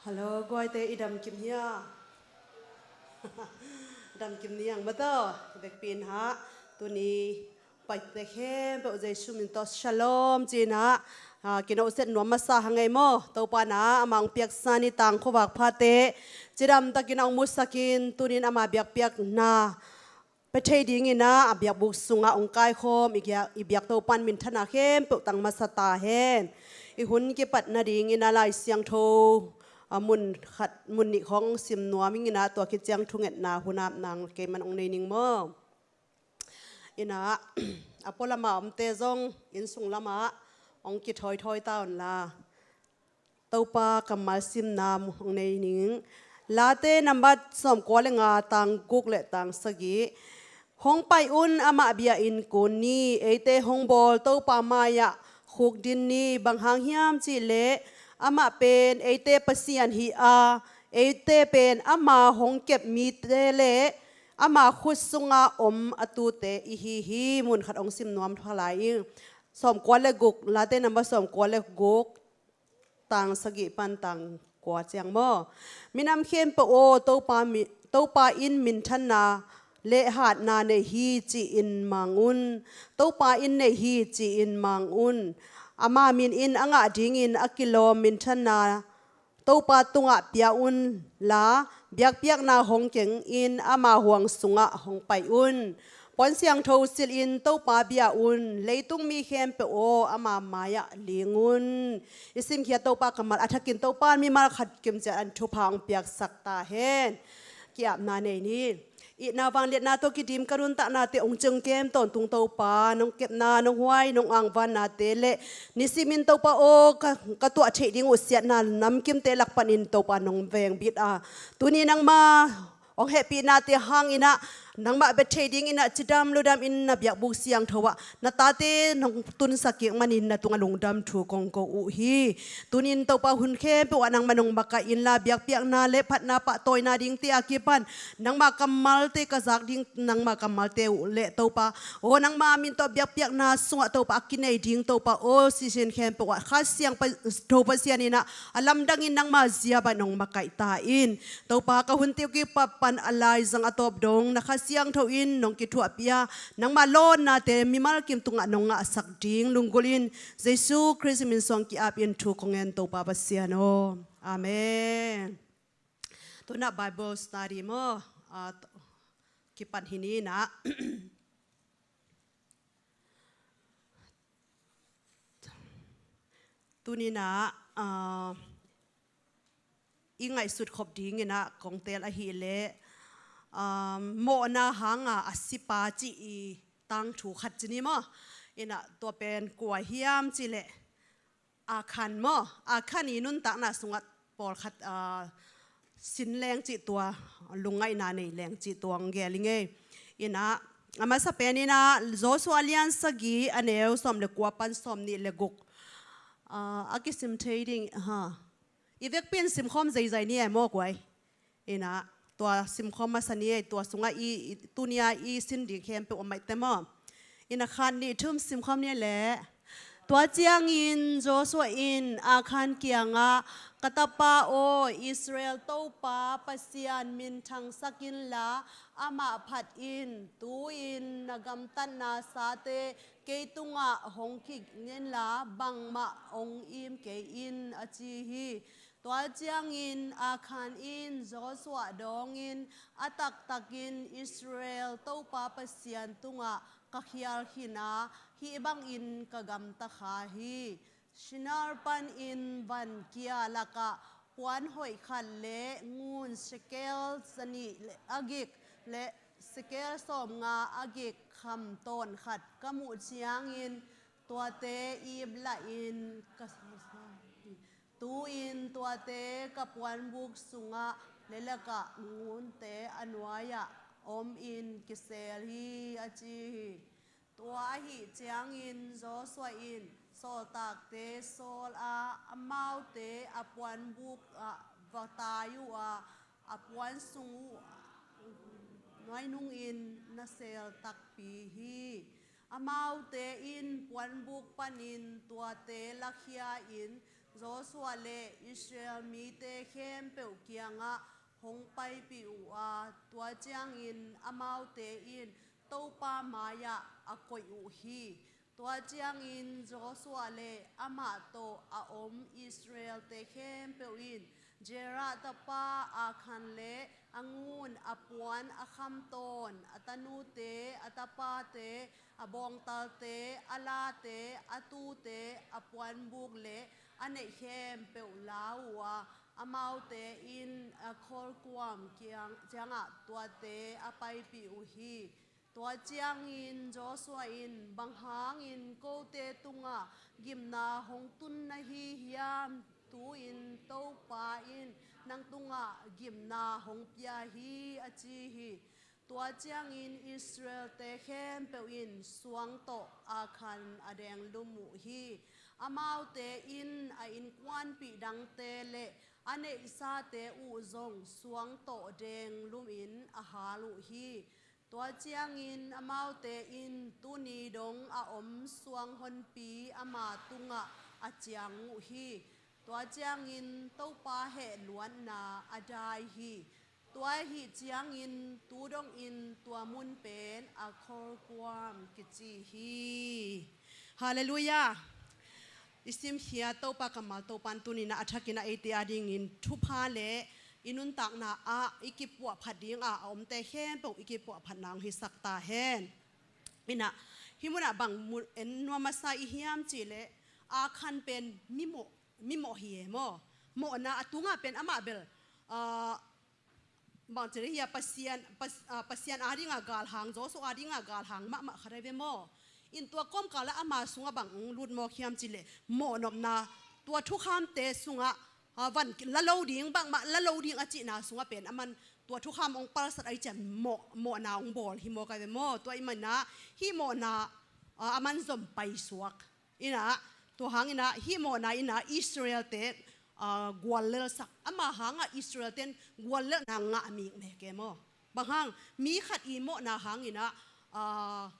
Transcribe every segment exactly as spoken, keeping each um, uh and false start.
Hello, guaite, i damkim hia? Damkim ni ang mataw, vekpi in hah. Tuni paite khempeuh Jesu min tawh shalom ci-in hah. Ah, kinawhsiat nuam masa hang ei maw. Topa in hah ama hong piaksa ni tang khuavak phate cidamtakin hong musakin, tunin ama biakpiakna pia thei dingin hah a biakbuk sungah hong kaikhawm i biak, i biak Topa in minthanna khempeuh tang masa ta hen. I hun kipat nadingin hah Lai Siangtho a mun khat, mun nih khawng sim nuam ing in hah, tua khit ciang thungetna hun apna keiman hong nei ning maw. In hah a pualam a omte zong inn sung lamah hong kithawithawi ta un la. Topa kammal simna hong nei ning. Late nambat sawmkua le nga, tang guk le tang sagih. Hong pai un, amah bia-in kun ni, eite hong bawl Topa mai-ah khukdin ni. Bang hang hiam cih leh amah pen eite Pasian hi a, eite pen ama hong kep mite le ama khut sunga om a tute ihi hi. Mun khat hong sim nuam kha lai ing. Sawmkua le guk, Late nambat sawmkua le guk, tang sagih pan tang kua ciang maw. Minam khempeuh aw, Topa mi, Topa in minthanna le hatna nei hi ci-in mang un. Topa in nei hi ci-in mang un. Ama min in a ngah dingin a kilawm minthanna Topa tungah pia un la, biakpiakna hong keng in ama huang sungah hong pai un. Puan siangtho silhin Topa bia un, leitung mi khempeuh aw, ama mai-ah ling un. I simkhiat Topa kammal a thakin Topa in mimal khat kimciat an thupha hong piaksak ta hen. Ki-apna nei ni. Itna vangliatna tawh kidim ka nuntaknate hong ciangkem tawntung Topa, nong kepna, nong huai, nong angvannate le nisimin Topa aw, ka, ka tuah theih ding uh siatna namkimte lak panin Topa nong vengbit a, tuni nangma hong hehpihnate hangin ah nangmah bia thei dingin ah cidam ludam in na biakbuk siangtho ah na tate nong tunsak kik manin na tungah lungdam thu kong ko uh hi. Tunin Topa, hun khempeuh ah nangmah nong makaih inla, biakpiakna le phatna pahtawina dingte a kipan nangmah kammalte ka zak ding, nangmah kammalte uh le Topa aw, nangmah min tawh biakpiakna sungah Topa a kinei ding Topa aw, sisin khempeuh ah Kha Siangtho Pasian in ah a lamdangin nangmah zia bang nong makaih ta in. Topa, ka hunte uh kipat pan a laizang a tawp dong na Kha Siangtho in nong kithuahpih a, nangmah lawnnate mimal kim tungah nong ngahsak ding lunggulhin Jesu Khrist min suang ki-apin thu kong ngen Topa Pasian aw. Amen. Tuna Bible study maw, ah, kipan hi ni na. Tuni na, ah, i ngaihsut khop dingin ah kong teel ahih leh, um, mawhna hanga a sipa cih i tangthu khat ci ni maw. In ah tua pen kua hiam cih leh Akhan maw. Akhan i nuntakna sungah pawlkhat, ah, sin leng cih tua, lungngaihna nei leng cih tua hong gel ing ei. In ah a masa pen in ah Joshua lian sagih a neu sawm le kua pan sawm nih le guk, ah, a kisim thei ding, ha. I vekpi in simkhawm zeizai ni ei maw guai. In ah tua simkhawm masa ni ei, tua sungah i, i, tuni-a i sin ding khempeuh om maihte maw. In ah khat nih thum simkhawm ni leh. Tua ciangin Joshua in Akhan kiangah, ka tapa aw, Israel Topa Pasian minthangsak inla, amah phat in. Tu-in na gamtatna sate kei tungah hong khih inla, bangmah hong im kei in, a ci hi. Tua ciangin Akhan in Joshua dawngin, a taktakin Israel Topa Pasian tungah ka khial khin a, hih bangin ka gamta kha hi. Shinar panin van kia lakah puan hoih khat le ngun shekel zanih le a gik le shekel sawmnga a gik kham tawn khat ka muh ciangin, tuate ip lahin ka, tu-in tuate ka puanbuk sungah le lakah ngunte a nuai-ah omin kisel hi, a ci hi. Tua ahih ciangin Joshua in sawltakte sawl a, amaute a puanbuk ah va tai uh a, a puan sung uh nuai nungin na sel takpi hi. Amaute in puanbuk panin tuate lakhia-in Joshua le Israel mite khempeuh kiangah hong paipih uh a, tua ciangin amaute in Topa mai-ah a koih uh hi. Tua ciangin Joshua le amah tawh a om Israel-te khempeuh in Zerah tapa Akhan le a ngun, a puan a kham tawn, a tanute, a tapate, a bawngtalte, a late, a tute, a puanbuk le a neih khempeuh la uh a, amaute in a Khor kuam kiang, ciangah tuate a paipih uh hi. Tua ciangin Joshua in, "Bang hangin kote tungah gimna hong tun na hi hiam? Tu-in Topa in nang tungah gimna hong pia hi," a ci hi. Tua ciangin Israel-te khempeuh in suang tawh Akhan a denglum uh hi. Amaute in a innkuanpih dangte le a neihsate uh zong suang tawh denglumin a hal uh hi. Tua ciangin amaute in tuni dong a om suang honpi ama tungah a ciang uh hi. Tua ciangin Topa hehluatna a dai hi. Tua ahih ciangin tu dongin tua mun pen Akhor kuam kici hi. Halleluiah. I simkhia Topa kammal Topan tuninah a thakinah eite adingin thupha le i nuntakna ah i kipuahphat dingah a omte khempeuh i kipuahphatna hong hisak ta hen. Inah hih munah bang en nuam masa i hiam cihleh Akhan pen mimawh, mimawh hi e maw? Mawhna a tungah pen amah bel, ah, bangci le hia Pasian, Pas-, ah, Pasian adinga galhang, Joshua adinga galhang mahmah khat ai ve maw? In tua kawmkalah ama sungah bang hong lut mawk hiam cihleh mawhnopna, tua thukhamte sungah, ah, van la lo ding, bangmah la lo ding a cihna sungah pen aman tua thukham hong palsat ai cian mawh, mawhna hong bawl hi mawk ai ve maw? Tua i manah hih mawhna, ah, aman zom paisuak. Inah, tua hanginah hih mawhna inah Israel-te, ah, guallelsak. Ama hangah Israel-ten guallelhna ngah mikmek e maw? Bang hang, mi khat i mawhna hanginah, ah,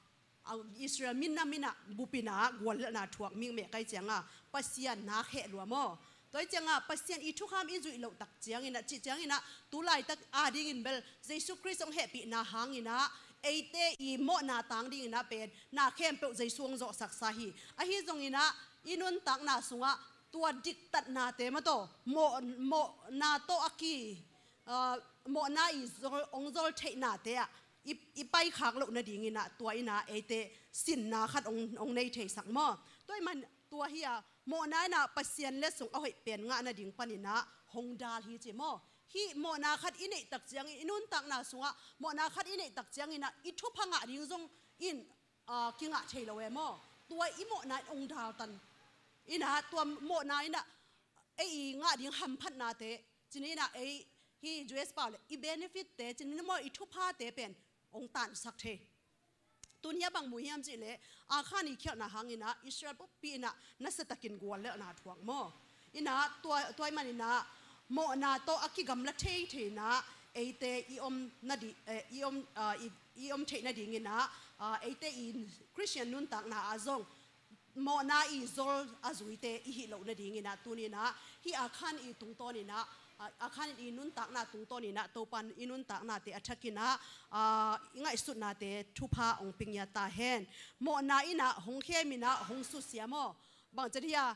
ah, Israel minam inah bupinah guallelhna thuak mikmek ai cianga Pasian nak heh lua maw? Tua i cianga Pasian i thukham i zuih loh tak cianginah, cih cianginah tulaitak adingin bel Jesu Khrist hong hehpihna hanginah eite i mawhna tang dinginah pen na khempeuh Jesu hong zawhsaksa hi. Ahi zonginah i nuntakna sungah tua diktatnate mataw, mawh, mawhna tawh a ki, ah, mawhna i zol, hong zol theihnate ah i, i paikhak loh nadinginah tua inah eite sinna khat hong, hong nei theisak maw? Tua i man tua hi a, mawhna inah Pasian letsong a hoih pen ngah nading paninah hong dal hi ci maw? Hih mawhna khat i neih tak ciangin, i nuntakna sungah mawhna khat i neih tak cianginah i thupha ngah ding zong in, ah, kingah thei lo e maw? Tua i mawhna in hong daltan. Inah tua mawhna inah ei i ngah ding hamphatnate, cin inah ei hih U S pau le i benefit-te, cin inah maw i thuphate pen hong tansak thei. Tun hia bang mu hiam cihleh Akhan i khialhna hanginah Israel pumpi inah nasiatakin guallelhna thuak maw? Inah tua, tua i maninah mawhna tawh a kigamla thei theinah eite i om nadi, eh, i om, ah, i, i om theih nadinginah, ah, eite i Christian nuntakna ah zong mawhna i zol a zuite i hih loh nadinginah tuninah hih Akhan i tungtawninah, ah, Akhan i nuntakna tungtawninah Topan i nuntaknate a thakinah, ah, i ngaihsutnate thupha hong pia ta hen. Mawhna inah hong kheminah hong susia maw? Bangci le hia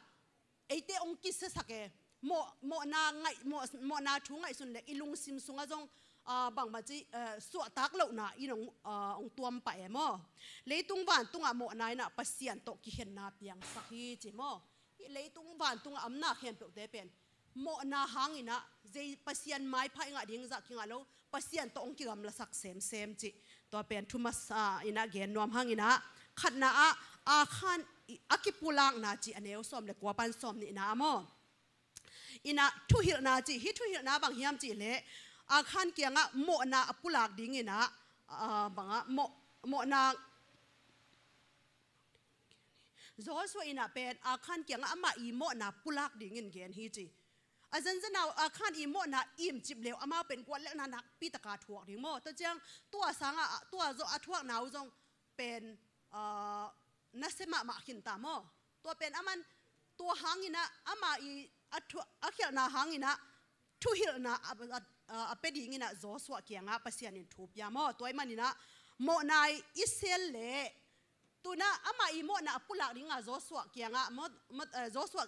eite hong kisiasak e. Mawh, mawhna ngaih, mawh, mawhna thu ngaihsun le i lungsim sungah zong, ah, bangmah ci, eh, suahtak lohna in hong, ah, hong tuampah e maw? Leitung vantungah mawhna inah Pasian tawh kikhenna piangsak hi ci maw? Hih leitung vantungah a omna khempeuhte pen mawhna hanginah zei Pasian maipha i ngah ding zah kingah lo, Pasian tawh hong kigamlasak semsem cih. Tua pen thu masa inah gen nuam hanginah khatna ah Akhan i, a kipulakna cih a neu sawm le kua pan sawm nihna ah maw? Inah thuhilhna cih, hih thuhilhna bang hiam cihleh Akhan kiangah mawhna a pulak dinginah, ah, bangah mawh, mawhna Joshua inah pen Akhan kiangah amah i mawhna pulak dingin gen hi ci. A zanzanau Akhan i mawhna imcip leu amau pen guallelhna nakpitaka thuak ding maw? Tua ciang tua sangah, tua zawh a thuakna uh zong pen, ah, nasia mahmah khinta maw? Tua pen aman Tua hangin ah amah i a thu, a khialhna hangin ah thuhilhna a, a, a, a pia dingin ah Joshua kiangah Pasian in thu pia maw. Tua ahih manin ah mawhna i sel leh, tu-in ah amah i mawhna a pulak dingah Joshua kiangah, maw, maw, eh, Joshua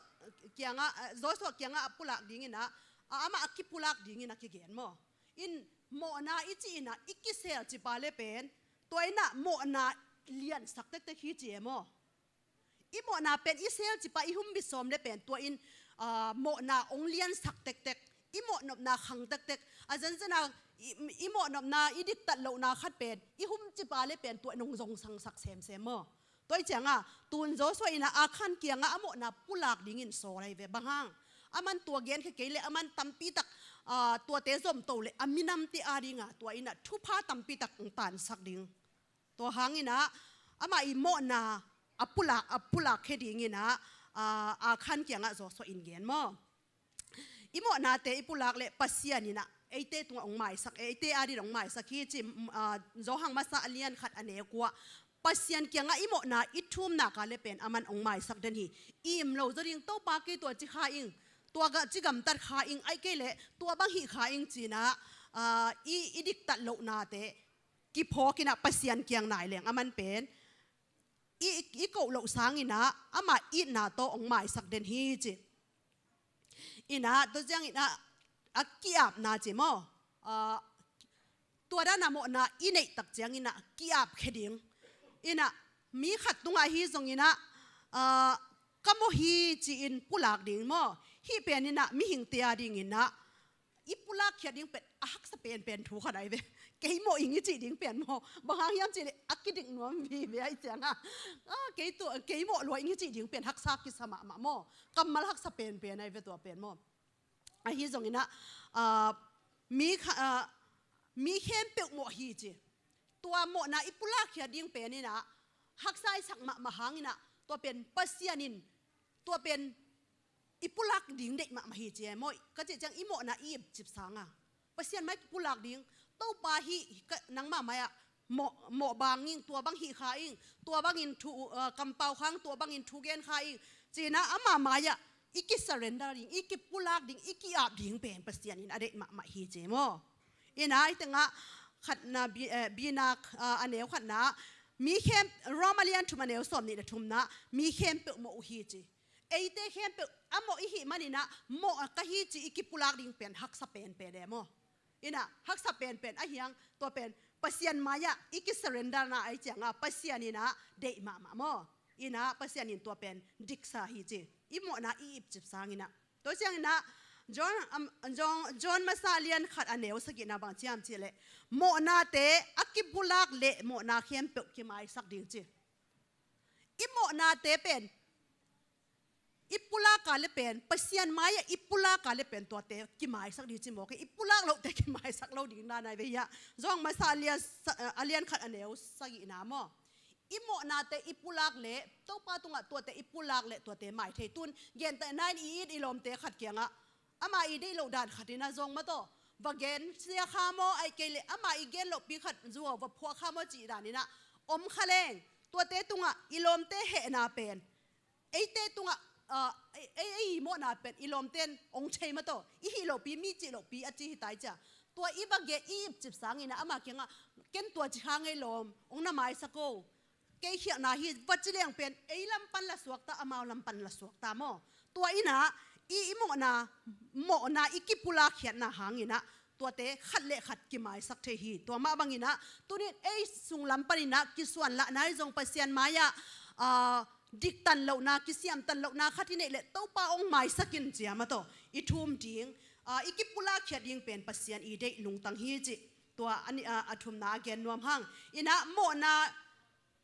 kiangah, eh, Joshua kiangah a pulak dingin ah, ah, amah a kipulak dingin ah kigen maw. In mawhna i cih in ah i kisel cih pa leh pen, tua in ah mawhna liansak tektek hi ci e maw. I mawhna pen i sel cih pa, i humbit sawm leh pen tua in, ah, mawhna hong liansak tektek, i mawhnopna khang tektek. A zenzen a i, i mawhnopna, i diktat lohna khat pen i hum cih pa leh pen tua in hong zongsangsak semsem maw. Tua ahih ciangah tu-in Joshua in ah Achan kiangah a mawhna pulak dingin sawl ahi ve. Bang hang? Aman tua genkhia kei leh aman tampi tak, ah, tuate zomto leh a minamte a dingah tua in ah thupha tampi tak hong tansak ding. Tua hangin ah amah i mawhna a pulak, a pulakkhia dingin ah, ah, Achan kiangah Joshua in gen maw. I mawhnate i pulak leh Pasian in ah eite tungah hong maisak, eite adingin hong maisak hi ci, ah, Johan Masa a lian khat a neu kua ah, Pasian kiangah i mawhna i thum nak leh pen aman hong maisak den hi. I im lo zaw ding, Topa kei tua ci kha ing, tua ga ci gamtat kha ing, ahih kei leh tua bang hih kha ing ci-in ah, ah, i, i diktat lohnate kiphawk in ah Pasian kiang nai leng aman pen i, i koh loh sangin ah ama itna tawh hong maisak den hi ci. In ah tua ciangin ah a ki-apna ci maw. Ah, tua dan a mawhna i neih tak ciangin ah ki-apkhia ding. In ah mi khat tungah ahi zongin ah, ah, ka mawh hi ci-in pulak ding maw. Hih pen in ah mihingte adingin ah i pulakkhiat ding pen a haksa penpen thu khat ahi ve. Kei mawh ing i cih ding pen maw. Bang hang hiam cih leh a kidik nuam vive ahih ciangah, ah, kei tu, kei mawh lua ing i cih ding pen haksa kisa mahmah maw. Kammal haksa penpen ahi ve tua pen maw. Ahi zongin ah, ah, mi kha, ah, mi khempeuh mawh hi ci. Tua mawhna i pulakkhiat ding pen in ah haksa i sak mahmah hangin ah tua pen Pasian in tua pen i pulak ding deih mahmah hi ci e maw. Ka cih ciang i mawhna i ipcip sangah Pasian mai kipulak ding. Topa hih ka, nangmah mai-ah mawh, mawh bang ing, tua bang hih kha ing, tua bangin thu, uh, kampau kha ing, tua bangin thu gen kha ing ci-in ah ama mai-ah i kisurrender ding, i kipulak ding, i ki-ap ding pen Pasian in a deih mahmah hi ci e maw. In ah i tengah khatna bi-, eh, Bina, ah, a neu khatna, mi khem, Rom a lian thum a neu sawm nih leh thumna, mi khempeuh mawh uh hi ci. Eite khempeuh a mawh i hih manin ah mawh ka hi ci i kipulak ding pen haksa penpen e maw. In ah haksa penpen ahi hang tua pen Pasian mai-ah i kisurrenderna ahih ciangah Pasian in ah deih mahmah maw. In ah Pasian in tua pen diksa hi ci. I mawhna i ipcip sangin ah. Tua ciangin ah John, um, John, John Masa a lian khat a neu sagihna bang ci hiam cih leh, mawhnate a kipulak leh mawhna khempeuh kimaisak ding ci. I mawhnate pen i pulak leh pen, Pasian mai-ah i pulak leh pen tuate kimaisak ding ci maw. Kei i pulak lohte kimaisak lo ding dan ahi ve hiah. John Masa a lian sa-, a lian khat a neu sagihna maw. I mawhnate i pulak leh, Topa tungah tuate i pulak leh tuate mai thei. Tu-in gentehna in i it i lawmte khat kiangah ama i deih loh dan khat in ah zong mataw va gen sia kha maw, ahih kei leh ama i gen lohpi khat zuau va phuak kha maw cih dan in ah om kha leng, tuate tungah i lawmte hehna pen eite tungah, ah, ei, ei, ei i mawhna pen i lawmte in ong thei mataw, i hih lohpi, mi cih lohpi a ci hi ta i cia. Tua i va gen i ipcip sangin ah ama kiangah ken tua ci kha ing ei lawm, ong na maisak o. Kei khialhna hi va ci leng pen ei lam pan la suakta, amau lam pan la suakta maw. Tua in ah i, i mawhna, mawhna i kipulakkhiatna hangin ah tuate khat leh khat kimaisak thei hi. Tua mah bangin ah tuni-in ei sunglam panin ah kisuanlahna i zong Pasian mai-ah, ah, diktan lohna, kisiamtan lohna khat i neih leh Topa ong maisak in cia mataw i thum ding, ah, i kipulakkhiat ding pen Pasian i deih lungtang hi cih. Tua a ni, ah, a thumna a gen nuam hang. In ah mawhna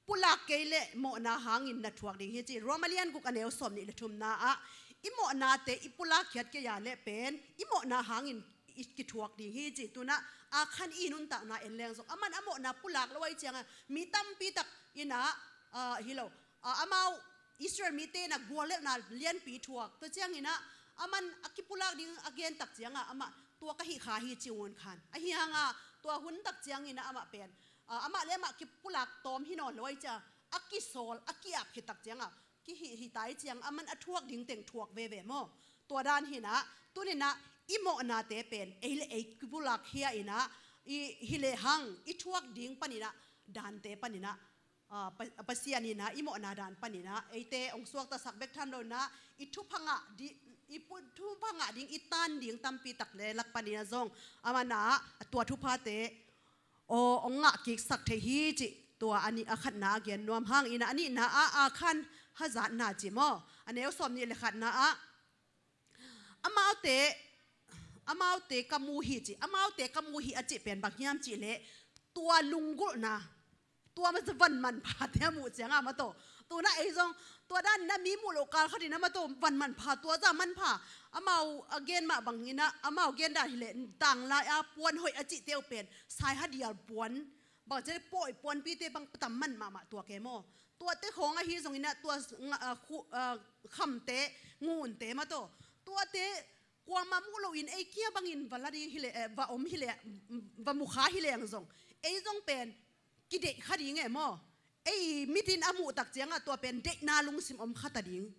pulak kei leh mawhna hangin na thuak ding hi ci. Rom a lian guk a neu sawm nih leh thumna ah i mawhnate i pulakkhiat kei a leh pen i mawhna hangin i kithuak ding hi ci. Tu-in ah Achan i nuntakna en leng zong aman a mawhna pulak lo ahih ciangah mi tampi tak in ah, ah, hi lo, ah, amau Israel mite in ah guallelhna lianpi thuak. Tua ciangin ah aman a kipulak ding a gen tak ciangah amah tua ka hih kha hi ci un khan. Ahi hangah tua hun tak ciangin ah amah pen, ah, amah leh amah kipulak tawm hi nawn lo ahih ciangah a kisawl, a ki-ap khit tak ciangah i hih hi tai ciang a man a thuak ding teng thuak veve maw? Tua dan hinah tuninah i mawhnate pen ei le ei kibulak hia inah i hi lehang i thuak ding paninah dante paninah, ah, Pa-, Pasian inah i mawhna dan paninah eite hong suaktasak bek tham lo inah i thupha ngah di, i pu-, thupha ngah ding i tan ding tampi tak le lak paninah zong amanah tua thuphate aw hong ngah kiksak thei hi cih tua a nih a khatna a gen nuam hang inah a nihna ah a khan hazatna ci maw? A neu sawm nih le khatna ah amaute, amaute ka mu hi ci, amaute ka mu hi a cih pen bang hiam cih leh tua lunggulhna, tua masa van manphate a muh cianga maw taw. Tuna ei zong tua dan na mi muh loh kal khatin a maw taw van manpha tua za manpha. Amau a gen mah bang inah amau gen dan hileh tanglai a puan hoih a cihte uh pen sai hadial puan bang cih pawi puanpite bang tam man mahmah tua ke maw? Tuate khawng ahi zongin ah tua nga-, ah, khu-, ah, khamte, ngunte maw taw. Tuate kuamah muh loin ei kia bangin va la ding hileh, eh, va om hileh, va mukha hileng zong ei zong pen kideih kha ding e maw? Ei mitin a muh tak ciangah tua pen deihna lungsim om kha ta ding.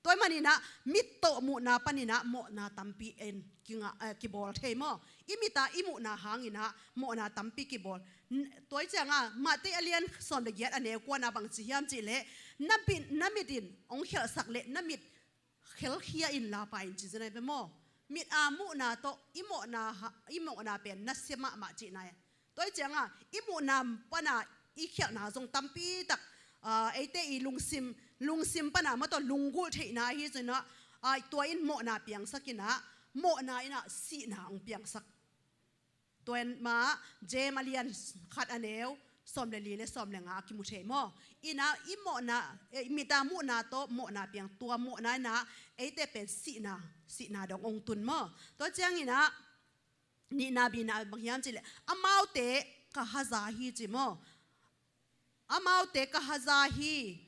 Tua ahih maninah mit tawh muhna paninah mawhna tampi en kinga, eh, kibawl thei maw? I mita i muhna hanginah mawhna tampi kibawl. N-, tua ih cianga Matthai a lian sawm le giat a neu kuana bang ci hiam cih leh na mit, na mit in hong khelhsak leh na mit khelkhia in lapa in ci zenai ve maw? Mit a muhna tawh i mawhna ha, i mawhna pen nasia mahmah cihna e. Tua ih cianga i muhna pana i khialhna zong tampi tak, ah, eite i lungsim, lungsim pana maw taw lunggulh theihna ahi zongin ah, ah, tua in mawhna piangsak inah mawhna inah sihna hong piangsak. Tua in mah James a lian khat a neu sawm le li le sawm le nga a kimu thei maw? Inah i mawhna, eh, mita muhna tawh mawhna piang tua mawhna inah eite pen sihna, sihna dong hong tun maw? Tua cianginah nihna bina bang hiam cih leh amaute ka haza hi ci maw? Amaute ka haza hi.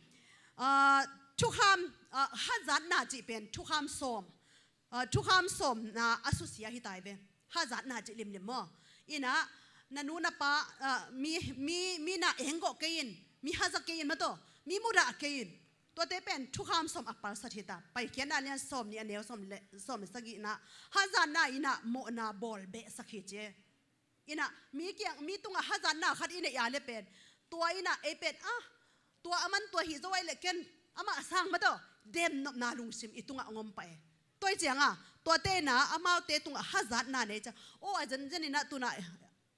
Ah, thukham, ah, hazatna cih pen thukham sawm, ah, thukham sawmna a susia hi tai ve. Hazatna cih limlim maw? Inah na nu na pa, ah, mi, mi, mi na enggawh kei in, mi haza kei in maw taw, mi mudah kei in. Tuate pen thukham sawm a palsat hi ta. Paikhiatna lian sawm nih a neu sawm le, sawm le sagihna hazatna inah mawhna bawl behsak hi ci e. Inah mi kiang, mi tungah hazatna khat i neih a le pen tua inah ei pen ah tua a man tua hi zo ai le ken amah sang maw taw demnopna lungsim i tungah hong om pah e. Tua ih cianga tuate inah amaute tungah hazatna nei ciang aw a zenzen inah tunah,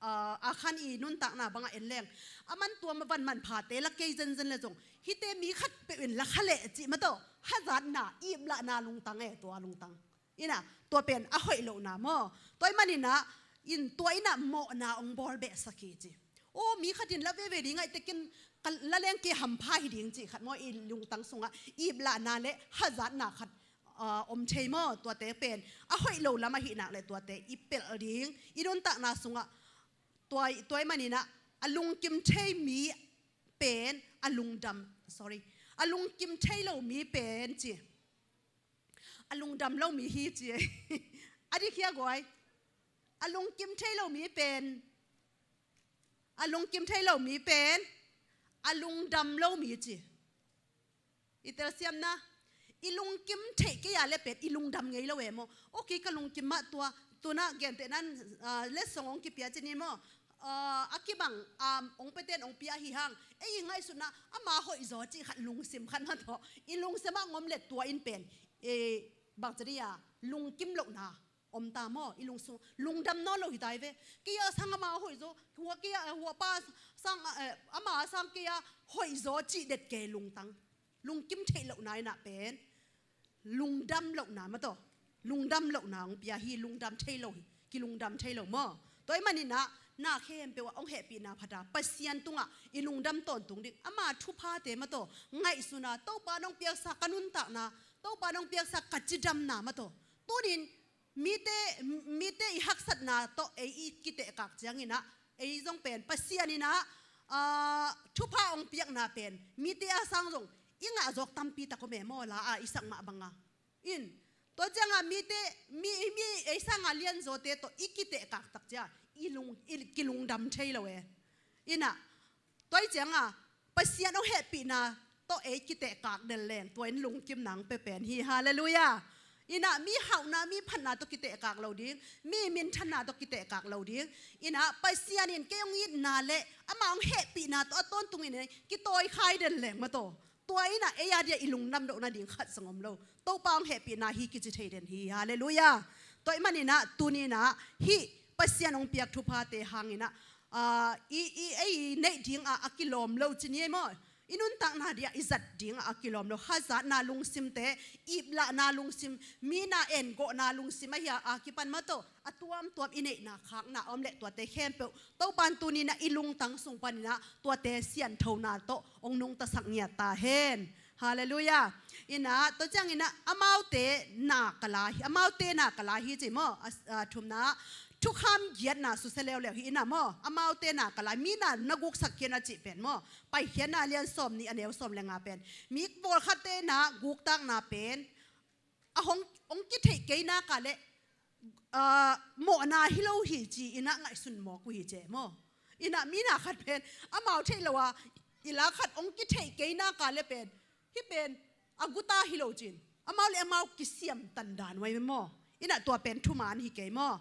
ah, a khan i nuntakna bangah en leng a man tua van manphate la kei zenzen le zong hihte mi khat peuh in la kha leh cih maw taw hazatna iplahna lungtang e tua lungtang. Inah tua pen a hoih lohna maw? Tua ih maninah in tua inah mawhna hong bawl behsak hi ci. Aw mi khatin la veve ding aih tekin ka la leng kei hampha hi ding cih khat maw i lungtang sungah iplahna le hazatna khat, ah, om thei maw? Tuate pen a hoih lo lam ahih nak le tuate i pelh ding i nuntakna sungah tua, tua ih maninah a lungkim thei mi pen a lungdam, sorry, a lungkim thei lo mi pen ci. A lungdam lo mi hi ci e. A dik hia guai? A lungkim thei lo mi pen, a lungkim thei lo mi pen a lungdam lo mi ci. I telsiamna i lungkim theih kei a le pen i lungdam ngei lo e maw? Okay, ka lungkim mah tua, tuna gentehnan, ah, letsong hong kipia ci ni maw? Ah, a kibang, ah, hong peten hong pia hi hang. Ei i ngaihsutna ama hoihzaw cih khat lungsim khat mah tawh i lungsim ah hong om le tua in pen, eh, bang ci dia lungkim lohna om ta maw? I lungsung lungdam nawn lo hi tai ve. Kei a sang ama hoihzaw, hua kei a, hua pa sang, eh, ama sang kei a hoihzaw cih det kei lungtang. Lungkim theih lohna inah pen lungdam lohna maw taw? Lungdam lohna hong pia hi, lungdam thei lo hi, kilungdam thei lo maw? Tua ih maninah na khempeuh ah hong hehpihna phata Pasian tungah i lungdam tawntung ding ama thuphate maw taw? Ngaihsuna Topa nong piaksa ka nuntakna, Topa nong piaksa ka cidamna maw taw? Tunin mite, mite i haksatna tawh ei i kitehkak cianginah ei zong pen Pasian inah, ah, thupha hong piakna pen mite a sang zong i ngah zawk tampi tak om e maw? La a i sak mah banga in tua cianga mite, mi, mi ei sanga lianzawte tawh i kitehkak tak cia i lung, i kilungdam thei lo e. Inah tua ih cianga Pasian hong hehpihna tawh ei kitehkak den leng, tua in lungkim nang pe pen hi. Halleluiah. Inah mi hauhna, mi phatna tawh kitehkak lo ding, mi minthanna tawh kitehkak lo ding. Inah Pasian in kei hong itna le ama hong hehpihna tawh a tawntungin ei kitawikhai den leng maw taw, tua inah ei a dia i lungdamdoh nading khat zong om lo. Topa hong hehpihna hi kici thei den hi. Halleluiah. Tua ahih maninah tuninah hih Pasian hong piak thuphate hanginah, ah, i, i, ei neih dingah a kilawm lo ci ni ei maw? I nuntakna dia i zat dingah a kilawm lo. Hazatna lungsimte, iplahna lungsim, mi na engawhna lungsim ahi a, a kipan maw taw, a tuamtuam i neihna khakna a om leh tuate khempeuh Topa in tuninah i lungtang sung paninah tuate sianthona tawh hong nungtasak ngiat ta hen. Halleluiah. Inah tua cianginah amaute na ka la hi, amaute na ka la hi ci maw? A, a thumna thukham giatna susia leuleu hi inah maw? Amaute na ka la, mi na na guksak khin a cih pen maw? Paikhiatna lian sawm nih a neu sawm le nga pen mi pawlkhatte na guktakna pen a hong, hong kitheih kei nak a le, ah, mawhna hi lo hi ci inah ngaihsun mawk uh hi ci maw? Inah mi na khat pen amau theih lo a i la khat hong kitheih kei nak a le pen hih pen a guta hi lo cin amau le amau kisiam tandan uh ai maw? Inah tua pen thuman hi kei maw?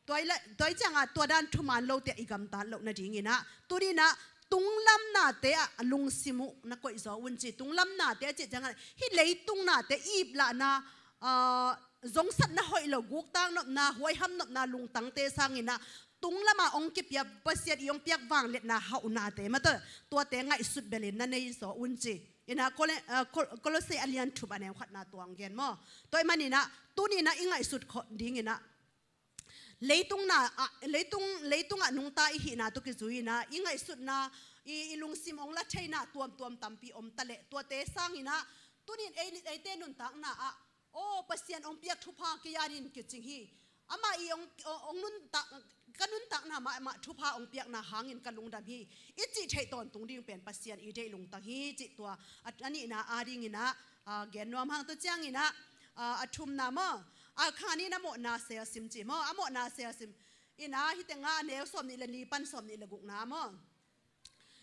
Tua i la, tua i ciangah tua dan thuman lote ah i gamtat loh nadinginah tuninah tunglamnate ah a lungsim uh na koihzaw un ci. Tunglamnate a cih ciangah hih leitung nate iplahna, ah, zongsatna hoih lo, guktak nopna, huaiham nopna lungtangte sanginah tunglamah hong kipia Pasian i hong piak vangliatna hauhnate maw taw, tuate ngaihsut belin na neizaw un ci. Inah Kole-, ah, Kol-, Kolose a lian thum a neu khatna tua hong gen maw? Tua ahih maninah tuninah i ngaihsut khawh dinginah leitung na, ah, leitung, leitungah nungta i hihna tawh kizui inah i ngaihsutna, i, i lungsim hong la theina tuamtuam tampi om ta leh tuate sanginah tunin ei, eite nuntakna ah, aw, Pasian hong piak thupha kei a din kicing hi. Amah i hong, hong nuntak, ka nuntakna mahmah thupha hong piakna hangin ka lungdam hi i cih theih tawntung ding pen Pasian i deih lungtang hi cih tua a, a nihna a dinginah, ah, gen nuam hang. Tua cianginah, ah, a thumna maw? A khan in a mawhna selsim ci maw? A mawhna selsim. Inah hih tengah a neu sawm nih le li pan sawm nih le gukna maw?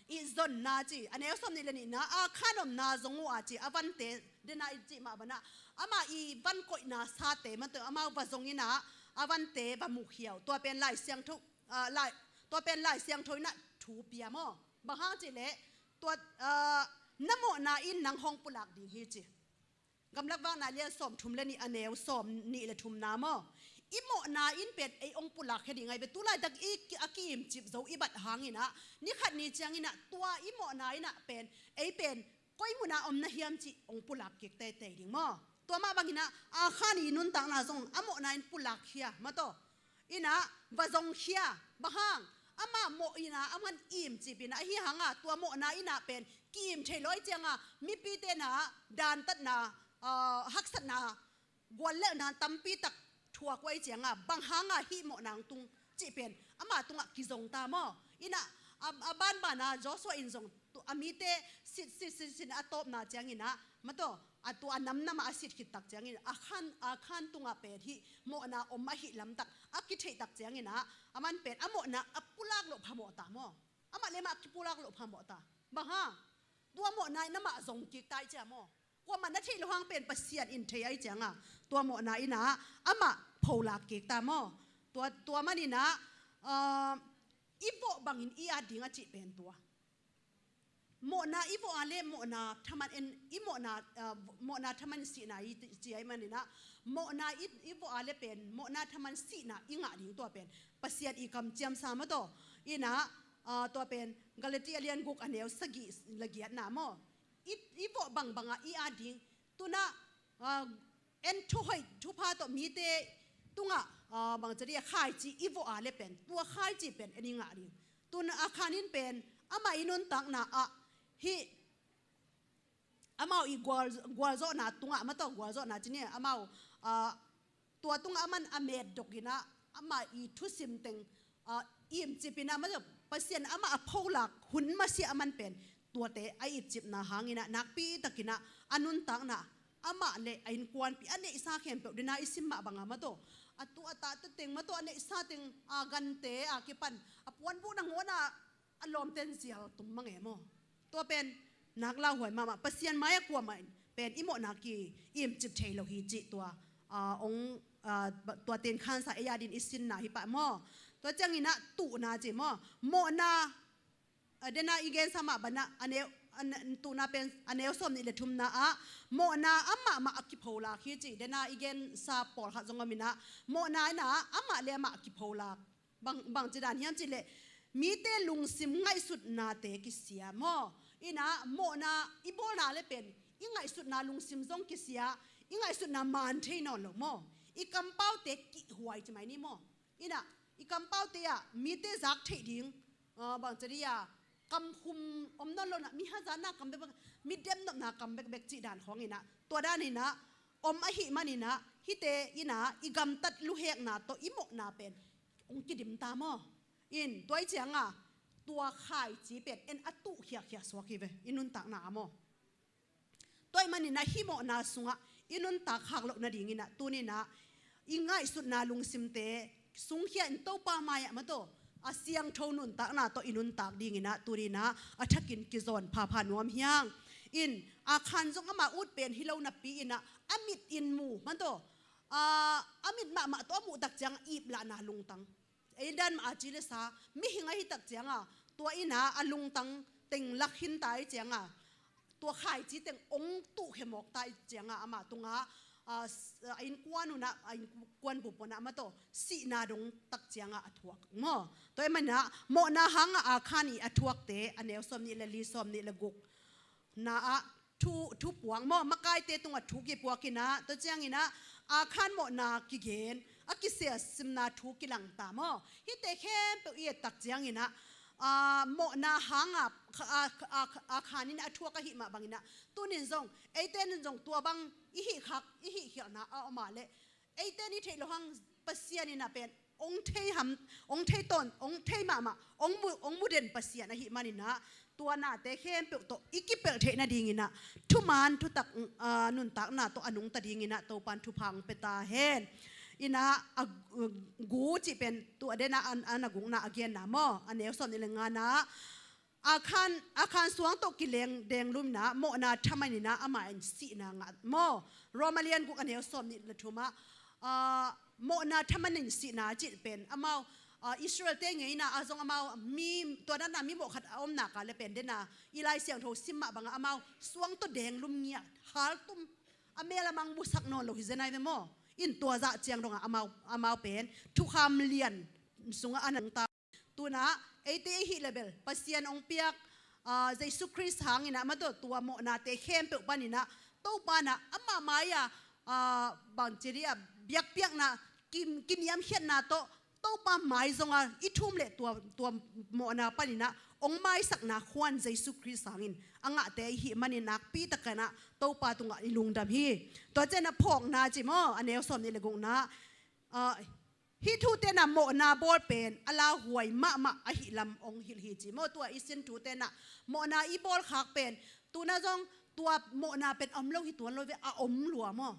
I zonna ci, a neu sawm nih le nihna, a khan omna zong uh a ci, a vante dena i cih mah banah amah i van koihna sate maw taw, amau va zong inah a vante va mukhia uh. Tua pen Lai Siangtho, ah, Lai, tua pen Lai Siangtho inah thu pia maw? Bang hang cih leh tua, ah, na mawhna in nang hong pulak ding hi ci. Gamlak Vakna lian sawm thum le nih a neu sawm nih le thumna maw? I mawhna in pen ei hong pulak khia ding ai ve. Tulaitak i ki-, a ki-imcip zo i bat hanginah ni khat ni cianginah tua i mawhna inah pen ei pen koi munah om na hiam cih hong pulak kik teitei ding maw? Tua mah banginah a khan i nuntakna zong a mawhna in pulak khia maw taw? Inah va zongkhia. Bang hang? Amah mawh inah a man imcip inah ahi hanga tua mawhna inah pen ki-im thei lo ahih cianga mipite na dantatna, ah, haksatna guallelhna tampi tak thuak uh ahih cianga bang hanga hih mawhna hong tung cih pen ama tungah kizong ta maw? Inah a, a banbana Joshua in zong tu a mite sit sit sit sit a tawpna cianginah maw taw, a tua a namnamah a sit khit tak ciangin a khan, a khan tungah pen hih mawhna om ahih lamtak a kitheih tak cianginah a man pen a mawhna a pulak loh phamawh ta maw? Amah le amah a kipulak loh phamawh ta. Bang hang? Tua mawhna in amah zong kik ta ahih ciang maw? Kuamah na theih loh hang pen Pasian in thei ahih cianga tua mawhna inah amah pholak kik ta maw? Tua, tua maninah, ah, i vawh bangin i at ding a cih pen tua. Mawhna i vawh a le mawhna thaman en, i mawhna, ah, mawhna thaman sihna i ci ahih maninah mawhna i, i vawh a le pen mawhna thaman sihna i ngah ding tua pen Pasian i kamciamsa maw taw? Inah, ah, tua pen Galati a lian guk a neu sagih le giatna maw? I, i vawh bangbangah i at ding. Tunah, ah, en thuhoih thupha tawh mite tungah, ah, bangci dia khaici i vawh a le pen tua khaici pen en i ngah ding. Tun a khan in pen amah i nuntakna ah hih amau i gual, gualzawhna tungah maw taw, gualzawhna ci ni amau, ah, tua tungah a man a metdok inah amah i thusim teng, ah, imcip inah maw taw, Pasian amah a pholak hun masiah a man pen tuate a ipcipna hanginah nakpi takinah a nuntakna amah le a innkuanpih a neihsa khempeuh dena i sim mah banga maw taw, a tu a tate teng maw taw, a neihsa teng, a gante a kipan a puanbuk nangawnah a lawmten zial tum mang e maw? Tua pen nak lauhuai mahmah, Pasian mai-ah kuamah in pen i mawhna ki-imcip thei lo hi cih tua, ah, ong, ah, tua tenkhansa ei adin i sinna hi pah maw. Tua ciangin ah tuhna ci maw, mawhna, ah, dena i gensa mah banah a neu, a ne-, tuhna pen a neu sawm nih le thumna ah mawhna amahmah a kipholak hi ci. Dena i gensa pawlkhat zong om inah mawhna inah amah le amah a kipholak. Bang, bangci dan hiam cihleh mite lungsim ngaihsutnate kisia maw. Inah mawhna i bawlna le pen i ngaihsutna lungsim zong kisia, i ngaihsutna man thei nawn lo maw. I kampaute kihhuai ci mai ni maw. Inah i kampaute ah mite zak theih ding, ah, bangci dia kamkhum om nawn lo inah, mi hazatna kam bekbek, mi demnopna kam bekbek cih dan khawng inah, tua dan inah om ahih man inah hihte inah i gamtat luhekna tawh i mawhna pen ong kidim ta maw. In tua i cianga tua khaici pen en a tuh khiakhia suak hi ve i nuntakna ah maw. Tua i man inah hih mawhna sungah i nuntak khak loh nading inah tuni inah i ngaihsutna lungsimte sungkhia in Topa mai-ah mataw a siangtho nuntakna tawh i nuntak ding inah tuni inah a thakin kizawn phapha nuam hiang. In Akhan zong ama ut pen hi lo napi inah a mit in mu mataw, ah, a mit mahmah tawh a muh tak ciang iplahna lungtang. Ei dan mah a ci le sa mihing ahi tak cianga tua inah a lungtang teng lak khinta i cianga tua khaici teng ong tuhkhia mawk ta i cianga ama tunga, ah, s-, ah, a innkuan unah, a innkuan bup unah mataw sihna dong tak cianga a thuak maw. Tua i man inah mawhna hanga Akhan i a thuakte a neu sawm nih le li, sawm nih le guk na ah thu, thu puak maw, makaite tungah thu kipuak inah, tua ciang inah Akhan mawhna kigen, a kisia simna thu kilang ta maw. Hihte khempeuh i et tak ciang inah, ah, mawhna hanga, ah, ah, Akhan inah a thuak ahih mah bang inah tuni in zong eite in zong tua bang i hih khak, i hih khialhna a om a leh eite in i theih loh hang Pasian inah pen ong thei ham, ong thei tawn, ong thei mahmah, ong mu, ong mu den Pasian ahih man inah tua nate khempeuh tawh i kipelh theih nading inah thuman thutak, ah, nuntakna tawh a nungta ding inah Topan thupha ong pia ta hen. Inah a, uh, gu cih pen tua dena an, an a gukna a genna maw, a neu sawm nih le ngana ah Akhan, Akhan suang tawh kileng denglum inah mawhna thaman inah amah in sihna ngah maw. Rom a lian guk a neu sawm nih le thum ah, ah, mawhna thaman in sihna cih pen amau, ah, Israelte ngeina ah zong amau mi tua dan a mi mawh khat a om nak a le pen dena i Lai Siangtho sim mah bangah amau suang tawh denglum ngiat haltum a mel a mang musak nawn lo hi zen ai ve maw. In tua zah ciang dongah amau, amau pen thukham lian sungah a nungta. Tuna eite i hih le bel Pasian ong piak, ah, Jesu Khrist hang inah mataw tua mawhnate khempeuh pan inah Topa inah amah mai-ah, ah, bangci dia biakpiakna, kim, kiniamkhiatna tawh Topa mai zonga i thum le tua, tua mawhna pan inah ong maisakna khuan Jesu Khrist hangin a ngahte i hih manin nakpi takin ah Topa tungah i lungdam hi. Tua cianah phawkna ci maw, a neu sawm nih le gukna, ah, hih thute inah mawhna bawl pen a lauhuai mahmah ahih lam ong hilh hi ci maw. Tua i sin thute inah mawhna i bawl khak pen tuna zong tua mawhna pen a om lo hi tuan lo ve, a om lua maw.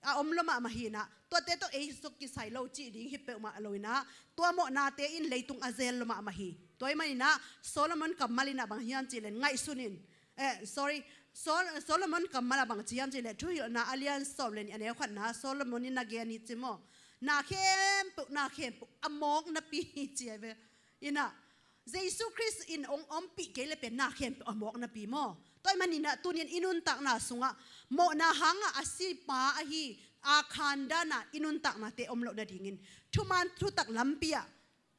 A om lua mahmah hi inah tuate tawh ei suk kisai lo cih ding hi peuhmah lo inah tua mawhnate in leitung a zel lua mahmah hi. Tua i man inah Solomon kammal inah bang hiam cih leh ngaihsun in, eh, sorry, Sol-, Solomon kammal ah bang ci hiam cih leh Thuhilhna a lian sawm le nih a neu khatna Solomon in na gen hi ci maw. Na khempeuh, na khempeuh a mawk napi hi ci ai ve. Inah Jesu Khrist in ong ompih kei le pen na khempeuh a mawk napi maw. Tua i man inah tuni in i nuntakna sungah mawhna hangah a sipa ahi Akhan dan a i nuntaknate om loh nadingin thuman thutak lampi ah,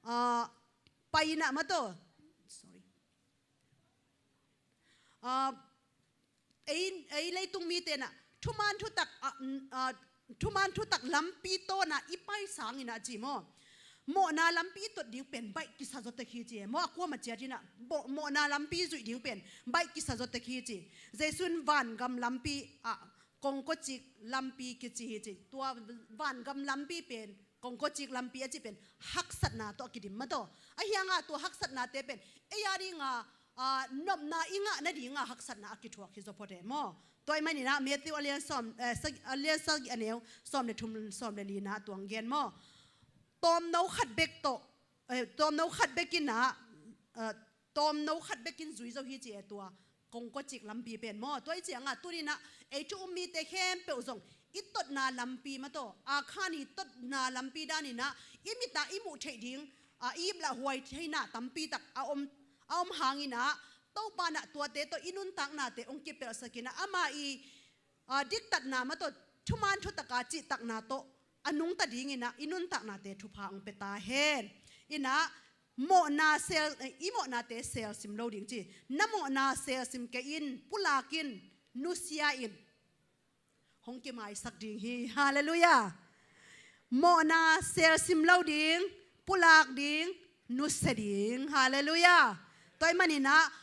ah, pai inah mataw, sorry, ah, ei, ei leitung mite inah thuman thutak, ah, ah, thuman thutak lampi tawn ah i pai sang inah ci maw. Mawhna lampi i tot ding pen baih kisa zaw tek hi ci e maw. A kuamah ciat inah mawh-, mawhna lampi zuih ding pen baih kisa zaw tek hi ci. Jesu in vangam lampi ah kongkocik lampi kici hi ci. Tua vangam lampi pen kongkocik lampi a cih pen haksatna tawh a kidim mataw. Ahi hanga tua haksatnate pen ei a dinga, ah, nopna i ngah nadinga haksatna a kithuak hi zaw phot e maw. Tua i man inah Matthew a lian sawm, eh, sag-, a lian sagih a neu sawm le thum, sawm le lina tua ong gen maw. Tawmno khat bek tawh, eh, tawmno khat bek inah, eh, tawmno khat bekin zui zo hi ci e tua. kongkocik lampi pen maw. Tua i ciangah tuninah ei thu um mite khempeuh zong i totna lampi mataw, a khan i totna lampi daninah i mitah i muh theih ding, a, i iplah huai theihna tampi tak a om, a om hanginah Topa nah tuate tawh i nuntaknate hong kipelhsakinah ama i, a, diktatna mataw, thuman thutaka cihtakna tawh a nungta dinginah i nuntaknate thupha hong pia ta hen. Inah mawhna sel, eh, i mawhnate selsim lo ding ci. Na mawhna selsim kei in, pulak in, nusia in, hong kimaisak ding hi. Halleluiah. Mawhna selsim lo ding, pulak ding, nusia ding. Halleluiah. Tua ahih maninah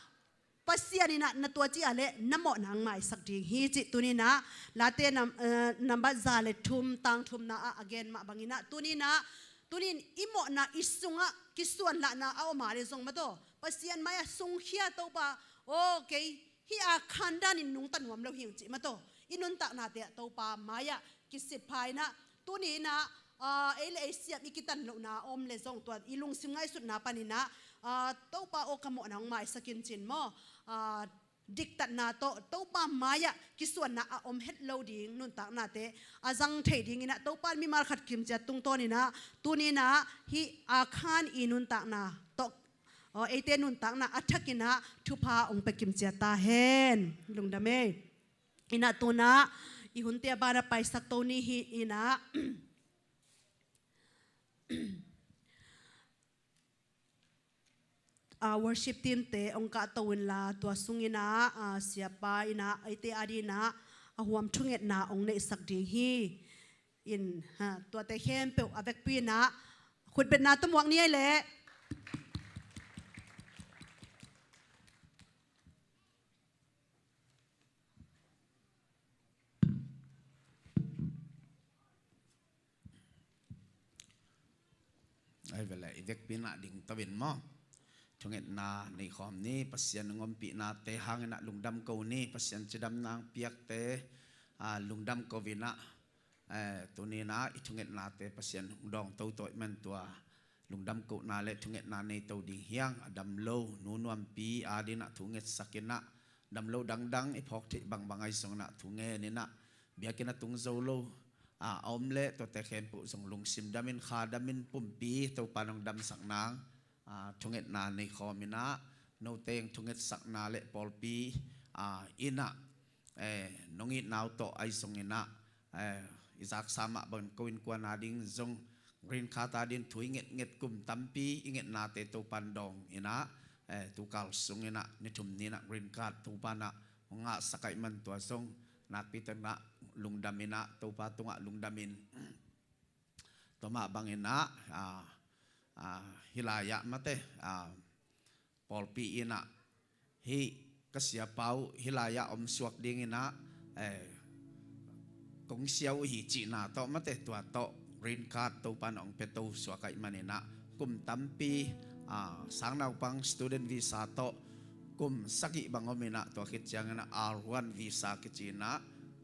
Pasian inah na tua ci a leh na mawhna hong maisak ding hi cih tuninah Late nam, eh, nambat za le thum, tang thumna ah a gen mah banginah tuninah, tunin i mawhna i sungah kisuanlahna a om a leh zong mataw, Pasian mai-ah sungkhia, Topa aw, kei hih a khan danin nungta nuam lo hing cih mataw, i nuntaknate ah Topa mai-ah kisitpha inah tuninah, a, ei le ei siam i kitan lohna a om leh zong tua i lungsim ngaihsutna paninah, a, Topa aw, ka mawhna hong maisak in cin maw, a, diktatna tawh Topa mai-ah kisuanna a om het lo ding nuntaknate a zang thei dinginah Topa in mimal khat kimciat tungtawninah tuninah hih a khan i nuntakna tawh, aw, eite nuntakna a thakinah thupha hong pia kimciat ta hen. Lungdam ei. Inah tunah i hunte a banah paisak to ni hi inah, a, worship team te hong kahto inla tua sunginah, a, siapa inah eite adinah a huam thungetna hong neihsak ding hi. In, ha, tuate khempeuh a vekpi inah khutbetna tawh muak ni ei leh. Ai vele i vekpi inah ding to in maw. Thungetna nei khawm ni. Pasian hong ompihna te hang inah lungdam ko ni. Pasian cidamna hong piakte, a, lungdam ko inah, eh, tuninah i thungetnate Pasian hong dawng toto ahih man tua lungdam kohna le thungetna nei to ding hi hang. A dam lo Nu Nuampi adinah thu ngetsak inah, dam lo dangdang i phawk theih bangbang ahi zonginah thu ngen inah, biakinn a tung zo lo, a, a om leh tuate khempeuh zong lungsim damin, kha damin, pumpi Topa in hong damsak nang, a, thungetna nei khawm inah, note hong thungetsakna le pawlpi, a, inah, eh, nong itna uh tawh ahi zonginah, eh, i zaksa mah bangin ko innkuan ading zong green card ading thu i ngetnget kum tampi i ngetnate Topa in dawng inah, eh, tukal sunginah ni thum ninah green card Topa inah hong ngahsak ahih man tua zong nakpi takinah lungdam inah Topa tungah lungdamin, tua mah banginah, a, a, hih lai-ah mate, a, pawlpi inah hih ka siapa uh hih lai-ah om suak dinginah, eh, kong sia uh hi cihna tawh mate, tua tawh green card Topa in hong pia to suak ahih maninah kum tampi, a, sangnaupang student visa tawh kum sagih bang om inah, tua khit cianginah R one visa kici inah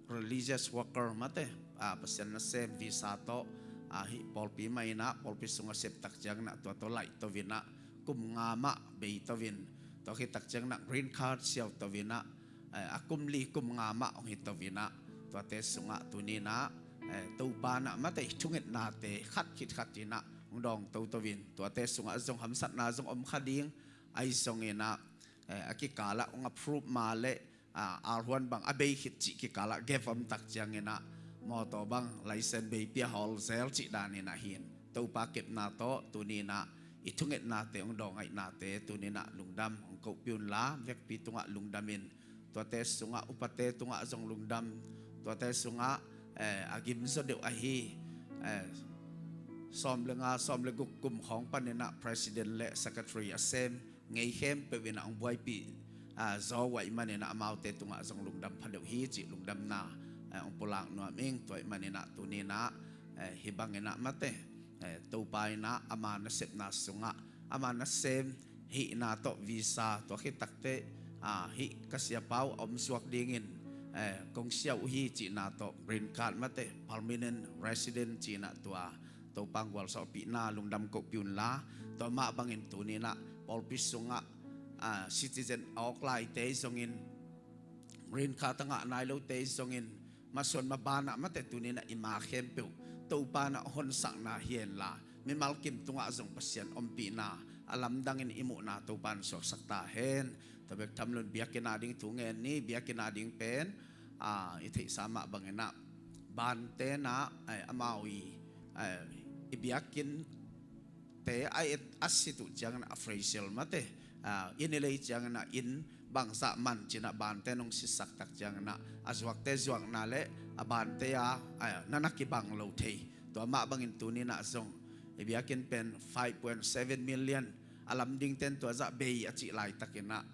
religious worker mate, a, Pasian nasem visa tawh, a, hih pawlpi mah inah pawlpi sungah sep tak cianginah tua tawh laih to inah kum nga mah bei to in, tua khit tak cianginah green card siau to inah, eh, a kum li kum nga mah hong hi to inah, tuate sungah tuninah, eh, Topa inah mate i thungetnate khat khit khat inah hong dawng toto in, tuate sungah zong hamsatna zong om kha ding ahi zonginah, eh, a kikalah hong approve ma le, a, R one bang a bei khit cih kikalah gap om tak cianginah mawtaw bang license bei pia hawl zel cih daninah hin Topa kepna tawh tuninah i thungetnate hong dawng ahihnate tuninah lungdam hong kohpih unla, vekpi tungah lungdamin, tuate sungah upate tungah zong lungdam, tuate sungah, eh, a gimzaw deuh ahi, eh, sawm le nga, sawm le guk kum khawng paninah president le secretary a sem ngei khempeuh inah hong buaipih, a, zaw uh ahih maninah amaute tungah zong lungdam pha deuh hi cih lungdamna, eh, hong pulak nuam ing. Tua ahih maninah tuninah, eh, hih banginah mate, eh, Topa inah ama nasepna sungah ama nasem hihna tawh visa, tua khit takteh, a, hih ka siapa uh a om suak dingin, eh, kong sia uh hi cihna tawh green card mate permanent resident cihna tua Topa hong gualzawhpihna lungdam kohpih unla, tua mah bangin tuninah pawlpi sungah, a, citizen a awk laite zongin green card a ngah nai lote zongin masuan mabanah mate tuninah i ma khempeuh Topa na honsakna hi henla, mimal kim tungah zong Pasian ompihna a lamdangin i muhna Topa in suaksak ta hen. Tua bek tham loin biakinn a ding thu ngen ni. Biakinn a ding pen, a, i theihsa mah banginah bante nah, eh, amau i, eh, i biakinn te a et a sit uh ciangin a phrasial mate, a, inn i lei ciangin a inn bangzah man cinah bante nong sitsak tak ciangin a, a zuakte zuakna le a bante a, a, na na kibang lo thei. Tua mah bangin tuninah zong i biakinn pen five point seven million a lamdingten tua zah bei a cih laitakinah,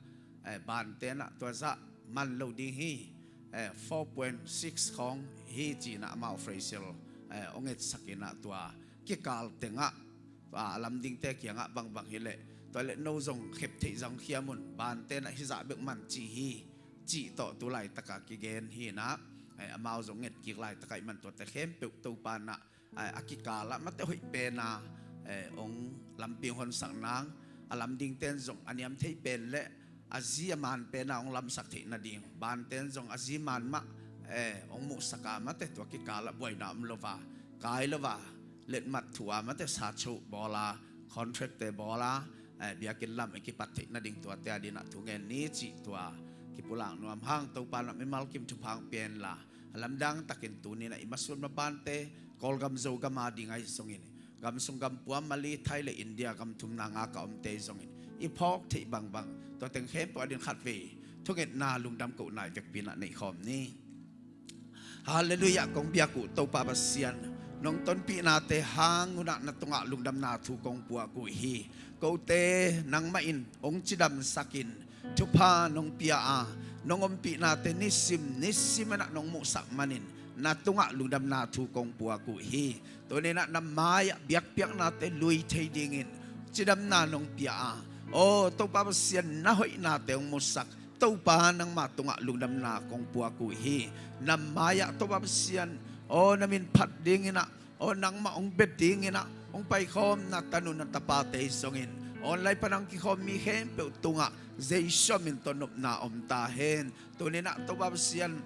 eh, bante nah tua zah man lo ding hi, eh, four point six khawng hi cinah amau phrasial, eh, ong etsakinah tua kikal tengah, tua a lamdingte kiangah bangbang hileh tua le no zong khep theih zong khiam un, bante nah hizah bek man cih hi cih tawh tu laitaka kigen hinah, eh, amau zong nget kik laitaka i man tuate khempeuh Topa nah, eh, a kikalah mate hoih pena, eh, ong lampi hong honsak nang, a lamdingten zong a niam thei pen le a zi a man pena ong lamsak theih nading, banten zong a zi man mah, eh, ong muhsaka mate tua kikalah buaina om lova, kai lova, letmat thu a mate sacho bawla, contract te bawla, eh, biakinn lam i kipat theih nading tuate a dinah thu ngen ni cih tua kipulak nuam hang. Topa nah mimal kim thupha ong pia inla, a lamdang takin tuninah i masuan mabante Kawlgam Zogam a ding ahi zongin, gam sung gam pua Mali, Thai le India gam thumna ngak a omte zongin i phawk theih bangbang tua teng khempeuh a din khatvei thungetna lungdam kohna i vekpi nah neihkhawm ni. Halleluiah, kong biak uh Topa Pasian, nong tonpihnate hang unah na tungah lungdamna thu kong puak uh hi. Kote nangmah in ong cidamsakin thupha nong pia a, nong ompihnate nisim nisim inah nong muhsak manin na tungah lungdamna thu kong puak uh hi. Tuninah na mai-ah biakpiaknate lui thei dingin cidamna nong pia a, aw Topa Pasian, na hoihnate ong musak Topa nangma tungah lungdamna kong puak uh hi. Na mai-ah Topa Pasian, aw na min phat dinginah, aw nangmah ong bet dinginah ong paikhawm na tanu na tapate zongin online panah ong kikhawm mi khempeuh tungah Jesu min tawh nopna om ta hen. Tuninah Topa Pasian,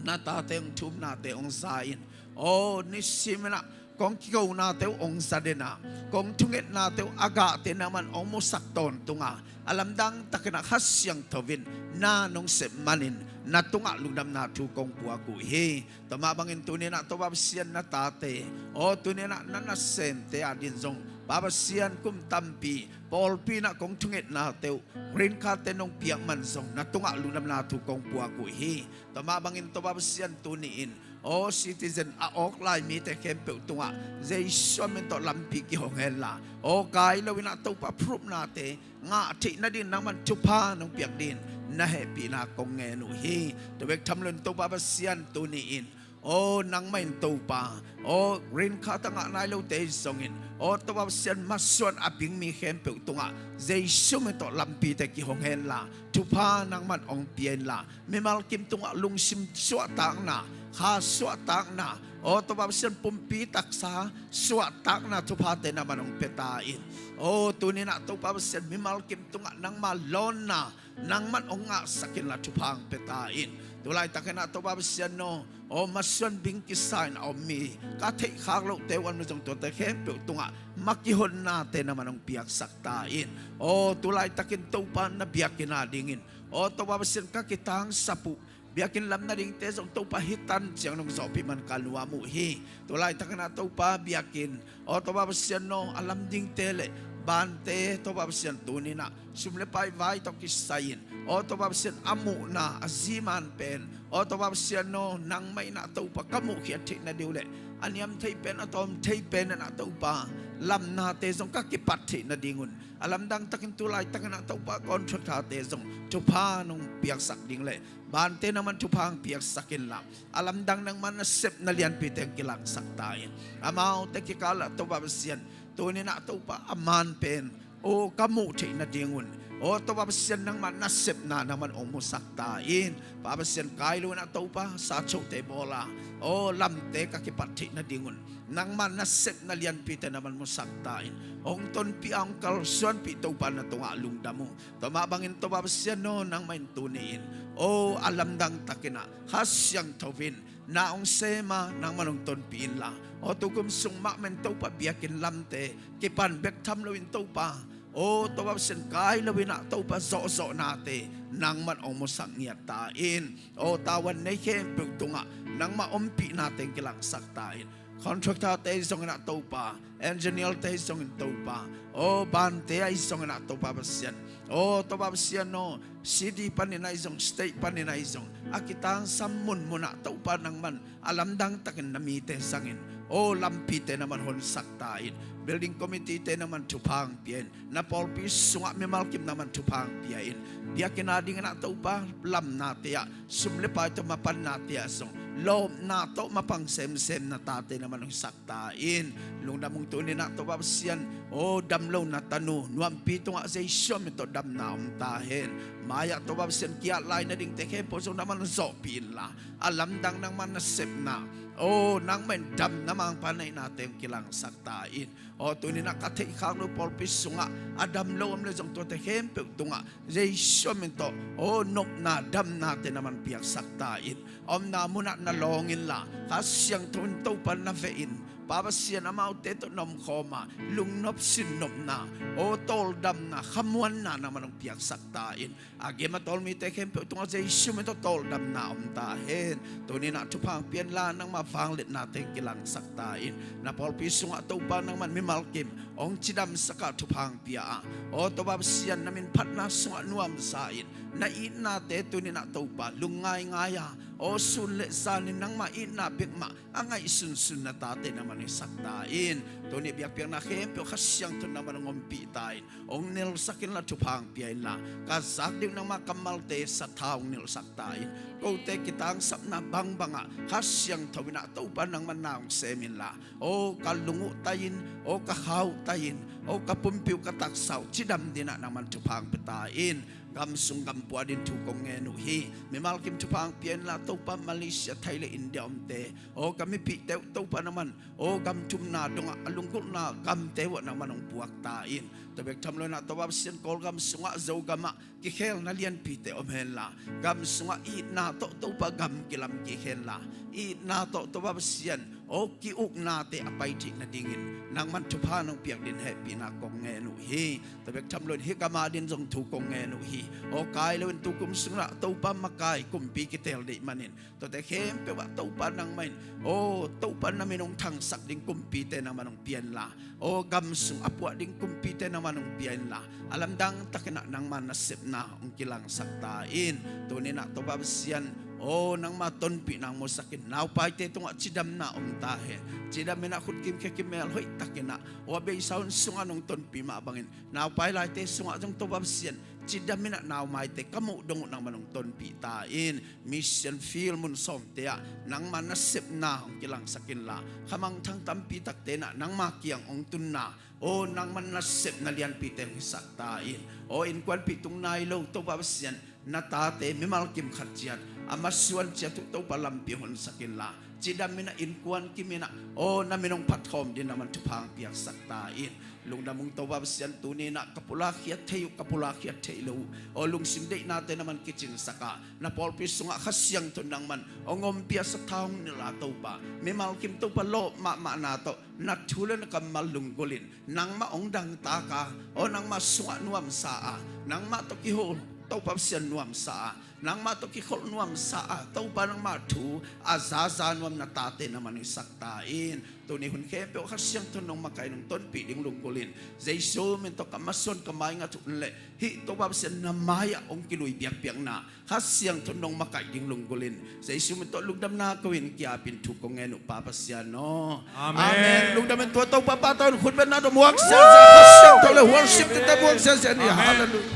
na tate ong thumnate ong za in, aw nisiminah kong kikonate uh ong za dena, kong thungetnate uh a gahte nangman ong musak tawntunga, a lamdang takinah Kha Siangtho in na nong sep manin na tungah lungdamna thu kong puak uh hi. Tua mah bangin tuninah Topa Pasian, na tate, aw tuninah na nasemte a din zong Pa Pasian, kum tampi pawlpi nah kong thungetnate uh green card te nong piak man zong na tungah lungdamna thu kong puak uh hi. Tua mah bangin Topa Pasian, tuni-in aw citizen a awk lai mite khempeuh tungah Jesu min tawh lampi kihong henla, aw kai loinah Topa phrupnate ngah theih nading nangman thupha nong piak dingin na hehpihna kong ngen uh hi. Tua bek tham loin Topa Pasian, tuni-in aw nangmah in Topa, aw green card a ngah nai lote zongin, aw Topa Pasian, masuan a bing mi khempeuh tungah Jesu min tawh lampite kihong henla, thupha nangman ong pia inla, mimal kim tungah lungsim suahtakna, kha suahtakna, aw Topa Pasian, pumpi taksa suahtakna thuphate nangman ong pia ta in. Aw tuninah Topa Pasian, mimal kim tungah nangma lawnna nangman ong ngahsak inla thupha ong pia ta in. Tu laitakinah Topa Pasian aw, aw masuan bing kisa in a om mi ka theihkhak lohte uh a om zong tuate khempeuh tungah ma kihonnate nangman ong piaksak ta in. Aw tu laitakin Topa na biakinn a dingin, aw Topa Pasian, ka kitangsap uh biakinn lam nadingte zong Topa hih tan ciang nong zawhpih man ka nuam uh hi. Tu laitakinah Topa biakinn, aw Topa Pasian aw, a lamdingte le bante Topa Pasian, tuninah sum le pai vai tawh kisai-in, aw Topa Pasian, a muhna a zi man pen, aw Topa Pasian aw, nangmah inah Topa ka muhkhiat theih nading uh le a niam thei pen a tawm thei pen inah Topa lamnate zong ka kipat theih nadingun, a lamdang takin tu laitakinah Topa contractorte zong thupha nong piaksak ding le bante nangman thupha ong piaksak inla, a lamdang nangman na sepna lianpite ong kilangsak ta in. Amaute kikalah Topa Pasian, tuninah Topa a man pen Aw ka muh theih nadingun, aw Topa Pasian nangmah nasepna nangman ong musak ta in. Pa Pasian kai lo in ah Topa, sa chote bawla, aw lamte ka kipat theih nadingun nangmah nasepna lianpite nangman musak ta in. Ong tonpih a ong kalsuanpih Topa na tungah lungdam uh. Tua mah bangin Topa Pasian aw nangmah in tuni in, aw a lamdang takin ah Kha Siangtho in na ong sem a nangman ong tonpih inla, aw tukum sung mahmah in Topa biakinn lamte kipan bek tham loin Topa, aw Topa Pasian kai lo in ah Topa zawhzawhnate nangman ong musak ngiat ta in. Aw tavuan nei khempeuh tungah nangmah ompihnate ong kilangsak ta in. Contractor-te ahi zongin ah Topa, engineer-te ahi zongin Topa, aw bante ahi zongin ah Topa Pasian, aw Topa Pasian aw city panin ahi zong, state panin ahi zong, a kitangsam munmun ah Topa nangman a lamdang takin na mite zangin, aw lampite nangman honsak ta in. Building committee-te nangman thupha ong pia in. Na pawlpi sungah mimal kim nangman thupha ong pia in. Biakinn a dingin ah Topa lamnate ah, sum le pai tawh mapannate ah zong, lawpna tawh mapang semsem na tate nangman ong sak ta in. Lungdam ung. Tuni in ah Topa Pasian, aw damlona tanu nuampi tungah Jesu min tawh damna om ta hen. Mai-ah Topa Pasian ki-at lai nadingte khempeuh zong nangman zawhpih inla, a lamdang nangman nasepna, aw nangmah in damna mangpa neihnate ong kilangsak ta in. Aw tuni in ah ka theihkhak loh pawlpi sungah a damlo om le zong tuate khempeuh tungah Jesu min tawh, aw nopna damnate nangman piaksak ta in. Omna munah na lawng inla, Kha Siangtho in Topa na veh in, Pa Pasian amaute tawh na omkhawm a, lungnop sinnopna, aw tawldamna khamuanna nangman ong piaksak ta in. A gim a tawl mite khempeuh tungah Jesu min tawh tawldamna om ta hen. Tuni in ah thupha ong pia inla, nangmah vangliatnate ong kilangsak ta in. Na pawlpi sungah Topa nangman mimal kim ong cidamsak a thupha ong pia a, aw Topa Pasian na min phatna sungah nuamsa in, na itnate tuni in ah Topa lungngaingai a, aw sun le zanin nangmah itna bek mah a ngaihsunsun na tate nangman ong sak ta in. Tuni biakpiakna khempeuh Kha Siangtho in nangman ong ompih ta in. Ong nelsak inla, thupha ong pia inla, ka zak ding uh nangmah kammalte sathau ong nelsak ta in. Kote kitangsapna bangbangah Kha Siangtho in ah Topa nangman na ong sem inla, aw ka lung uh tai in, aw ka kha uh tai in, aw ka pumpi uh ka taksa uh cidam dingin ah nangman thupha ong pia ta in. Gam sung gam pua dingin thu kong ngen uh hi. Mimal kim thupha ong pia inla Topa, Malaysia, Thai le India omte, aw ka mipihte uh Topa nangman, aw gam thumna dongah a lunggulhna gamte uh ah nangman ong puak ta in. Tua bek tham loin ah Topa Pasian Kawlgam sungah Zogamah kikhelna lianpite om henla, gam sungah itna tawh Topa gam kilam kik henla, itna tawh Topa Pasian aw ki-uknate a pai theih nadingin nangman thupha nong piak dingin hehpihna kong ngen uh hi. Tua bek tham loin hih gam a dingin zong thu kong ngen uh hi. Aw kai loin tukum sungah Topa makai kumpi kitel deih manin, tuate khempeuh ah Topa nangmah in, aw Topa na min ong thangsak ding kumpite nangman ong pia inla, aw gam sung a puah ding kumpite nangman ong pia inla, a lamdang takin ah nangma nasepna ong kilangsak ta in. Tuni in ah Topa Pasian, aw nangma tonpihna ong musak in. Naupaite tungah cidamna om ta hen. Cidam in ah khutkim khekim mel hoih takin ah, aw a beisa hun sungah nong tonpih mah bangin naupai laite sungah zong Topa Pasian cidam in ah naumaite ka muh dong uh nangman ong tonpih ta in. Mission field mun sawmte ah nangma nasepna ong kilangsak inla, khamangthang tampi takte in ah nangma kiang ong tunna, aw nangma nasepna lianpite ong hisak ta in. Aw innkuanpih tung nai lo Topa Pasian, na tate mimal kim khat ciat a masuan ciat uh Topa lampi ong honsak inla, cidam in ah innkuan kim in ah, aw na min ong phatkhawm dingin nangman thupha ong piaksak ta in. Lungdam ung Topa Pasian, tuni in ah ka pulak khiat thei uh, ka pulak khiat thei lo uh, aw lungsim deihnate nangman kicinsak a, na pawlpi sungah Kha Siangtho nangman ong ompih a sathau ong nilh a Topa, mimal kim Topa lawp mahmahna tawh na thu le na kammal lunggulh in nangmah ong dangtak a, aw nangmah sungah nuamsa a, nangmah tawh kiho Topa Pasian nuamsa a, nangmah tawh kikholh nuamsa a, Topa nangmah thu a zaza nuam na tate nangman hisak ta in. Tuni hun khempeuh Kha Siangtho nong makaih nong tonpih ding lunggulh in, Jesu min tawh ka masuan ka maingat uh leh hih Topa Pasian na mai-ah ong kilui biakpiakna Kha Siangtho nong makaih ding lunggulh in, Jesu min tawh lungdamna ko in ki-apin thu kong ngen uh Pa Pasian aw. Amen. Amen. Lungdam in tua Topa pahtawi in khutbetna tawh muak siansian, Kha Siangtho le worship tawh muak siansian ni. Amen. Halleluiah.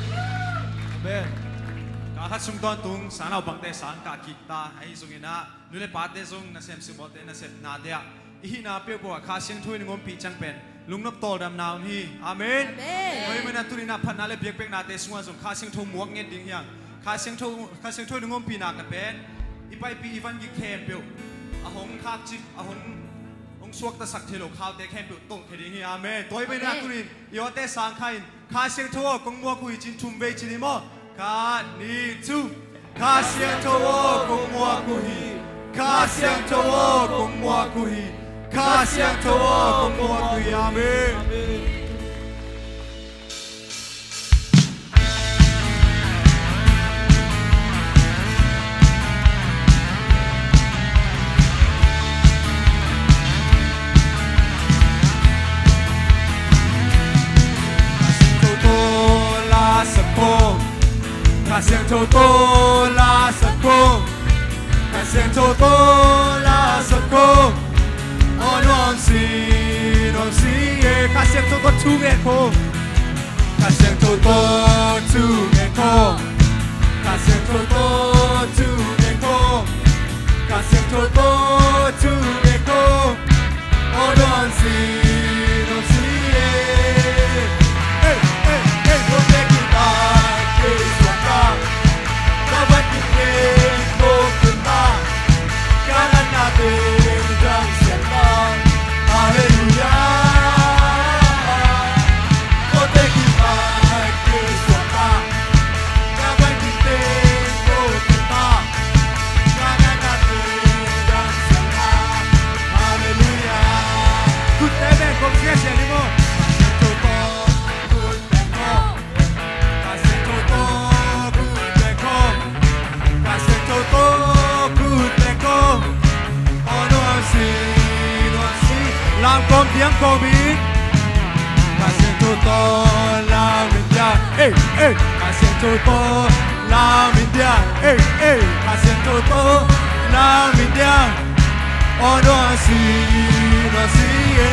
Amen. Kha khat sung tawntung sang naupangte sang kah kik ta ahi zongin ah, nu le pate zong nasem simmawhte nasepnate ah i hihna peuhpeuh ah Kha Siangtho in i ngompih ciang pen lungnop tawldamna om hi. Amen. Amen. Tua ahih manin ah tuni-in ah phatna le biakpiaknate sungah zong Kha Siangtho muak ngen ding hi hang. Kha Siangtho, Kha Siangtho in i ngompihna pen i paipih i vangik khempeuh a hong khakcip, a hong, hong suaktasak thei lo khaute khempeuh tolhkhia ding hi. Amen. Tua ahih manin ah tuni-in i awte sang kha in Kha Siangtho aw kong muak uh hi ci-in thum vei ci ni maw? Khat, nih, thum. Kha Siangtho aw kong muak uh hi. Kha Siangtho aw kong muak uh hi. Kha Siangtho aw kong muak uh hi. Amen. Kha Siangtho tawh la sak khawm. Kha Siangtho tawh la sak khawm. Kha Siangtho tawh la sak khawm. Aw nuam si, nuam si e. Kha Siangtho tawh thungen khawm. Kha Siangtho tawh thungen khawm. Kha Siangtho tawh thungen khawm. Kha Siangtho tawh thungen khawm. Aw nuam si, nuam si e. Ei, ei, ei, nuam te kitak kei suak ta. Ka van kik kei tawh kei ta. Ka natna pen damsiatna. Halleluiah. Kote kipan kei suakta. Ka van kik teng kote pa. Ka natna pen damsiatna. Halleluiah. Kutte beng kong siasia ni maw. Kutte beng kong. Kha Siangtho tawh khut beng khawm. Kha Siangtho tawh khut beng khawm. Aw nuam si, nuam si. Lam kawm diam kawm in. Kha Siangtho tawh lam in dia. Ei, ei. Kha Siangtho tawh lam in dia. Ei, ei. Kha Siangtho tawh lam in dia. Aw nuam si, nuam si e.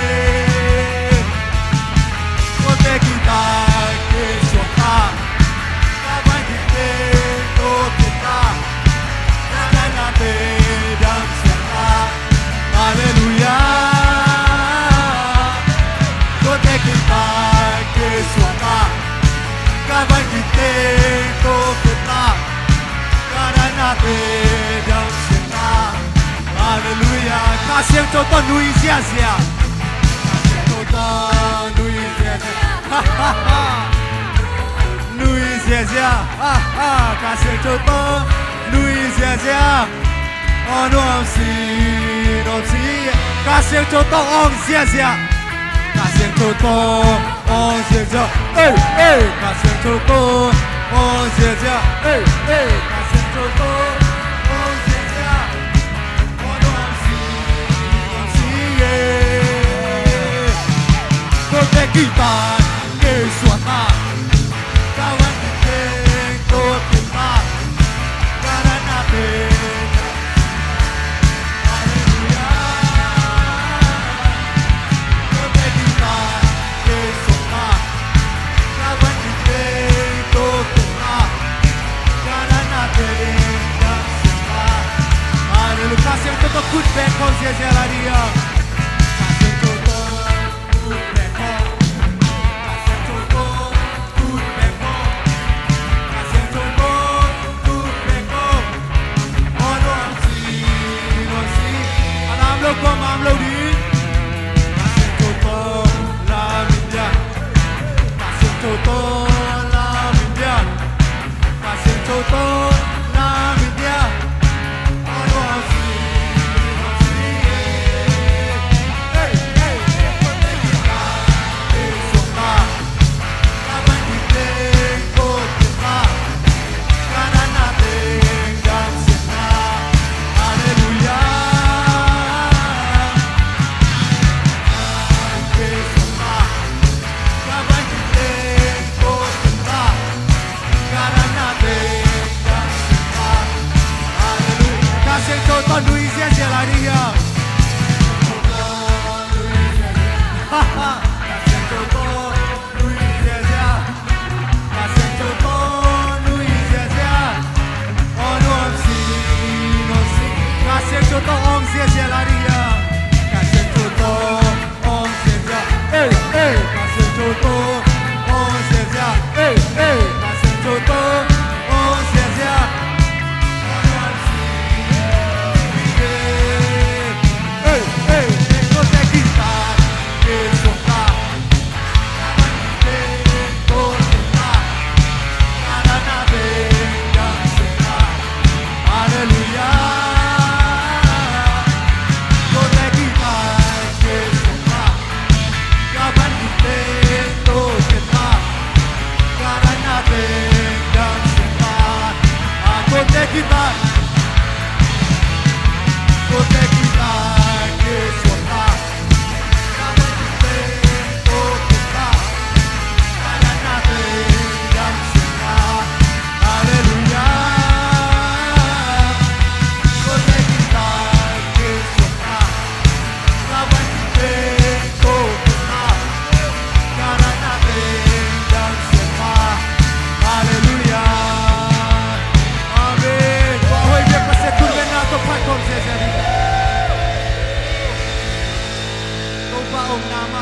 Kote kitak kei suakta. Ka van kik teng kote pa. Ka natna pen damsiatna. Halleluiah. Kote kipan kei suakta. Ka van kik teng kote pa. Ka natna pen damsiatna. Halleluiah. Kha Siangtho tawh nui ziazia. Kha Siangtho tawh nui ziazia. Nui ziazia. Kha Siangtho tawh nui ziazia. Aw nuam si, nuam si. Kha Siangtho tawh awng ziazia. Kha Siangtho tawh awng ziazia. Ei, ei. Kha Siangtho tawh awng ziazia. Ei, ei. Kha Siangtho tawh awng ziazia. Aw nuam si, nuam si e. Kote kipan kei suakta. Ka van kik teng kote pa. Ka natna pen. Halleluiah. Kote kipan kei suakta. Ka van kik teng kote pa. Ka natna pen damsiatna. Halleluiah. Kha Siangtho tawh khut beng khawm ziazia lai ding a. Kha Siangtho tawh khut beng khawm. Kha Siangtho tawh khut beng khawm. Kha Siangtho tawh khut beng khawm. Aw nuam si, nuam si. A lam lo kua mam lo ding. Kha Siangtho tawh lam in dia. Kha Siangtho tawh lam in dia. Kha Siangtho tawh lam in dia. Aw nuam si, nuam si e. Hey, hey, hey. Kote kipan kei suakta. Ka van kik teng kote pa. Ka natna pen damsiatna. Halleluiah. Amen.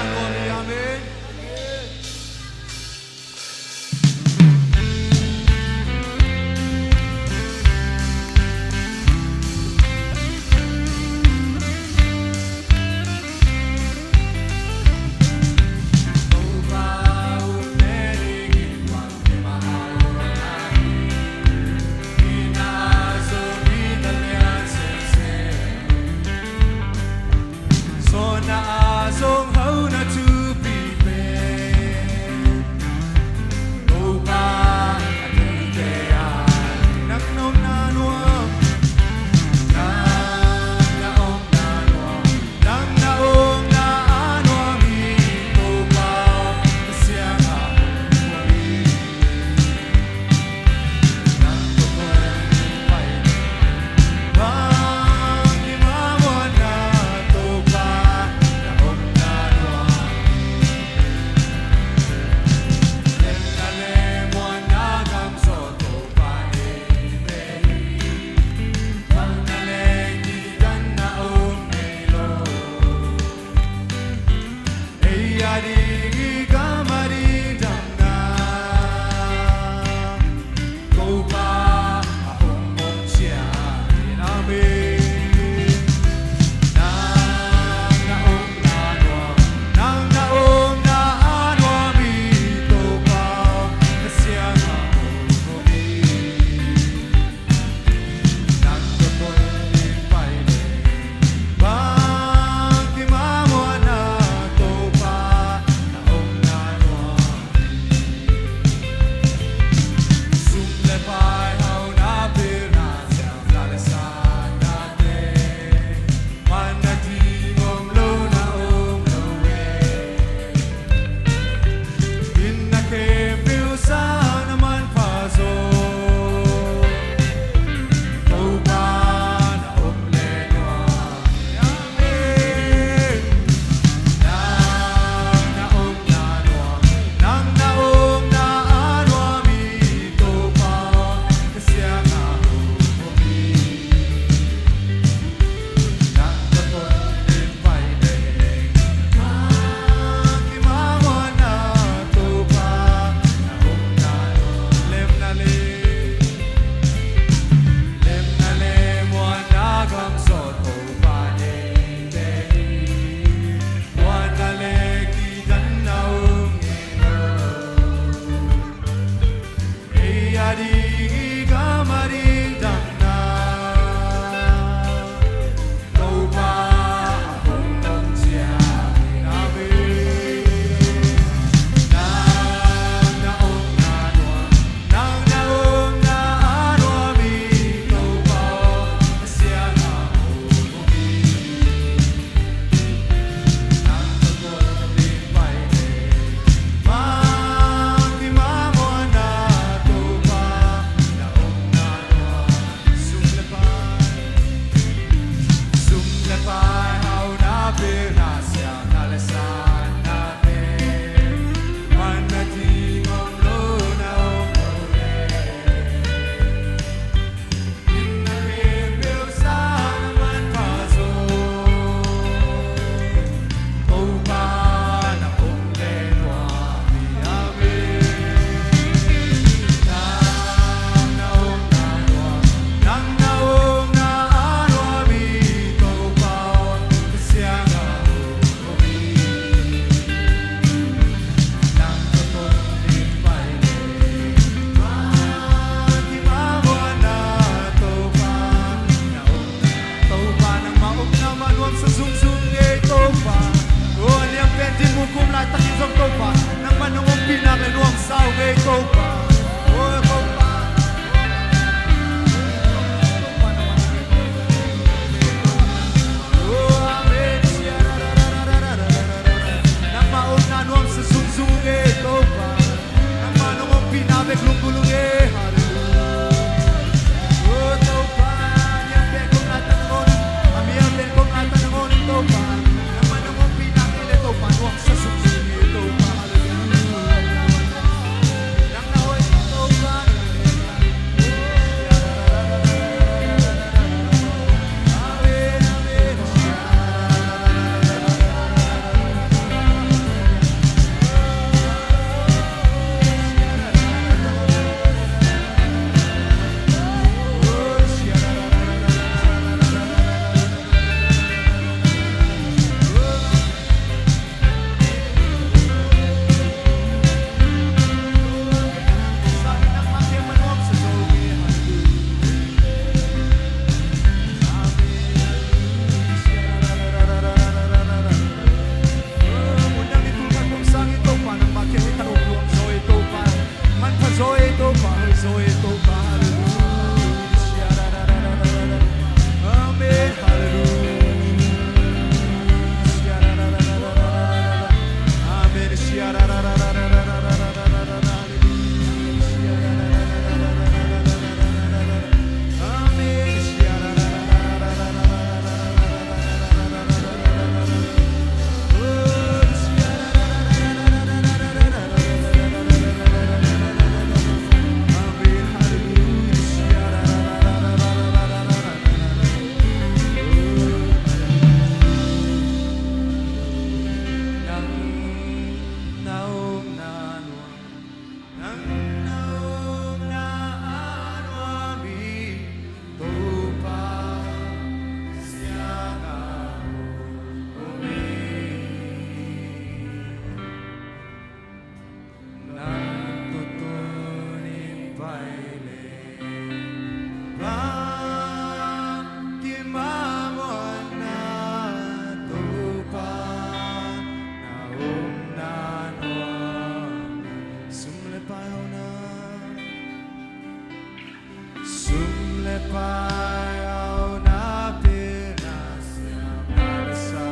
Pai au na pil na siam na sa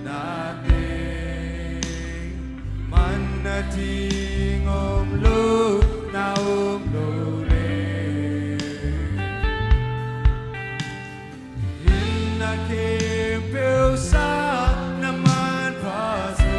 na teng man na ding om lo na om lo le. Inn na khempeuh sa na manpha zo.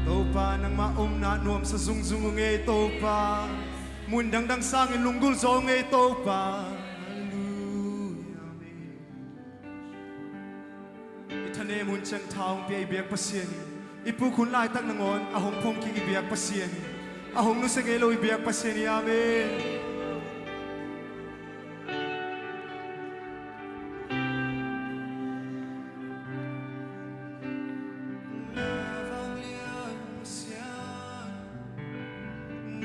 Topa, nangmah omna nuamsa zungzung ung ei Topa. Mun dangdang sangin lunggulh zaw ung ei Topa. Halleluia. Amen. I thanem hun ciang tha hong pia i biak Pasian in, i puk hun laitak nangawn a hong phongkik i biak Pasian in, a hong nusia ngei lo i biak Pasian hi. Amen.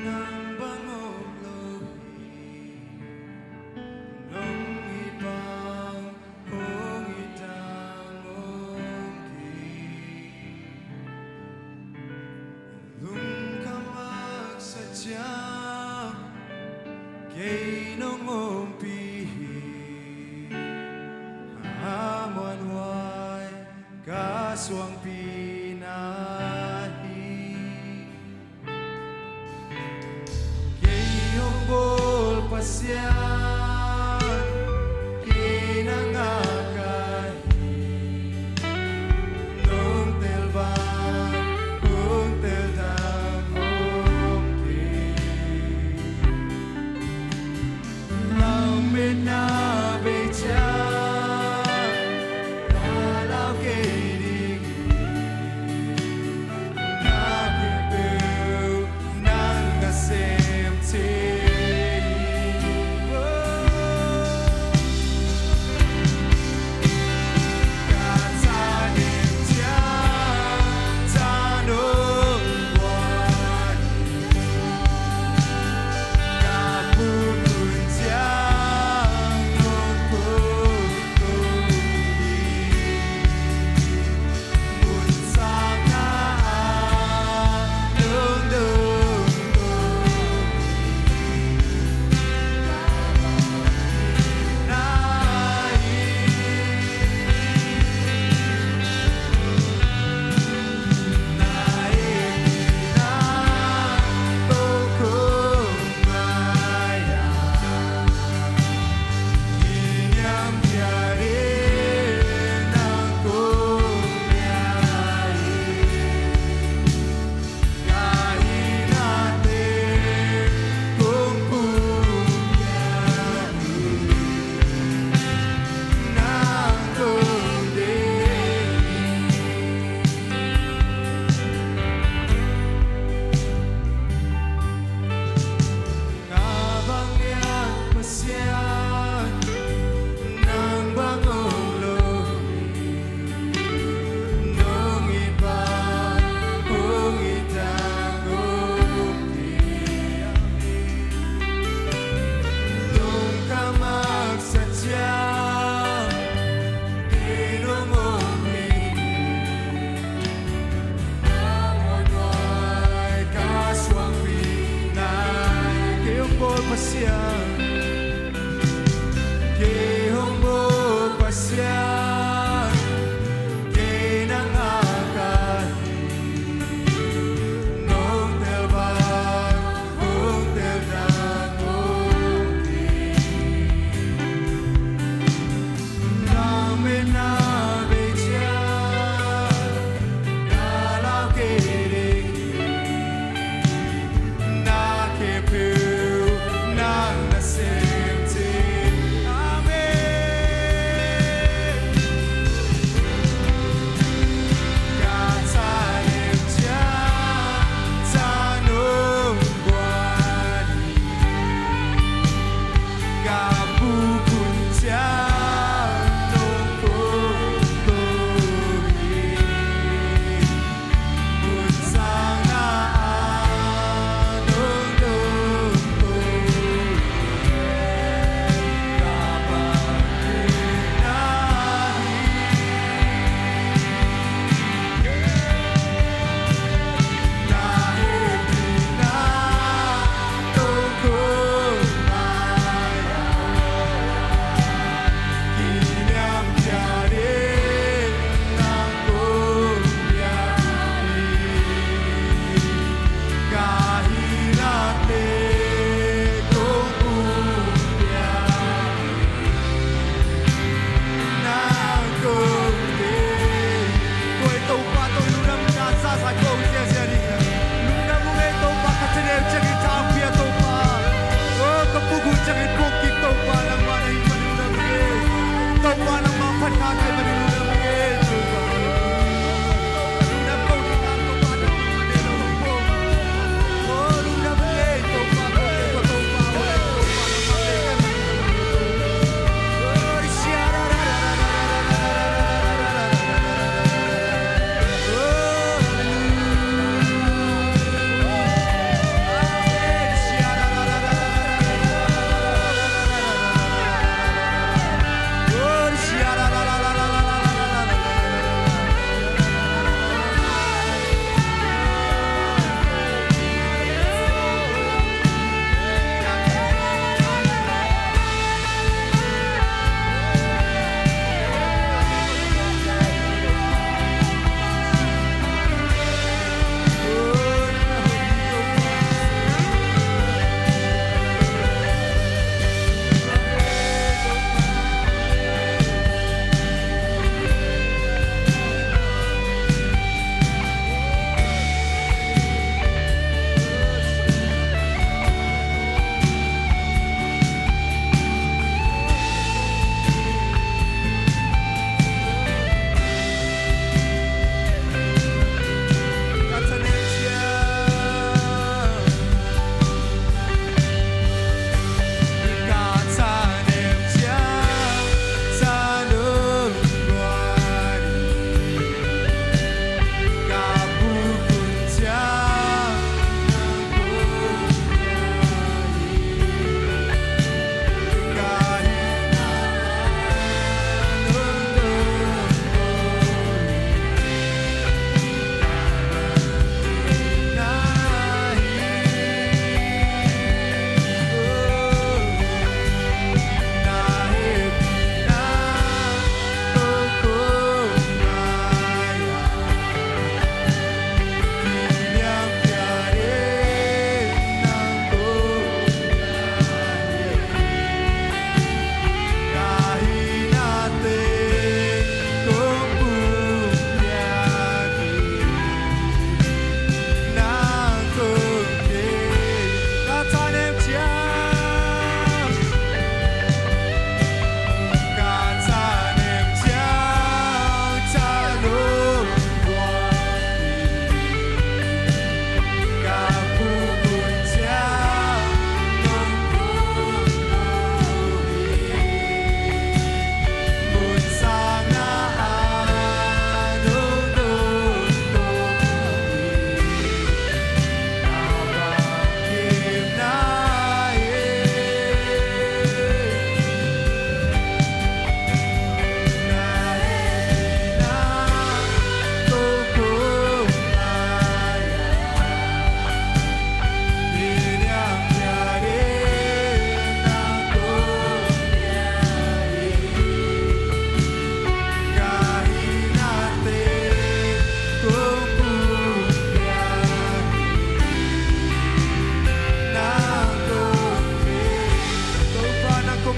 Nang bang om lo hi, nong hi bang hong hi tang om kei. Lungkham maksa ciang kei nong ompih hi, a muanhuai ka suangpi na hi. Kei hong bawl Pasian, kei na ngak ka hi. Nong tel bang, hong tel dang om kei. Lau metna bei ciang ka lau kei ding hi. Na khempeuh nang na sem thei hi. Ka thanem ciang tha nong guan hi. Ka puk hun ciang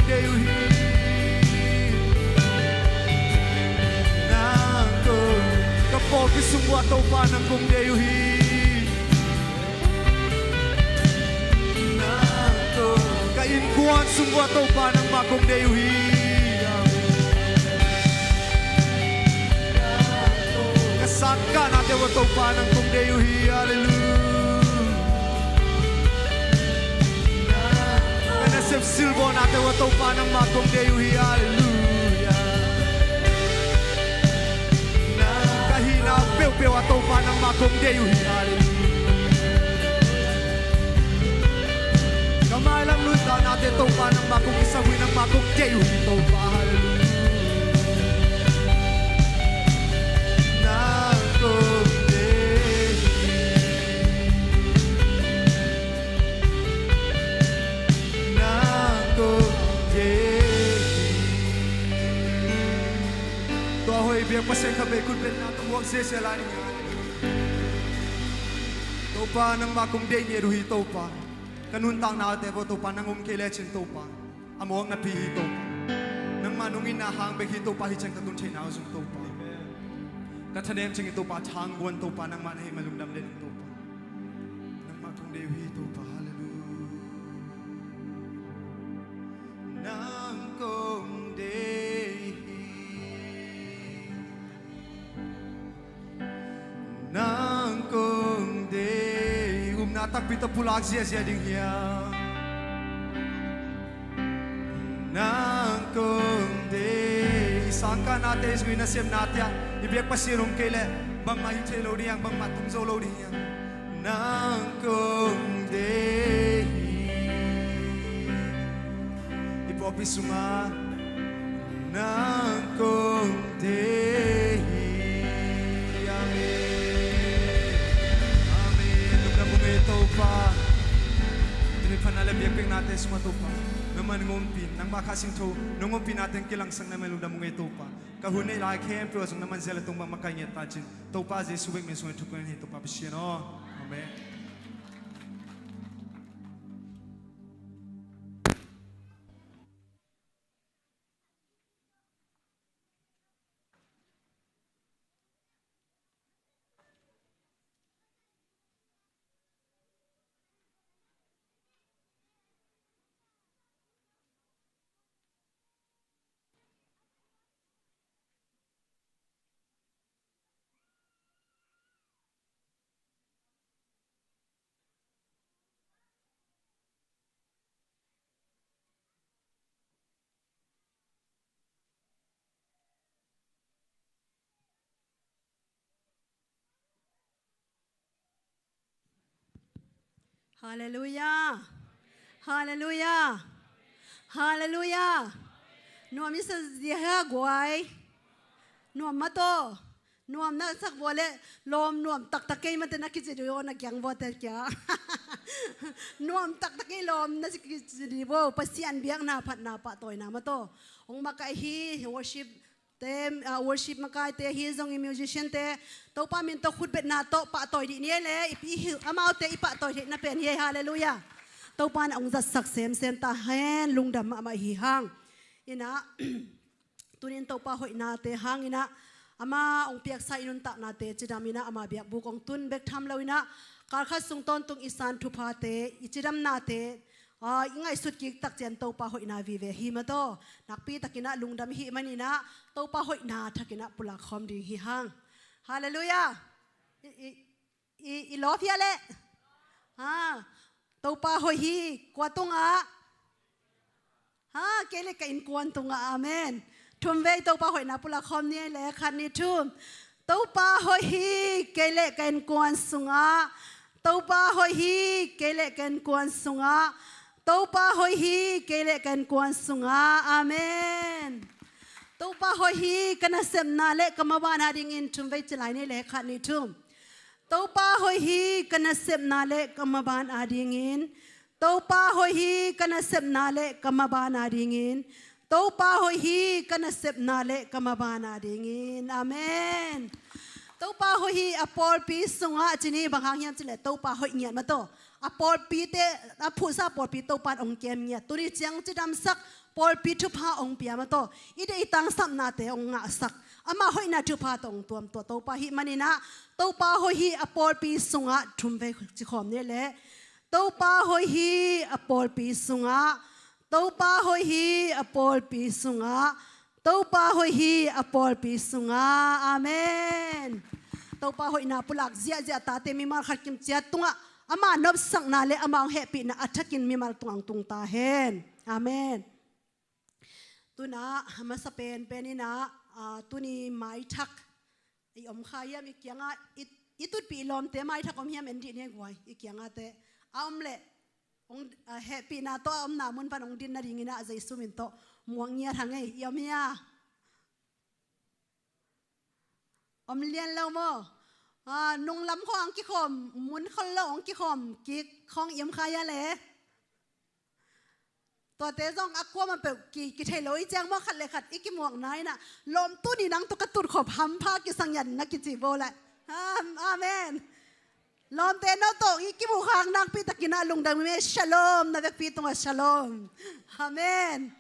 Dei uh hi. Nang kong, ka pawlpi sung uah Topa nang kong dei uh hi. Nang kong, ka innkuan sung uah Topa nangmah kong dei uh hi. Ka sangkahnate uah Topa nang kong dei uh hi. Halleluiah. Ka nasep silvawhnate uah Topa nangmah kong dei uh hi. Halleluiah. Ka hihna peuhpeuh ah Topa nangmah kong dei uh hi. Halleluiah. Ka mailam nuntaknate Topa nangmah kong kisap uh hi, nangmah kong dei uh hi Topa. Halleluiah. Nang kong dei hi. Nang kong dei hi. Tua hoih biak Pasian khatvei khutbetna tawh muak ziahziah lai ning. Topa nangmah kong dei ngiat uh hi Topa. Ka nuntaknate uah Topa nang om kei lecin Topa, a mawk napi hi Topa. Nangmah nong itna hang bek hi Topa, hih ciang ka tun theihna uh zong Topa. Ka thanem ciangin Topa thangguan Topa nangmah na hih mah lungdam le ning Topa. Nangmah kong dei uh hi Topa. Halleluiah. Nang kong dei hi. Nang kong dei hi. Upna takpi tawh pulak ziahziah ding hiam? Nang kong dei hi. I sangkahnate, i nasepnate ah i biak Pasian om kei leh bangmah hi thei lo ding hiam, bangmah tung zo lo ding hiam? Nang kong dei hi. I pawlpi sungah nang kong dei hi. Amen. Amen. Lungdam ung ei Topa. Tuni phatna le biakpiaknate sungah Topa, nangman nong ompih, nangma Kha Siangtho nong ompihna teng kilangsak na hih mah lungdam ung ei Topa. Ka hun neih lai khempeuh ah zong nangman zia le tong bang makaih ngiat ta cin, Topa Jesu bek min sungah thupha ka ngen hi Topa Pasian aw. Amen. Halleluiah. Halleluiah. Halleluiah. Nuam i sa zia hia guai? Nuam mah tawh. Nuam na sak vua leh lawm nuam taktak kei mate na kici dih aw, na kiang vua te kia. Nuam taktak kei lawm na kici dih aw. Pasian biakna phatna pahtawina mah tawh hong makaih hi. Worship te, ah, worship makaite, hi zongin musician te, Topa min tawh khutbetna tawh pahtawi dih ni ei le, i, i, amaute i pahtawi theihna pen hi ei. Halleluiah. Topa in hong zatsak semsem ta hen, lungdam mahmah hi hang. Inah, tunin Topa hoihnate hang inah, ama hong piaksa i nuntaknate cidam inah, ama biakbuk hong tun bek tham lo inah, kalkhat sung tawntung i san thuphate, i cidamnate, ah, i ngaihsut kik tak ciang Topa hoihna vive hi mah tawh. Nakpi takinah lungdam i hih maninah Topa hoihna thakinah pulak khawm ding hi hang. Halleluiah. I, i, i, i lawp hia leh? Ha. Topa hoih hi. Kua tungah? Ha, kei le ka innkuan tungah. Amen. Thumvei Topa hoihna pulak khawm ni ei le, khat, nih, thum. Topa hoih hi, kei le ka innkuan sungah. Topa hoih hi, kei le ka innkuan sungah. Topa hoih hi, kei le ka innkuan sungah. Amen. Topa hoih hi, ka nasepna le ka maban adingin, thumvei ci lai ni ei le, khat, nih, thum. Topa hoih hi, ka nasepna le ka maban adingin. Topa hoih hi, ka nasepna le ka maban adingin. Topa hoih hi, ka nasepna le ka maban adingin. Amen. Topa hoih hi. A pawlpi sungah ci ni, bang hang hiam cih leh Topa hoih ngiat mah tawh. A pawlpite, a phuhsa pawlpi Topa in hong kem ngiat. Tuni ciang cidamsak pawlpi thupha hong pia mah tawh i deih i tangsapnate hong ngahsak, ama hoihna thupha tawh hong tuam, tua Topa ahih manin ah, Topa hoih hi a pawlpi sungah, thum vei ci khawm ni leh. Topa hoih hi a pawlpi sungah, Topa hoih hi a pawlpi sungah, Topa hoih hi a pawlpi sungah. Amen. Topa hoihna pulak ziahziah tate mimal khat kim ciat tungah ama nopsakna le ama hong hehpihna a thakin mimal tungah hong tung ta hen. Amen. Tuna masa penpen in ah, ah, tuni maithak i om kha hiam, i kiangah i, i tutpih i lawmte maithak om hiam, en dih ni guai, i kiangah te a om leh hong, ah, hehpihna tawh a omna mun pan hong din nadingin ah Jesu min tawh muak ngiat hang ei. I om hia? Om lian lo maw? Ah, nunglam khawng hong kikhawm, mun khol lo hong kikhawm kik khawng i om kha hia le? Tuate zong a kuamah peuh ki, kithei lo i ciang maw, khat le khat i kimuakna in ah, lawm, tuni nang tawh ka tutkhop hampha kisang hi a na kici bo lai. Am-, amen. Lawmte, no tawh i kimukhak nakpi takin ah lungdam hi. Shalom, na vekpi tungah shalom. Amen.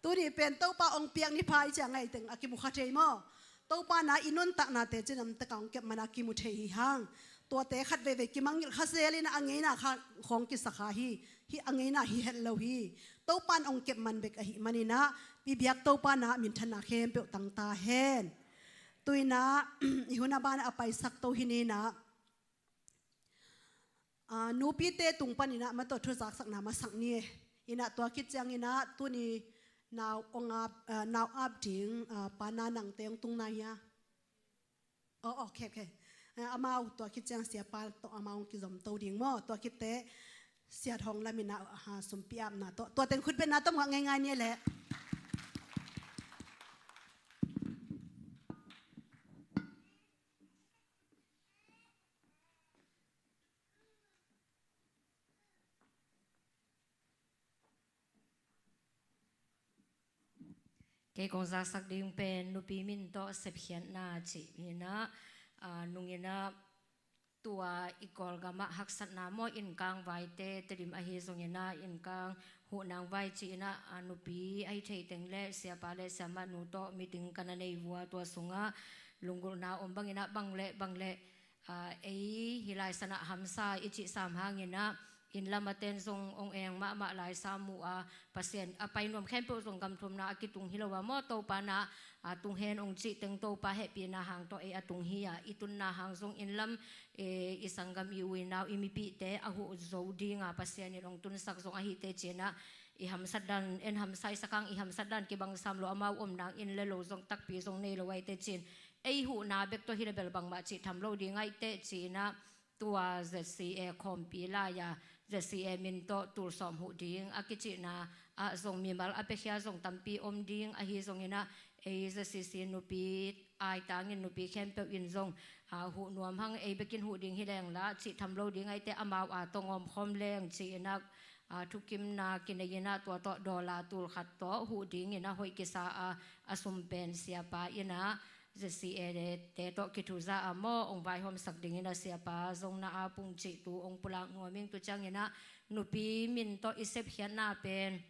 Tuni pen Topa hong piak ni pha i ciang ngaih teng a kimu kha thei maw? Topa na i nuntaknate cinam takah hong kep man a kimu thei hi hang. Tuate khat veivei kimangngilh kha zel in ah a ngeina kha khawng kisa kha hi. Hih a ngeina hi het lo hi. Topa in hong kep man bek ahih manin ah, i biak Topa na minthanna khempeuh tang ta hen. Tu in ah, i hun a ban a paisak to hi ni in ah, ah, nupite tung panin ah mah tawh thuzaksakna masak ni e. In ah tua khit ciangin ah tuni nau hong ap, ah, nau ap ding, ah, Pa Na Nang te hong tung nai hia? Oh, okay, okay. Ah, amau tua khit ciang siapa tawh amau hong kizom to ding maw? Tua khit teh siat hong lam in ah, ah, sumpi apna tawh, tua teng khut betna tawh ngah ngeingai ni e leh. Kei kong zaksak ding pen nupi min tawh sepkhiatna cih in ah, ah, nung in ah tua i Kawlgam ah haksatna maw, innkang vaite, Tedim ahi zongin ah innkang huhnang vai cih in ah, ah, nupi ahi thei teng le siapa le siamah nu tawh meeting ka na nei vua, tua sungah lunggulhna om bangin ah bang le bang le, ah, ei hih lai sanah hamsa i cih sam hangin ah, inn lam a ten zong hong eng mahmah lai sam uh a, Pasian a pai nuam khempeuh zong gam thumna a kitung hi lo a maw, Topa na, ah, tung hen hong cih teng Topa hehpihna hang tawh ei a tung hi a, i tunna hang zong inn lam, eh, i sanggam, i u i nau, i mipihte a huh zo ding a Pasian in hong tunsak zong ahi teh ci in ah, i hamsat dan, en hamsa i sak hang, i hamsat dan kibang sam lo, amau om nang inn le lo zong takpi zong nei lo ahi teh ci in, ei huhna bek tawh hi le bel bangmah cih tham lo ding ahi teh ci in ah, tua Z C A khawmpi lai-a Z C A min tawh tul sawm huh ding a kicihna ah zong mimal a piakhia zong tampi om ding ahi zongin ah, ei Z C C nupi aitangin nupi khempeuh in zong, ah, huh nuam hang, ei bekin huh ding hi leng la cih tham lo ding ahi teh, amau a tawh ngawm khawm leng ci in ah, ah, thukimna kinei in ah tua tawh dollar tul khat tawh huh dingin ah hoih kisa a, a sum pen siapa in ah Z C A te tawh kithuza a maw, hong vaihawmsak dingin ah siapa zong na a pung cih tu hong pulak nuam ing. Tu ciangin ah nupi min tawh i sepkhiatna pen,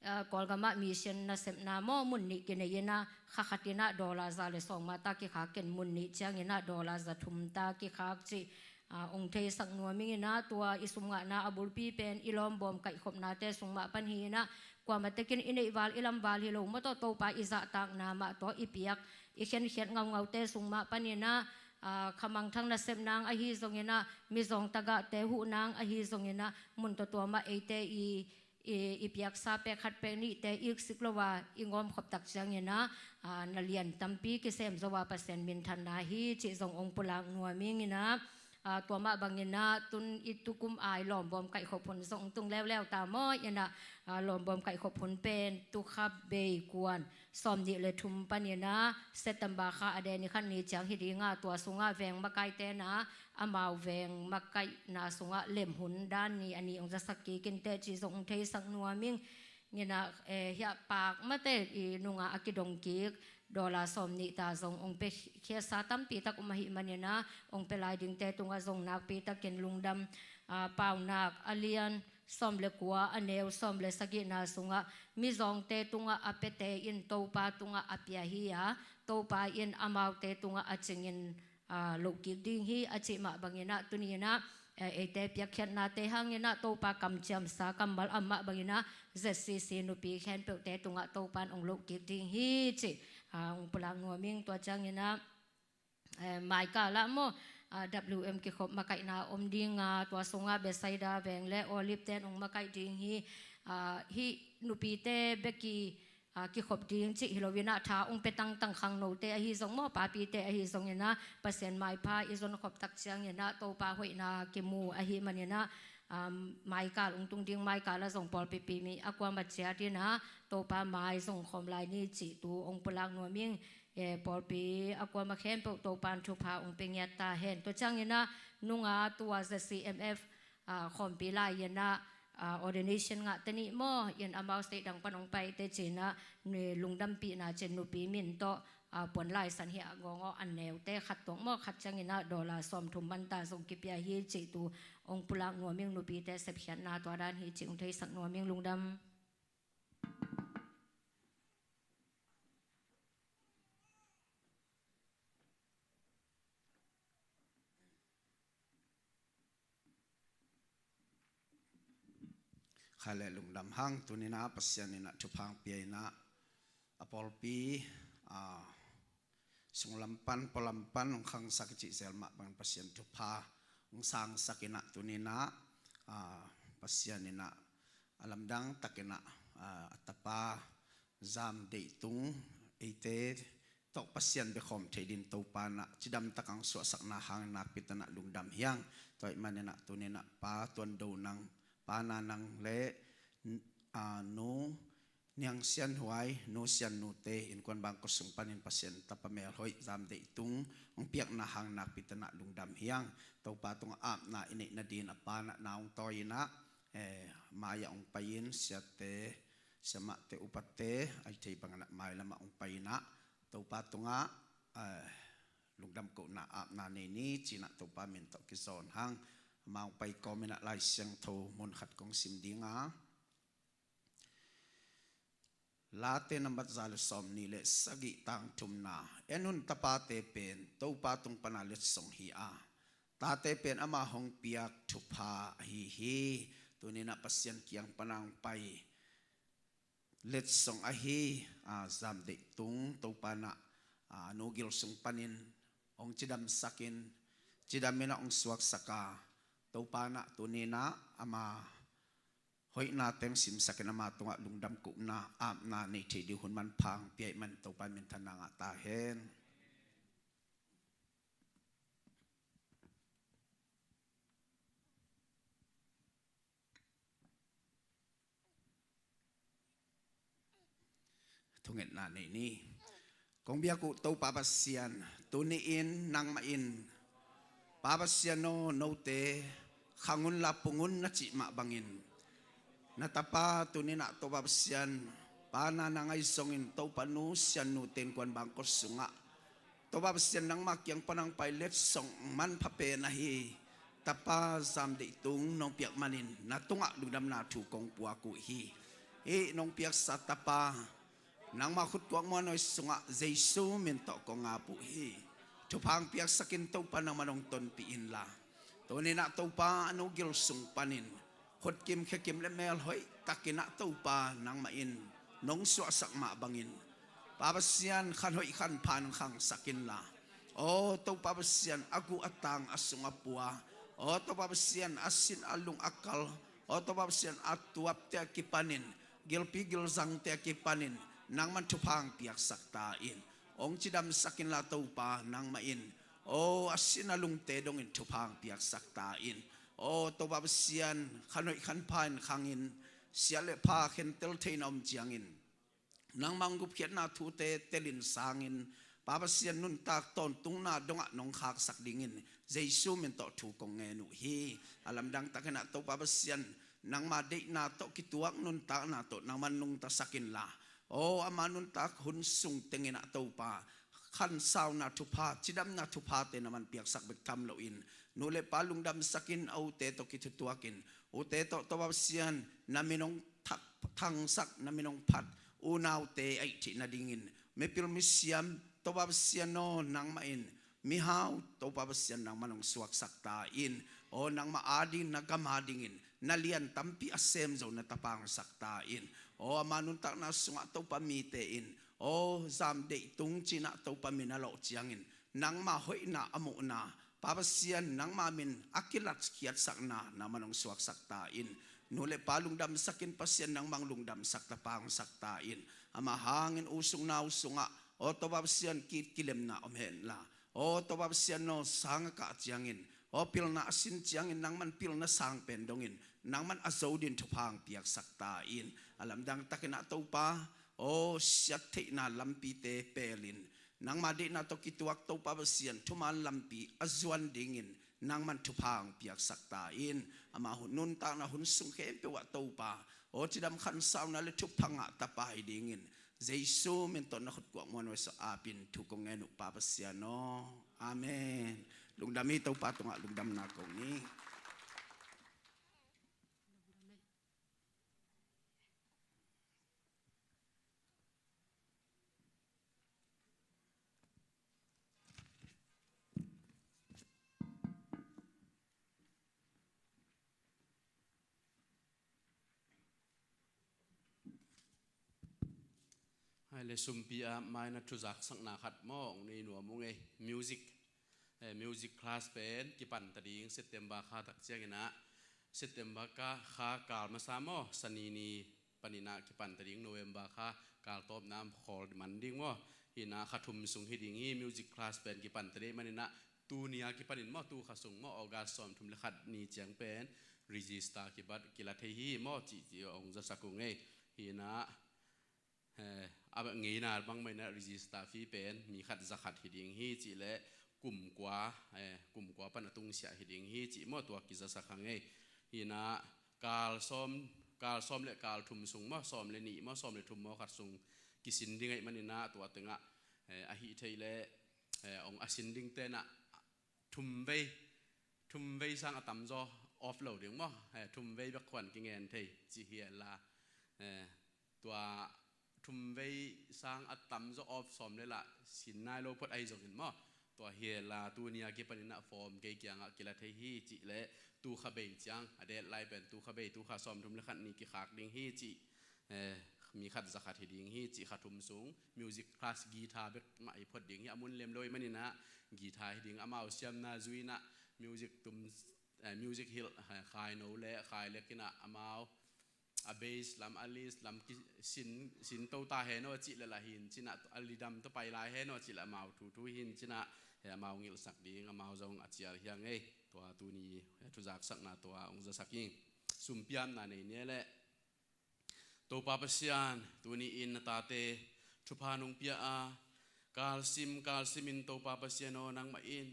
ah, Kawlgam ah mission nasepna maw, mun nih kinei in ah kha khat in ah dollar za le sawng mah ta kikhak in, mun nih ciangin ah dollar za thum ta kikhak cih, ah, hong theisak nuam ing in ah, tua i sum ngahna a bulpi pen i lawmbawm kaihkhopnate sung mah pan hi in ah, kuamah tekin i neih val i lam val hi lo maw, tawh Topa i zahtakna mah tawh i piak i khenkhiat ngaungaute sung mah panin ah, ah, khamangthang nasep nang ahi zongin ah, mizawng tagahte huh nang ahi zongin ah, mun tawh tua mah eite i, i, i piaksa pek khat pek nihte iksik lo a i ngawmkhop tak ciangin ah, ah, na lian tampi kisem zo a Pasian minthanna hi cih zong hong pulak nuam ing in ah, ah, tua mah bangin ah tun i tukum ai lawmbawm kaihkhop hun zong tung leuleu ta maw in ah, ah, lawmbawm kaihkhop hun pen Tukha Bei Kuan sawm nih le thum panin ah September kha a deni khat ni ciang hi ding a, tua sungah veng makaite na, amau veng makaihna sungah lem hun dan ni a ni hong zasak kik in teh ci zong hong theisak nuam ing. Nginah, eh, hiah pak mate i nungah a kidong kik dollar sawm nih ta zong hong pia khiatsa tampi tak om ahih manin ah, hong pia lai dingte tungah zong nakpi takin lungdam, ah, paunak a lian sawm le kua a neu sawm le sagihna sungah mizawngte tungah a piate in Topa tungah a pia hi a, Topa in amaute tungah a cingin, aa, lohkik ding hi a cih mah banginah tuninah, eh, eite piakkhiatnate hanginah Topa kamciamsa kammal am mah banginah Z C C nupi khempeuhte tungah Topa in hong lohkik ding hi cih, aa, hong pulak nuam ing. Tua cianginah, eh, maikal ah maw, ah, W M kikhop makaihna om dinga, tua sungah Bethsaida veng le Olive ten hong makaih ding hi. Ah, hih nupite bek i, ah, kikhop ding cih hi loinah tha hong pia tangtang khangnote ahi zong maw, papite ahi zonginah Pasian maipha i zonkhop tak cianginah Topa hoihna kimu ahi maninah, um, maikal hong tung ding maikal ah zong pawlpipi mi a kuamah ciatinah Topa mai zong khawm lai ni cih tu hong pulak nuam ing. Eh, pawlpi a kuamah khempeuh Topan thupha hong pia ngiat ta hen. Tua cianginah nunga tua Z C M F, ah, khawmpi lai-inah, ah, ordination ngahte nih maw, in amau state dang pan hong paite cinah, lungdampihna cin nupi min tawh, ah, puan laisan hi a gawngawh an neute khat tuak maw, khat cianginah dollar sawmthum manta zong kipia hi cih tu hong pulak nuam ing. Nupite sepkhiatna tua dan hi cih hong theisak nuam ing. Lungdam. Kha le lungdam hang. Tuninah Pasian inah thupha hong pia inah a pawlpi, aa, sunglam pan pualam pan hong khangsak i cih zel mah bangin Pasian thupha hong sangsak inah tuninah, aa, Pasian inah a lamdang takinah, aa, a tapa Zam Deih Tung eite tawh Pasian biakhawm thei din Topa inah cidam tak hong suahsakna hangin nakpi takinah lungdam hi hang. Tua ahih maninah tuninah pa Tuan Do Nang, pa Na Nang le, aa, nu Niang Sian Huai, nu Sian Nute innkuan bangkua sung panin Pasian tapa melhoih Zam Deih Tung hong piakna hang nakpi takinah lungdam hi hang. Topa tungah apna i neih nadin a pa inah na hong tawi inah, eh, mai-ah hong pai-in siate, siamahte, upate, a i thei banginah mailamah hong pai inah Topa tungah, eh, lungdam kohna apna nei ni cinah Topa min tawh kizawn hang. Amah hong pai kawm inah Lai Siangtho mun khat kong sim dinga, Late nambat za le sawmnih le sagih, tang thumna. En un, tapate pen Topa tung pana letsong hi a, tate pen ama hong piak thupha ahi hi. Tuninah Pasian kiang pana hong pai letsong ahi, aa, Zam Deih Tung Topa inah, aa, nu gil sung panin hong cidamsakin, cidamin ah hong suaksak a, Topa inah tuninah ama hoihna teng simsakin ama tungah lungdam kohna apna nei thei ding hun manpha hong pia ahih man Topa in minthanna ngah ta hen. Thungetna nei ni. Kong biak uh Topa Pasian, tuni-in nangmah in, Pa Pasian aw, note khang unla pung un na cih mah bangin, na tapa tuninah Topa Pasian, Pa Na Nang ahi zongin Topa nu Sian Nute innkuan bangkua sungah Topa Pasian nangma kiang pana hong pai letsong manpha pen ahi tapa Zam Deih Tung nong piak manin na tungah lungdamna thu kong puak uh hi. Hih nong piaksa tapa nangma khutkuak muanhuai sungah Jesu min tawh kong ap uh hi. Thupha hong piaksakin Topa nangmah nong tonpih inla, tuninah Topa a nu gil sung panin khutkim khekim le melhoih takinah Topa nangmah in nong suahsak mah bangin, Pa Pasian, khan hoih khan pha in khangsak inla, aw Topa Pasian, a guh a tang a sung a pua, aw Topa Pasian, a sin a lung a kal, aw Topa Pasian, a tuapte a kipanin, gilpi gilzangte a kipanin nangman thupha hong piaksak ta in. Hong cidamsak inla Topa nangmah in, aw a sin a lungte dongin thupha hong piaksak ta in. Aw Topa Pasian, khan hoih khan pha in khangin, siat le pha khentel theihna om ciangin nangmah hong gupkhiatna thute telin sangin, Pa Pasian nuntak tawntungna dongah nong khaksak dingin Jesu min tawh thu kong ngen uh hi. A lamdang takinah Topa Pasian, nangma deihna tawh kituak nuntakna tawh nangman nungtasak inla, aw ama nuntak hun sung tenginah Topa, khansauna thupha, cidamna thuphate nangman piaksak bek tham loin, nu le pa lungdamsakin a ute tawh kithutuakin, Ute tawh Topa Pasian na min hong thak, thangsak, na min hong phat unaute a hih theih nadingin, mipil misiam Topa Pasian aw, nangmah in mihau Topa Pasian nangmah in hong suaksak ta in. Aw nangmah ading, na gam adingin na lian tampi a sem zo na tapa hong sak ta in. Aw ama nuntakna sungah Topa mite in aw zam deih tung cinah Topa min a lawh ciangin nangma hoihna a muhna, Pa Pasian nangma min a kilatkhiatsakna nangman hong suaksak ta in. Nu le pa lungdamsak in, Pasian nangmang lungdamsak tapa hong sak ta in. Ama hangin u sung nau sungah aw Topa Pasian ki, kilemna om henla, aw Topa Pasian aw sang a kah ciangin, aw pilna a sin ciangin nangman pilna sang pen dongin nangman a zo din thupha hong piaksak ta in. A lamdang takin ah Topa aw siat theihna lampite pelin nangma deihna tawh kituak Topa Pasian thuman lampi a zuan dingin nangman thupha hong piaksak ta in. Ama hun nuntakna hun sung khempeuh ah Topa aw cidam khansauna le thupha ngah tapa hi dingin Jesu min tawh na khutkuak muanhuai sawh apin thu kong ngen uh Pa Pasian aw. Amen. Lungdam hi. Topa tungah lungdamna kong ni. Hai le sumpi ah maina thuzaksakna khat maw hong nei nuam ung ei. Music, eh, music class pen kipan ta ding September kha tak ciangin ah, September kha kal masa maw, Sani ni panin ah kipan ta ding, November kha kal tawpna khawl man ding maw. Hi in ah kha thum sung hi ding hi, music class pen kipan ta ding manin ah tuni a kipanin maw, tu kha sung maw, August sawmthum le khat ni ciang pen register kibat kila thei hi maw cih, cih hong zasak ung ei. Hi in ah, eh, a ngeina bangmah in ah register fee pen mi khat za khat hi ding hi cih leh kum kua, eh, kum kua pan a tungsiah hi ding hi cih maw, tua kizasak hang ei. Hi in ah kal sawm, kal sawm le kal thum sung maw, sawm le nih maw, sawm le thum maw khat sung kisin ding ahih manin ah tua tengah, eh, a hih thei leh, eh, hong a sin dingte in ah thum vei, thum vei sang a tamzaw off lo ding maw, eh, thum vei bek khuan kingen thei cih hi a la, eh, tua thum vei sang a tamzaw off sawm le lah sin nai lo phot ahi zongin maw, tua hi a la tuni a kipanin ah form kei kiangah kila thei hi cih leh tu kha bei ciang, a deadline pen tu kha bei, tu kha sawmthum le khat ni kikhak ding hi cih, eh, mi khat za khat hi ding hi cih kha thum sung music class guitar bek mah hi phot ding hi. A mun lem lo ahih manin ah guitar hi ding, amau siamna zui in ah music tum, eh, music hilh, eh, Khai No le Khai Lek in ah amau a bass lam, a lead lam kisin, sin to ta hen aw cih leh lah hin cin ah, a lidam tawh pai lai hen aw cih leh amau thu thu hin cin ah, eh, amau ngilhsak ding, amau zong a cial hi hang ei. Tua tuni, eh, thuzaksakna tua hong zasak ing. Sumpiamna nei ni leh. Topa Pasian, tuni in na tate thupha nong pia a, kalsim kalsim in Topa Pasian aw nangmah in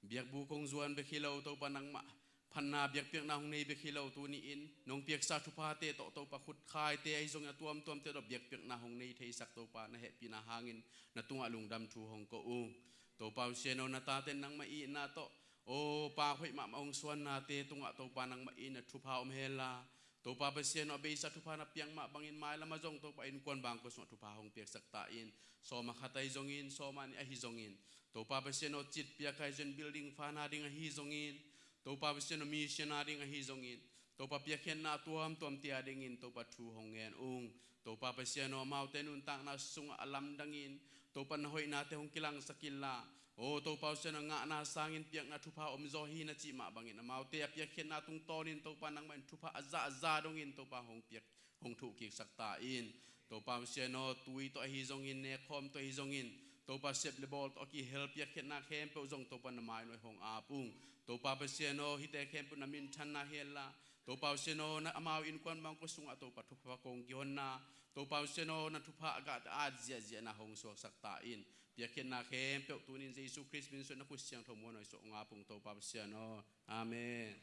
biakbuk hong zuan bek hi lo, Topa nangmah phatna biakpiakna hong nei bek hi lo, tuni in nong piaksa thuphate tawh Topa khutkhaite ahi zongin a tuamtuamte tawh biakpiakna hong nei theisak Topa na hehpihna hangin na tungah lungdam thu hong ko ung. Topa Pasian aw na tate nangmah itna tawh aw pak hoih mahmah hong suannate tungah Topa nangmah in na thupha om hen la, Topa Pasian aw a beisa thupha na piak mah bangin mailam ah zong Topa innkuan bangkua sungah thupha hong piaksak ta in. Sawm a khat ahi zongin, sawm a nih ahi zongin, Topa Pasian aw citpiak ahi zongin, building fund a ding ahi zongin, Topa Pasian aw mission a ding ahi zongin, Topa piakkhiatna a tuamtuamte a dingin Topa thu hong ngen ung. Topa Pasian aw amaute nuntakna sungah a lamdangin Topa na hoihnate hong kilangsak inla, aw Topa Pasian aw ngahna sangin piakna thupha omzaw hi na cih mah bangin amaute a piakkhiatna tungtawnin Topa nangmah in thupha a zahzah dongin Topa hong piak, hong thuhkiksak ta in. Topa Pasian aw tui tawh ahi zongin, nekkhawm tawh ahi zongin, Topa sep le bawl tawh a kihel piakkhiatna khempeuh zong Topa na mai nuai hong ap ung. Topa Pasian aw hihte khempeuh na minthanna hi hen la, Topa Pasian aw na amau innkuan bangkua sungah Topa thupha kong kihonna, Topa Pasian aw na thupha a gahte at ziahziahna hong suaksak ta in. Piakkhiatna khempeuh tuni in Jesu Khrist min suang na khut siangtho muanhuai sawh hong ap ung Topa Pasian aw. Amen.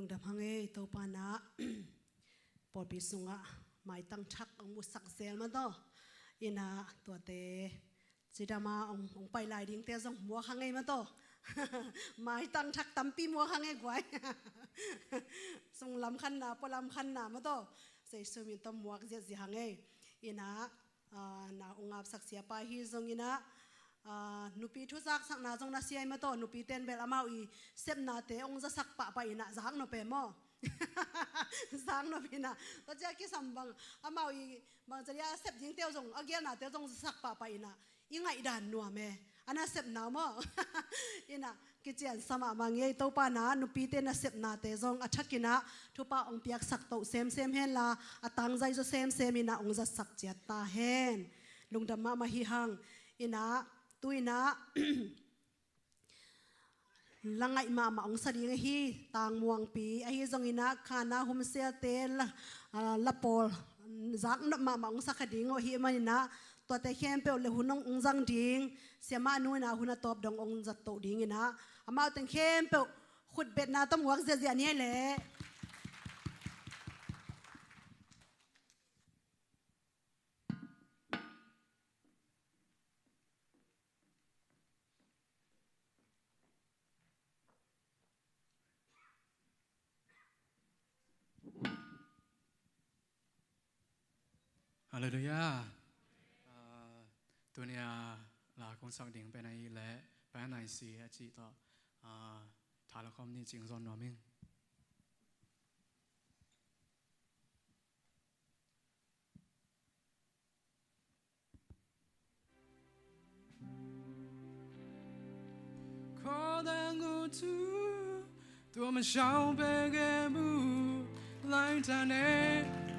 Lungdam hang ei, Topa na pawlpi sungah maitang thak hong musak zel maw taw. Ina tuate cidama hong, hong pai lai dingte zong muak hang ei maw taw. Maitang thak tampi muak hang ei guai. Sunglam khanna, pualam khanna maw taw. Jesu min tawh muak ziahziah hang ei. Ina ah, na ong ngapsak siapa hi zong ina, ah, nupi thu zaksakna zong na siai maw taw, nupi ten bel amau i sepnate ong zasak pahpah ina zak nop e maw. Zak nop ina. Tua cia kisam bang amau i bang cia sep dingte zong a gelnate zong zasak pahpah ina i ngaihdan nuam e. A nasepna maw. Ina kician sa mahmah ngei, Topa na nupite nasepnate zong a thak ina thupha hong piaksak to semsem henla a tangzai zaw semsem ina hong zatsak ciat ta hen. Lungdam mahmah hi hang. Ina tu ina la ngaih mahmah hong sa ding ahi, Tangmuangpi ahi zong ina khana humsiate la, ah, la pawl zak nop mahmah hong sa kha ding uh ahi man ina tuate khempeuh le hun hong zang ding, siamah nu ina hun a tawp dong hong zat to ding ina amau teng khempeuh khutbetna tawh muak ziahziah ni leh. Halleluiah. Ah, tuni a la kong sak ding pen ahi leh pen ahi si a cih tawh, ah, tha la khawm ni cing zawn nuam ing. Khawdang uh tu tua mashau pe ke bu lai ta ne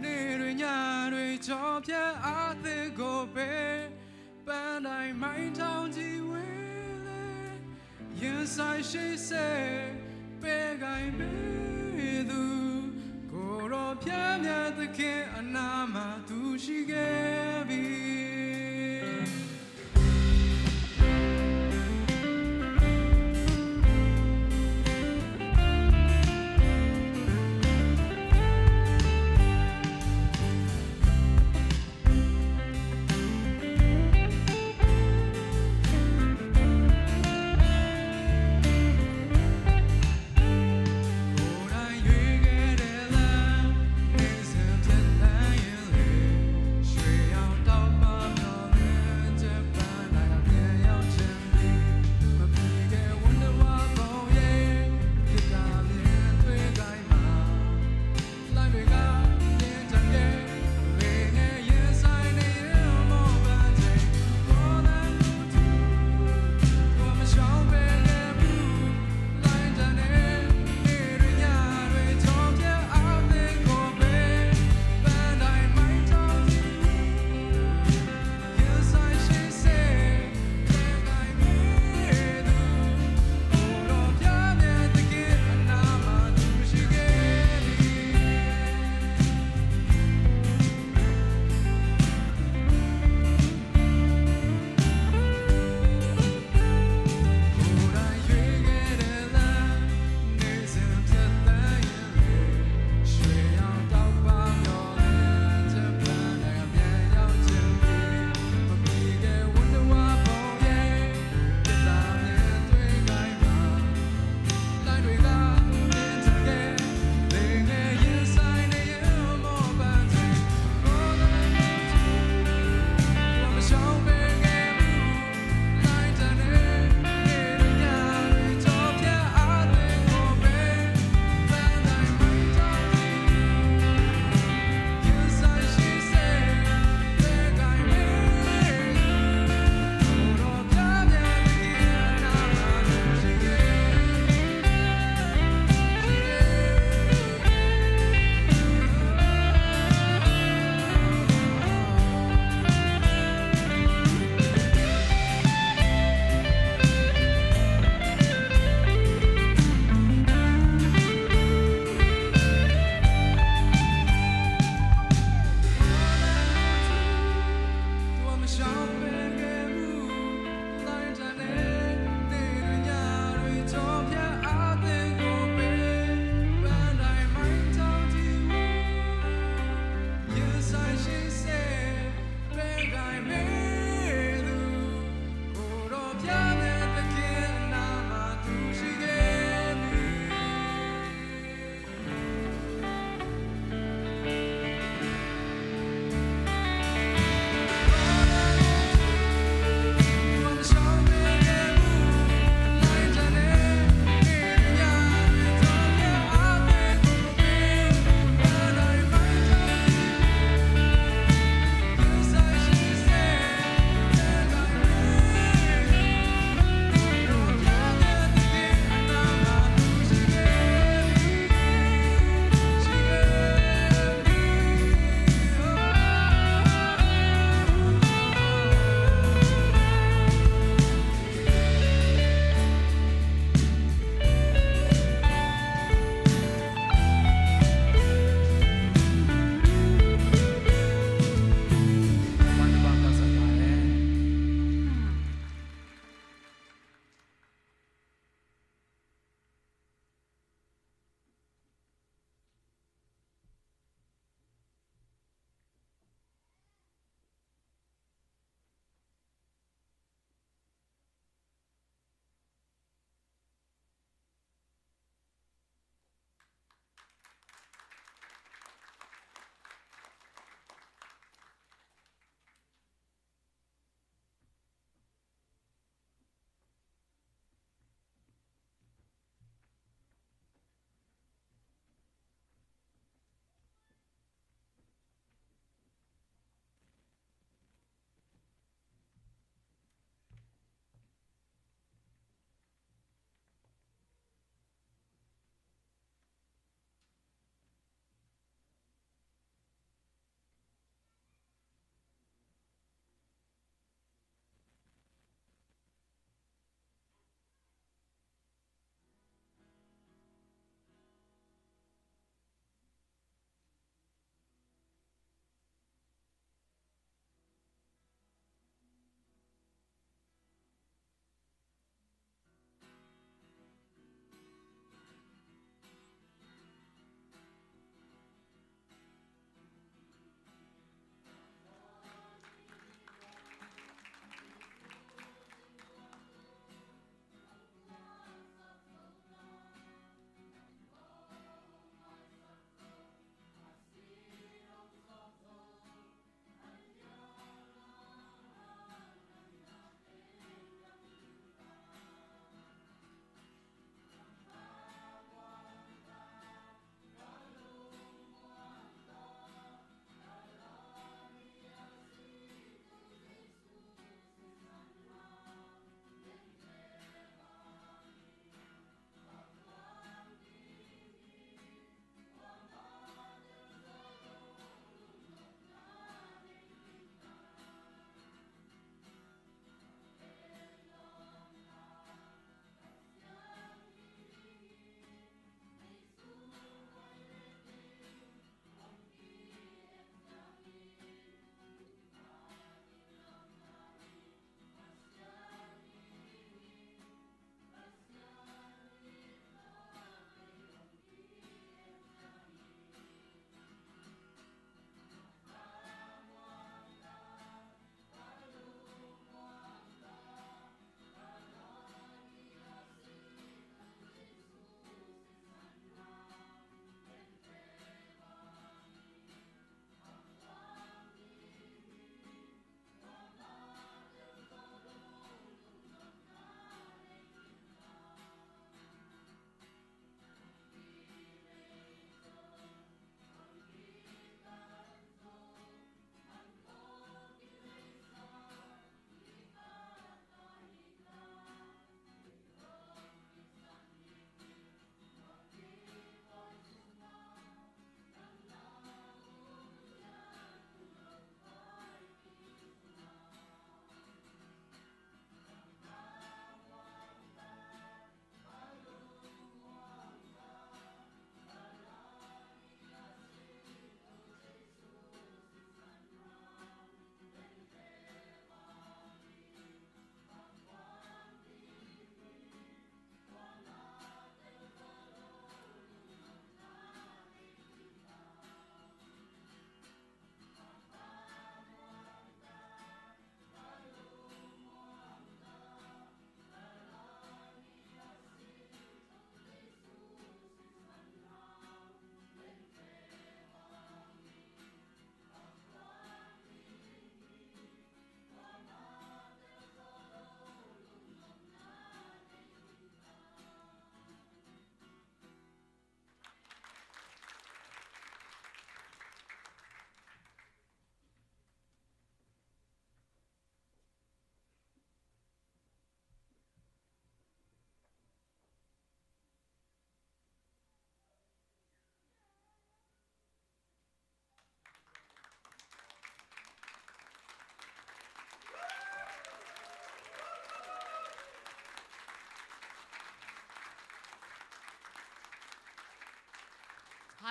ne rui nya rui chawp ya a te go pe. ပန်းတိုင်းမိုင်းထောင်ကြီးဝေးလေ ရင်ဆိုင်ရှေ့ဆက်ပေးကိုင်ပေသူ ကိုယ်တော်ဖျားမြတ်သခင်အနာမှာသူရှိခဲ့ပြီ။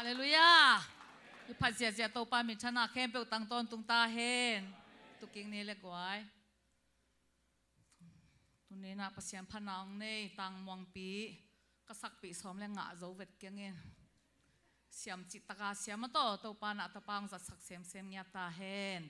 Halleluiah. I phat ziahziah Topa minthanna khempeuh tang tawntung ta hen. Tuking ni le guai. Tuni-in ah Pasian phatna hong nei Tang Muangpi ka sakpih sawm le ngah zo vet kiangin siam cih taka siam a tawh Topa in ah tapa hong zatsak semsem ngiat ta hen.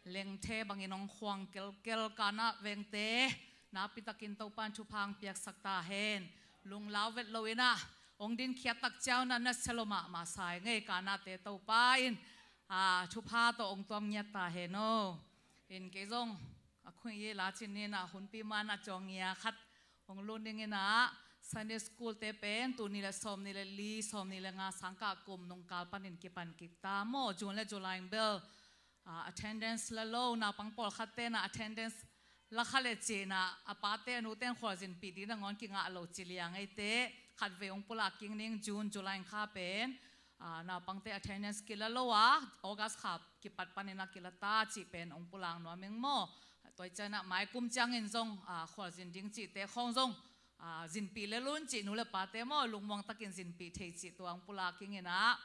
Lengthe bangin hong khuang kelkel Kanaan vengte nakpi takin Topa in thupha hong piaksak ta hen. Lunglau vet lo-in ah hong dinkhiat tak ciangin ah nasia lo mahmah sa ing ei Kanaante Topa in, ah, thupha tawh hong tuam ngiat ta hen aw. In kei zong a khun i la cin ni-in ah hunpi man a ciang ngia khat hong lut dingin ah Sunday school te pen tul nih le sawmnih le li, sawmnih le nga sangkah kum nungkal panin kipan kik ta maw. June le July bel, ah, attendance la lo, naupang pawlkhatte in ah attendance la kha le cin ah a pate a nute in khualzinpih ding nangawn kingah lo ci liang eite. Khatvei hong pulak kik ning June, July kha pen, ah, naupangte attendance kila lo a, August kha kipat panin ah kila ta cih pen hong pulak nuam ing maw. Tua ciangin ah mai kum ciangin zong, ah, khualzin ding cihte khawng zong, ah, zinpih lel un cih nu le pate maw, lungmuang takin zinpih thei cih tua hong pulak ing in ah,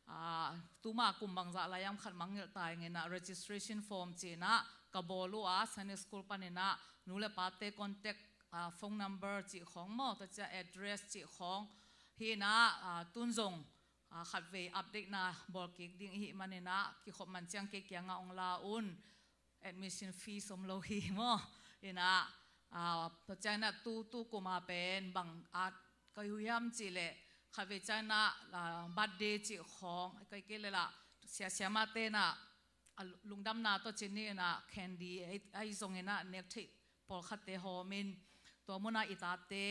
ah, tuma kum bangzah lai hiam khat mangngilh ta ing in ah registration form cih in ah ka bawl uh a, Sunday school panin ah nu le pate contact, ah, phone number cih khawng maw, tua ciang address cih khawng hi in ah, ah, tun zong, ah, khatvei update na bawl kik ding i hih manin ah kikhop man ciang kei kiangah hong la un. Admission fees om lo hi maw. In ah, ah, tua ciangin ah tu, tu kum a pen bang at ka hi uh hiam cih leh khatvei ciangin ah, ah, birthday cih khawng, kei kei le lah siasiamahte in ah a lungdamna tawh cin ni-in ah candy ahi, ahi zongin ah nek theih pawlkhatte hawmin tua munah i tate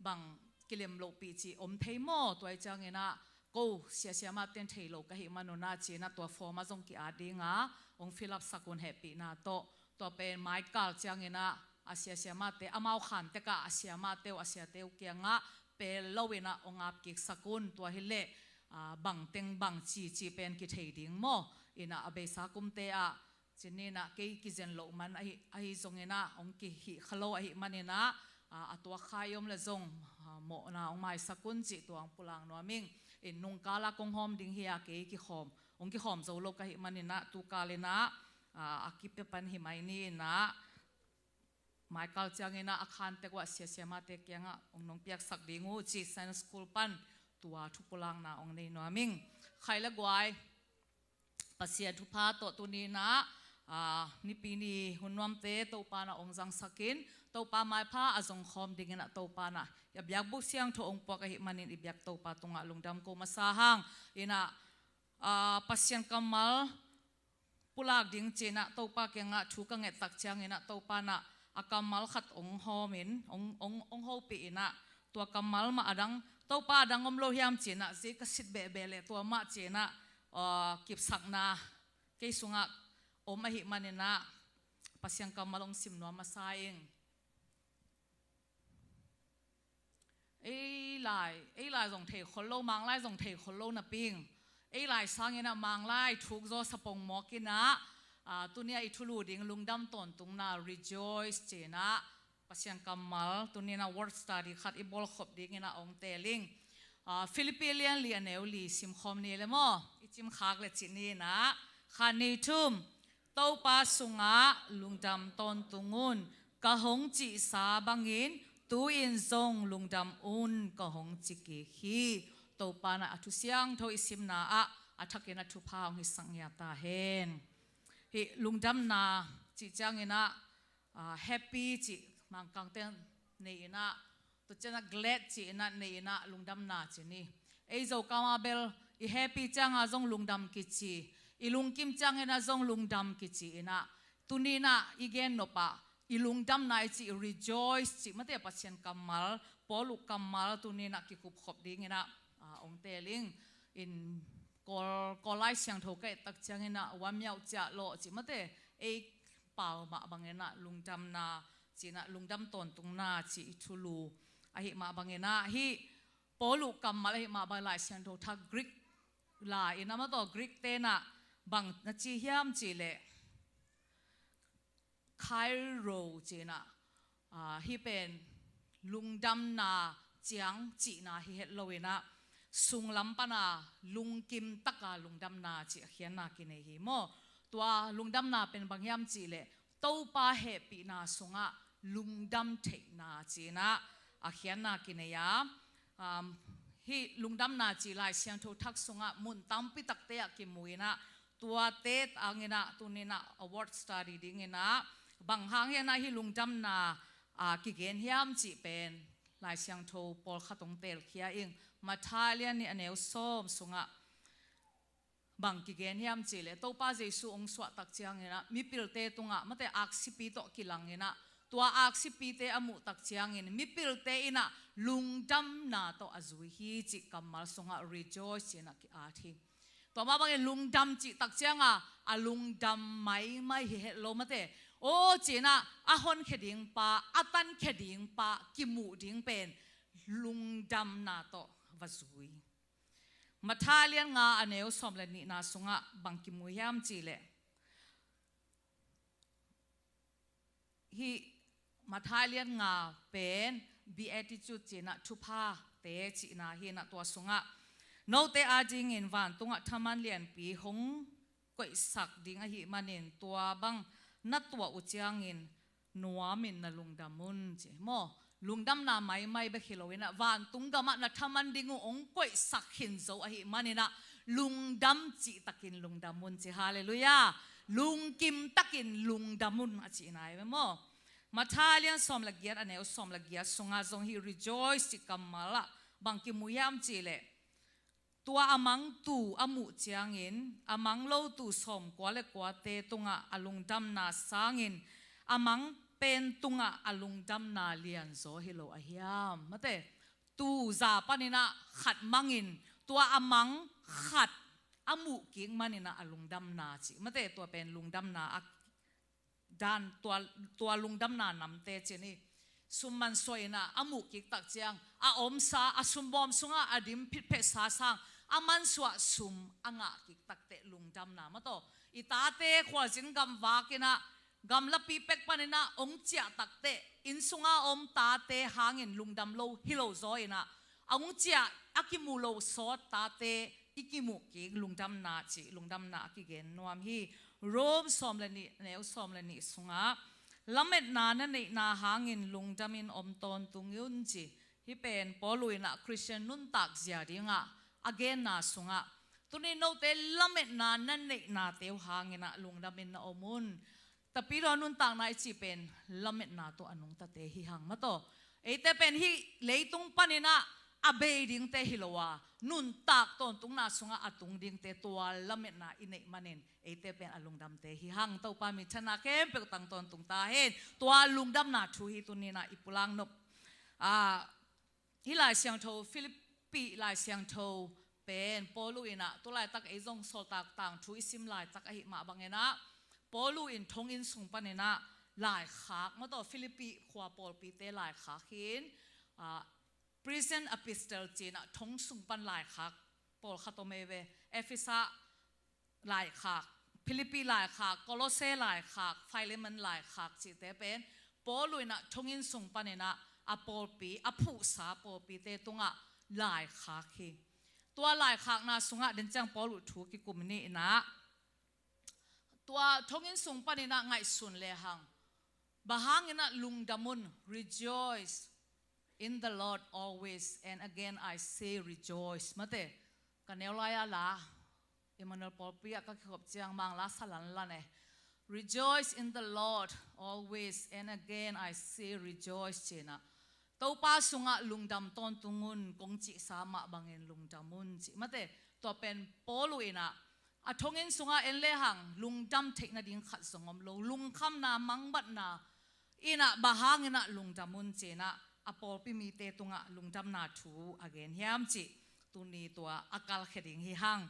bang kilem lohpih cih om thei maw. Tua ahi ciangin ah ko siasiamahte in thei lo ka hih manun ah ci-in ah tua form ah zong ki-at ding a, hong fill up sak un hehpihna tawh. Tua pen maikal ciangin ah a siasiamahte, amau khan tek ah a siamahte uh, a siate uh kiangah pel lo-in ah hong ap kik sak un. Tua hi leh, ah, bang teng bang ci, ci pen kithei ding maw. In ah a beisa kumte ah cin ni-in ah kei kizen loh man ahi, ahi zongin ah hong kihih kha lo ahih manin ah, ah, a tuak kha i om le zong, ah, mawhna hong maisak un cih tua hong pulak nuam ing. In nungkal ah kong hawm ding hi a, kei kikhawm, hong kikhawm zo lo ka hih manin ah tukal in ah, ah, a kipia pan hi mai ni-in ah maikal ciangin ah a khan tek uh a siasiamahte kiangah hong nong piaksak ding uh cih Sunday school pan tua thupulakna hong nei nuam ing. Khai le guai, Pasian thupha tawh tuni-in ah, ah, Nipi ni hun nuamte Topa in ah hong zangsak in, Topa maipha a zong khawm dingin ah Topa in ah a biakbuk siangtho hong puak ahih manin i biak Topa tungah lungdam ko masa hang. In ah, ah, Pasian kammal pulak ding ci-in ah Topa kiangah thu ka nget tak ciangin ah Topa in ah a kammal khat hong hawmin, hong, hong, hong hopih in ah tua kammal mah a dang, Topa a dang om lo hiam ci-in ah zei ka sit behbeh leh tua mah ci-in ah, ah, kipsakna kei sungah om ahih manin ah Pasian kammal hong sim nuam masa ing. Ei lai, ei lai zong thei khol lo, Manglai zong thei khol lo napi-in, ei lai sangin ah Manglai thuk zaw sapong mawk in ah, ah, tuni-a i thulu ding lungdam tawntungna, rejoice ci-in ah Pasian kammal tuni-in ah word study khat i bawlkhop dingin ah hong teel ing. Ah, Philippi lian li a neu li simkhawm ni le maw, i cimkhak le cih ni-in ah, khat ni thum. Topa sungah lungdam tawntung un, ka hong cihsa bangin tu-in zong lungdam un, ka hong ci kik hi. Topa in ah a thu siangtho i simna ah a thakin ah thupha hong hisak ngiat ta hen. Hih lungdamna cih ciangin ah, ah, happy cih Mangkangte nei in ah, tua ciangin ah glad ci-in ah nei in ah lungdamna ci ni. Ei Zokam ah bel i happy ciangah zong lungdam kici, i lungkim ciangin ah zong lungdam kici in ah, tuni-in ah i gen nop ah i lungdamna i cih rejoice cih mate Pasian kammal, Paul uh kammal tuni-in ah kikupkhop dingin ah, ah, hong teel ing. In Kawl, Kawl Lai Siangtho ka et tak ciangin ah wamiauh ciah lawh cih mate, ei pau mah bangin ah lungdamna ci-in ah lungdam tawntungna cih i thulu ahih mah bangin ah hih Paul uh kammal ahih mah bangin Lai Siangtho thak Greek la in ah mataw Greek-te in ah bang na ci hiam cih leh Chairo ci-in ah, ah, hih pen lungdamna ciang cihna hi het lo-in ah sunglam pana lungkim taka lungdamna cih a khiatna kinei hi maw. Tua lungdamna pen bang hiam cihleh Topa hehpihna sungah lungdam theihna ci-inah a khiatna kinei a, um, hih lungdamna cih Lai Siangtho thak sungah mun tampi takte ah kimu inah tuate tanginah tuninah a word study dinginah bang hang hianah hih lungdamna a kigen hiam cih pen Lai Siangtho pawlkhat hong telkhia ing. Matthai lian nih a neu sawm sungah bang kigen hiam cihleh Topa Jesu hong suahtak cianginah mipilte tungah mate aksipi tawh kilanginah tua aksipite a muhtak ciangin mipilte inah lungdamna tawh a zui hi cih kammal sungah rejoice cinah ki-at hi. Tua mah bangin lungdam cihtak cianga a lungdam maimai hi het lo mate. Aw cinah a honkhia ding pa, a tankhia ding pa kimuh ding pen lungdamna tawh va zui. Matthai lian nga a neu sawm le nihna sungah bang kimu hiam cihleh hih Matthai lian nga pen Beatitude cinah thuphate cihna hinah tua sungah note adingin vantungah thaman lianpi hong koihsak ding ahih manin tua bang na tuah uh ciangin nuamin na lungdam un ci maw. Lungdamna maimai bek hi loinah vantung gamah na thaman ding uh hong koihsak khin zo ahih maninah lungdam cihtakin lungdam un ci. Halleluiah. Lungkim takin lungdam un a cihna hi ve maw. Matthai lian sawm le giat a neu sawm le giat sungah zong hih rejoice cih kammal ah bang kimu hiam cihleh tua a mangtu a muh ciangin a mang lotu sawmkua le kuate tungah a lungdamna sangin a mang pen tungah a lungdamna lianzaw hi lo a hiam? Mate, tu za paninah khat mangin tua a mang khat a muh kik maninah a lungdamna cih mate, tua pen lungdamna a dan tua, tua lungdamna namte cin hi. Sum mansuah inah a muh kiktak ciang a omsa a sumbawm sungah a dim phitphehsa sang a mansuah sum a ngah kiktak teh lungdamna mataw. I tate khualzin gamvak inah gamlapi pek paninah hong ciahtak teh inn sunga om tate hangin lungdam lo hi lo zaw inah a hong ciah a kimu lo sawt tate i kimuh kik lungdamna cih lungdamna a kigen nuam hi. Rom sawm le nih neu sawm le nih sungah lametna na neihna hangin lungdamin om tawntung un ci. Hih pen Paul uh inah Khristian nuntak zia dingah a genna sungah tuni note lametna na neihnate uh hanginah lungdamin na om un. Tapidaw nuntakna i cih pen lametna tawh a nungtate hi hang mataw. Eite pen hih leitung paninah a bei dingte hi lo a nuntak tawntungna sungah a tung dingte tua lametna i neih manin eite pen a lungdamte hi hang. Topa minthanna khempeuh tang tawntung ta hen. Tua lungdamna thu hi tuninah i pulak nop. Ah, hih Lai Siangtho, Philippi Lai Siangtho pen Paul uh inah tu laitak ei zong Sawltak tangthu i sim laitak ahih mah banginah Paul uh in thonginn sung paninah laikhak mataw, Philippi khua pawlpite laikhak hin, ah, prison epistle cinah thong sung pan laikhak pawlkhat om ei ve. Efesa laikhak, Philippi laikhak, Kolose laikhak, Philemon laikhak cihte pen Paul uh inah thonginn sung paninah a pawlpi, a phuhsa pawlpite tungah laikhak hi. Tua laikhakna sungah den ciang Paul uh thu kikum ni inah tua thonginn sung paninah ngaihsun lehang bang hanginah lungdam un, rejoice in the Lord always, and again I say rejoice. Mate, ka neu lai-a la Emmanuel pawlpi ah ka kikhop ciang Mangla sa lanlan e. Rejoice in the Lord always, and again I say rejoice cinah Topa sungah lungdam tawntung un kong cihsa mah bangin lungdam un cih mate. Tua pen Paul uh inah a thonginn sungah en lehang lungdam theih nading khat zong om lo, lungkhamna mangbatna inah bang hanginah lungdam un cinah a pawlpi mite tungah lungdamna thu a gen hiam cih tuni tua a kalkhia ding hi hang.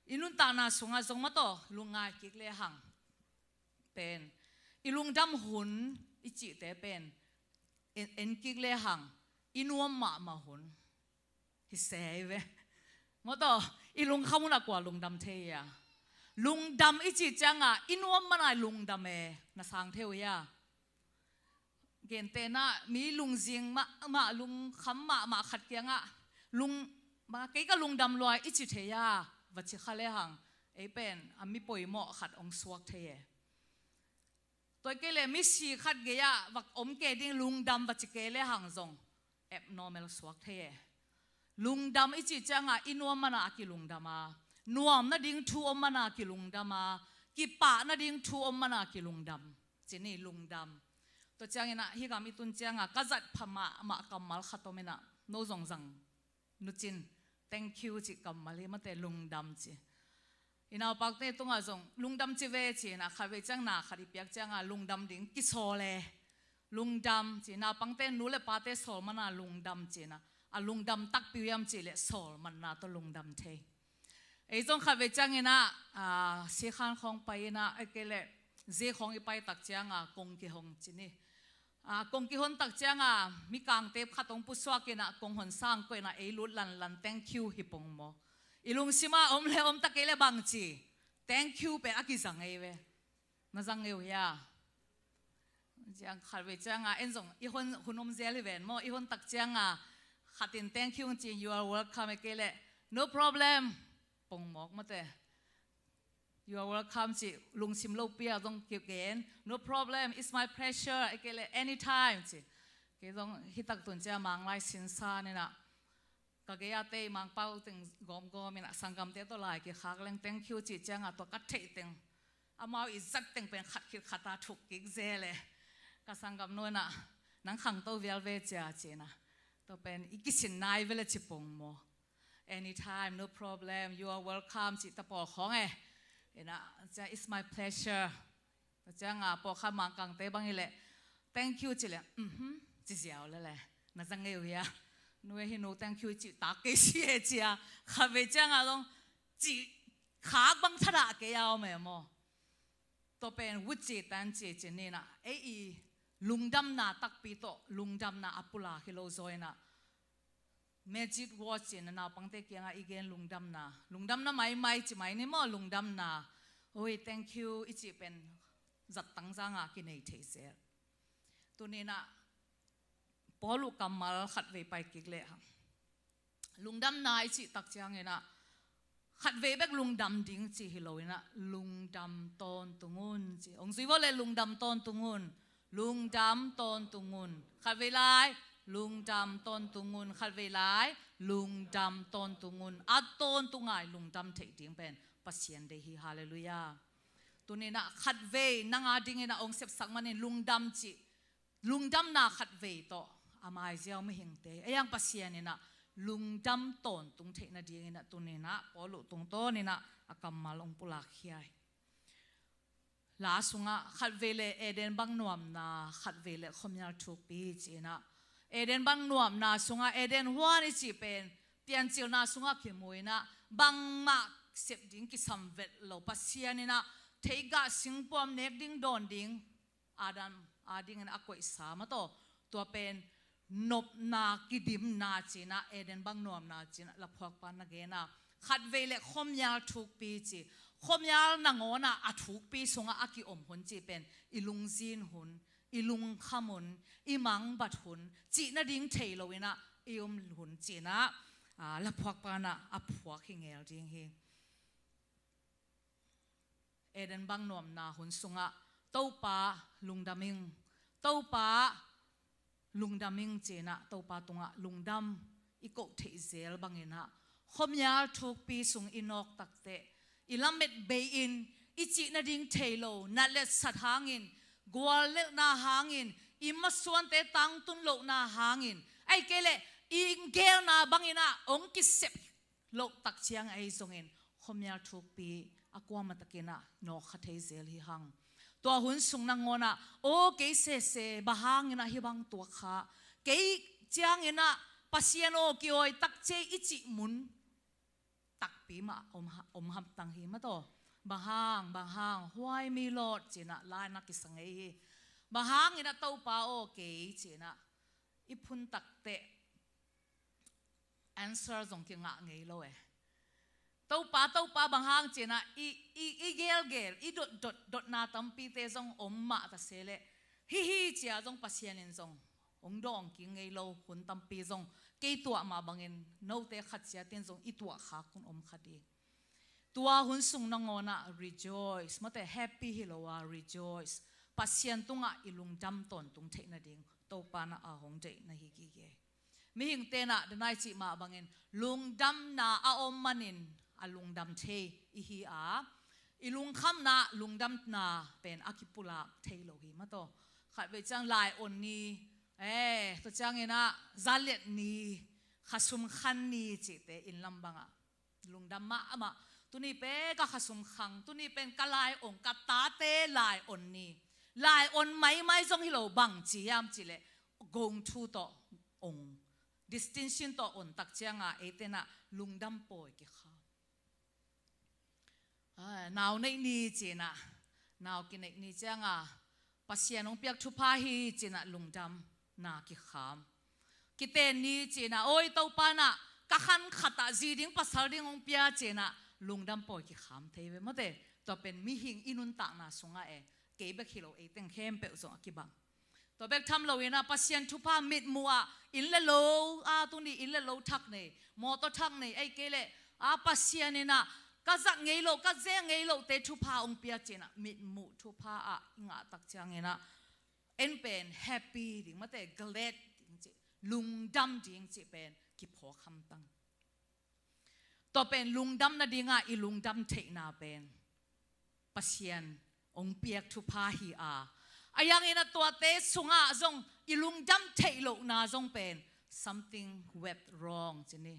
I nuntakna sungah zong mataw lungngai kik lehang pen i lungdam hun i cihte pen en, en kik lehang i nuam mahmah hun hi se hi ve. Mawtaw, i lungkham hun a kua lungdam thei a? Lungdam i cih ciangah i nuam mana i lungdam e na sang thei uh hia? Gentehna mi lungzing mahmah, lungkham mahmah khat kiangah lung Bang a kei ka lungdam lua i ci thei a, va ci kha lehang, ei pen a mi poimawh khat hong suak thei e. Tua kei le misi khat gei-ah va om kei ding lungdam va ci kei lehang zong abnormal suak thei e. Lungdam i cih cianga i nuam mana a kilungdam a, nuam nading thu om mana kilungdam a, kipah nading thu om mana kilungdam. Ci ni, lungdam. Tua ciangin ah hih gam i tun cianga ka zat pha mahmah kammal khat om in ah, no zong zang nucin, thank you cih kammal hi mate, lungdam ci. I naupangte tungah zong lungdam ci ve ci-in ah, khatvei ciang na khat i piak cianga lungdam ding kisawl e. Lungdam ci, naupangte nu le pate sawl mana lungdam ci-in ah, a lungdam takpi uh hiam cih leh sawl manna tawh lungdam thei. Ei zong khatvei ciangin ah, ah, sikhan khawng pai in ah, ei kei leh zi khawng i pai tak cianga kong kihong ci ni. Ah, kong kihon tak cianga mikangte khat hong pusuak in ah, kong hon sang koih in ah, ei lut lanlan thank you hi pong maw. I lungsima om le om ta kei le bang ci, thank you pen a kizang ei ve. Na zang ei uh hia? Ciang khatvei cianga en zong i hon hun om zel hi ven maw, i hon tak cianga khatin thank you ci, you are welcome, ei kei leh no problem pong mawk mate. You are welcome ci, lungsim lopi a zong kipgen, no problem, it's my pleasure, ei kei leh anytime ci. Kei zong hi tak tun cia Manglai sinsan in ah, ka gei-a tei Mangpau teng gawmgawm in ah, sanggamte tawh lai kikhak leng thank you cih cianga tua ka theih teng, amau i zat teng pen khat khit khat a thuk kik zel e. Ka sanggamnu in ah, nang khangto vial ve cia ci-in ah, tua pen i kisin nai ve le ci pong maw. Anytime, no problem, you are welcome cih ta pawlkhawng e. In ah cia, it's my pleasure. Tua cianga pawlkhat Mangkangte bang hi leh thank you ci leh, mhm, ci ziau le le. Na zang ei uh hia? Nu e, hi nu thank you cih tak kei si e cia. Khatvei cianga zong cih khak bang thadah kei a om e maw. Tua pen vuci tan ci ci ni in ah, ei i lungdamna takpi tawh lungdamna a pulak hi lo zaw in ah, magic word ci-in ah naupangte kiangah i gen lungdamna, lungdamna maimai ci mai ni maw, lungdamna. Oi, thank you i cih pen zattang zanga kinei thei zel. Tuni in ah Paul uh kammal khatvei pai kik lehang, lungdamna i cih tak ciangin ah khatvei bek lungdam ding ci hi lo in ah, lungdam tawntung un ci. Hong zui vawh le, lungdam tawntung un. Lungdam tawntung un. Khatvei lai, lungdam tawntung un. Khatvei lai, lungdam tawntung un. A tawntung a i lungdam theih ding pen Pasian deih hi. Halleluiah. Tuni in ah khatvei nang a dingin ah hong sepsak manin lungdam cih, lungdamna khatvei tawh a maiziau mihingte ei ang Pasian in ah lungdam tawntung theih nadingin ah tuni in ah Paul uh tungtawn in ah a kammal hong pulak hi ai. La sungah khatvei le Eden bang nuamna, khatvei le khuamial thukpi ci-in ah, Eden bang nuamna sungah Eden huan i cih pen piancilna sungah kimu in ah, bangmah sep ding kisam vet lo, Pasian in ah theigah singpuam nek ding dawn ding Adam a dingin a koihsa mataw, tua pen nopna, kidimna ci-in ah, Eden bang nuamna ci-in ah laphuakpa na gen a, khatvei le khuamial thukpi ci. Khuamial nangawn ah a thukpi sungah a kiom hun cih pen i lungzin hun, i lungkham hun, i mangbat hun, cih nading thei lo in ah i om hun ci-in ah, a, laphuakpa in ah a phuak hi ngel ding hi. Eden bang nuamna hun sungah Topa lungdam ing, Topa lungdam ing ci-in ah, Topa tungah lungdam i koh theih zel bangin ah, khuamial thukpi sung i nawk takteh, i lamet bei-in, i cih nading thei lo, nat le sat hangin, guallelhna hangin, i masuante tangtun lohna hangin, ahih kei leh i gelna bangin ah hong kisep loh tak ciang ahi zongin, khuamial thukpi a kuamah takin ah nawk kha thei zel hi hang. Tua hun sung nangawn ah, aw kei sese, bang hangin ah hih bang tuak kha, kei ciangin ah Pasian aw, kiawi tak ciai i cih mun takpi mah om ha-, om hamtang hi mataw. Bang hang, bang hang, why me Lord ci-in ah la na kisa ngei hi. Bang hangin ah Topa aw kei ci-in ah i phun takteh answer zong kingah ngei lo e. Topa, Topa, bang hang ci-in ah i, i, i gelgel, i dotdot, dotna tampite zong om mah ta se leh, hih hi ci-a zong Pasian in zong hong dawng kik ngei lo hun tampi zong Kei tuah mah bangin note khat ciatin zong i tuah khak hun om kha ding. Tua hun sung nangawnah rejoice, mate, happy hi lo a rejoice. Pasian tungah i lungdam tawntung theih nading Topa in a hong deih na hi gige. Mihing tenah danai cih mah bangin lungdamna a om manin a lungdam thei i hi a, i lungkhamna lungdamna pen a kipulak thei lo hi mataw. Khatvei ciang lai-on ni, eh, tua cianginah zaliat ni, khasum khan ni cihte inn lam bangah lungdam mahmah. Tuni pen ka khasum khang, tuni pen ka lai-on, ka tate lai-on ni. Lai-on maimai zong hi lo, bang ci hiam cihleh gong thu tawh ong, distinction tawh on tak cianga eitenah lungdam pawi kikham. Ah, nau neih ni cinah, nau kineih ni cianga Pasian hong piak thupha hi cinah lungdamna kikham. Kiten ni cinah, oi Topa nah ka khan khatah zi ding pasal ding hong pia cinah lungdam pawi kikham thei ve mate. Tua pen mihing i nuntakna sungah e, kei bek hi lo, eiteng khempeuh zong a kibang. Tua bek tham loinah Pasian thupha mitmuh ah inn le lo, a tuni inn le lo thak nei, mawtaw thak nei, ei kei leh a Pasian inah ka zat ngei loh, ka zeh ngei lohte thupha hong pia cinah mitmuh thupha ah i ngah tak cianginah en pen happy ding mate, glad ding cih, lungdam ding cih pen kiphawk hamtang. Tua pen lungdam nadinga i lungdam theihna pen Pasian hong piak thupha hi a, a yanginah tuate sungah zong i lungdam theih lohna zong pen something went wrong ci ni.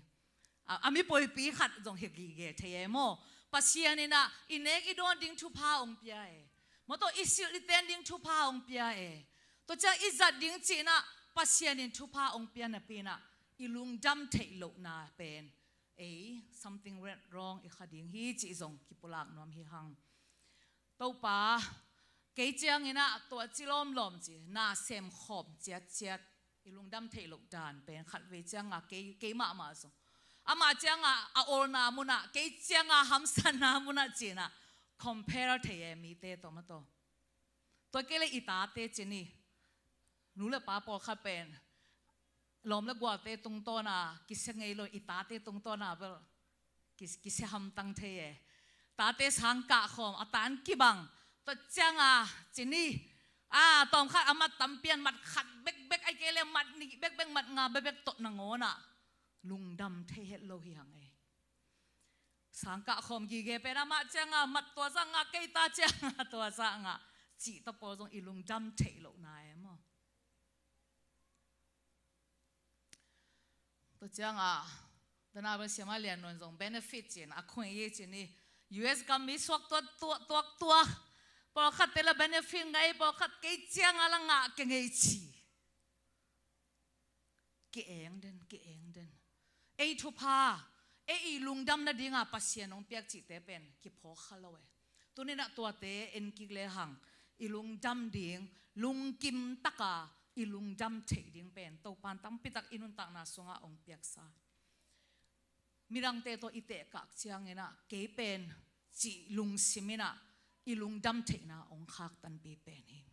A, a mi poipi khat zong hi gige thei e maw. Pasian inah i nek i dawn ding thupha hong pia e. Mawtaw i silh i ten ding thupha hong pia e. Tua ciang i zat ding cinah Pasian in thupha hong pia napinah i lungdam theih lohna pen ei something went wrong i kha ding hi cih zong kipulak nuam hi hang. Topa, kei cianginah tua ci lawmlawm ci, na semkhawm ciatciat, i lungdam theih loh dan pen khatvei cianga kei, kei mahmah zong, amah cianga a olna munah, kei cianga hamsatna munah cinah compare thei e mite tawh mataw. Tua kei le i tate ci ni. Nu le pa pawlkhat pen lawm le gualte tungtawna kisia ngei lo, i tate tungtawna bel ki, kisia hamtang thei e. Tate sangkah khawm a tan kibang, tua cianga ci ni. A, tawmkhat a mat tampian, mat khat bekbek, ai kei le mat nih bekbek, mat nga bekbek tawh nangawnah lungdam thei het lo hi hang e. Sangkah khawm gige pen amah cianga mat tua zah ngah, kei ta cianga tua zah ngah cih tapawl zong i lungdam theih lohna e maw. Tua cianga dana bel siama lian nun zong benefit cin a khung ei ci ni. U S gam mi suak tuak tuak tuak tuak, pawlkhatte la benefit ngah ei, pawlkhat kei cianga la ngah kei ngei ci. Ki-eng den, ki-eng den. Ei thupha, ei i lungdam nadinga Pasian hong piak cihte pen kiphawk kha lo e. Tuninah tuate en kik lehang, i lungdam ding, lungkim taka i lungdam theih ding pen Topan tampitak i nuntakna sungah hong piaksa. Midangte tawh i tehkak cianginah kei pen cih lungsim inah i lungdam theihna hong khaktanpi pen hi.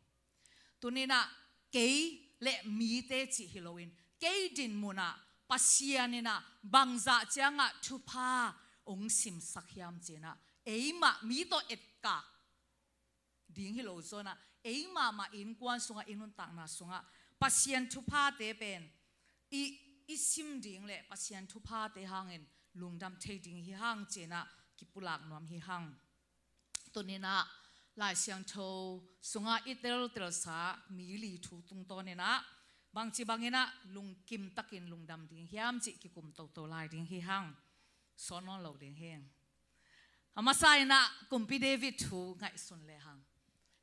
Tuninah kei le mite cih hi loin, kei din munah Pasian inah bangzah ciangah thupha hong simsak hiam cinah, eimah mi tawh etkak ding hi lo zawnah, ei mahmah innkuan sungah, i nuntakna sungah Pasian thuphate pen i, i sim ding le Pasian thuphate hangin lungdam thei ding hi hang cinah kipulak nuam hi hang. Tuninah Lai Siangtho sungah i teltelsa mi li thu tungtawninah bangci banginah lungkim takin lungdam ding hiam cih kikum toto lai ding hi hang. Sawn nawn lo ding hi. A masa inah kumpi David thu ngaihsun lehang,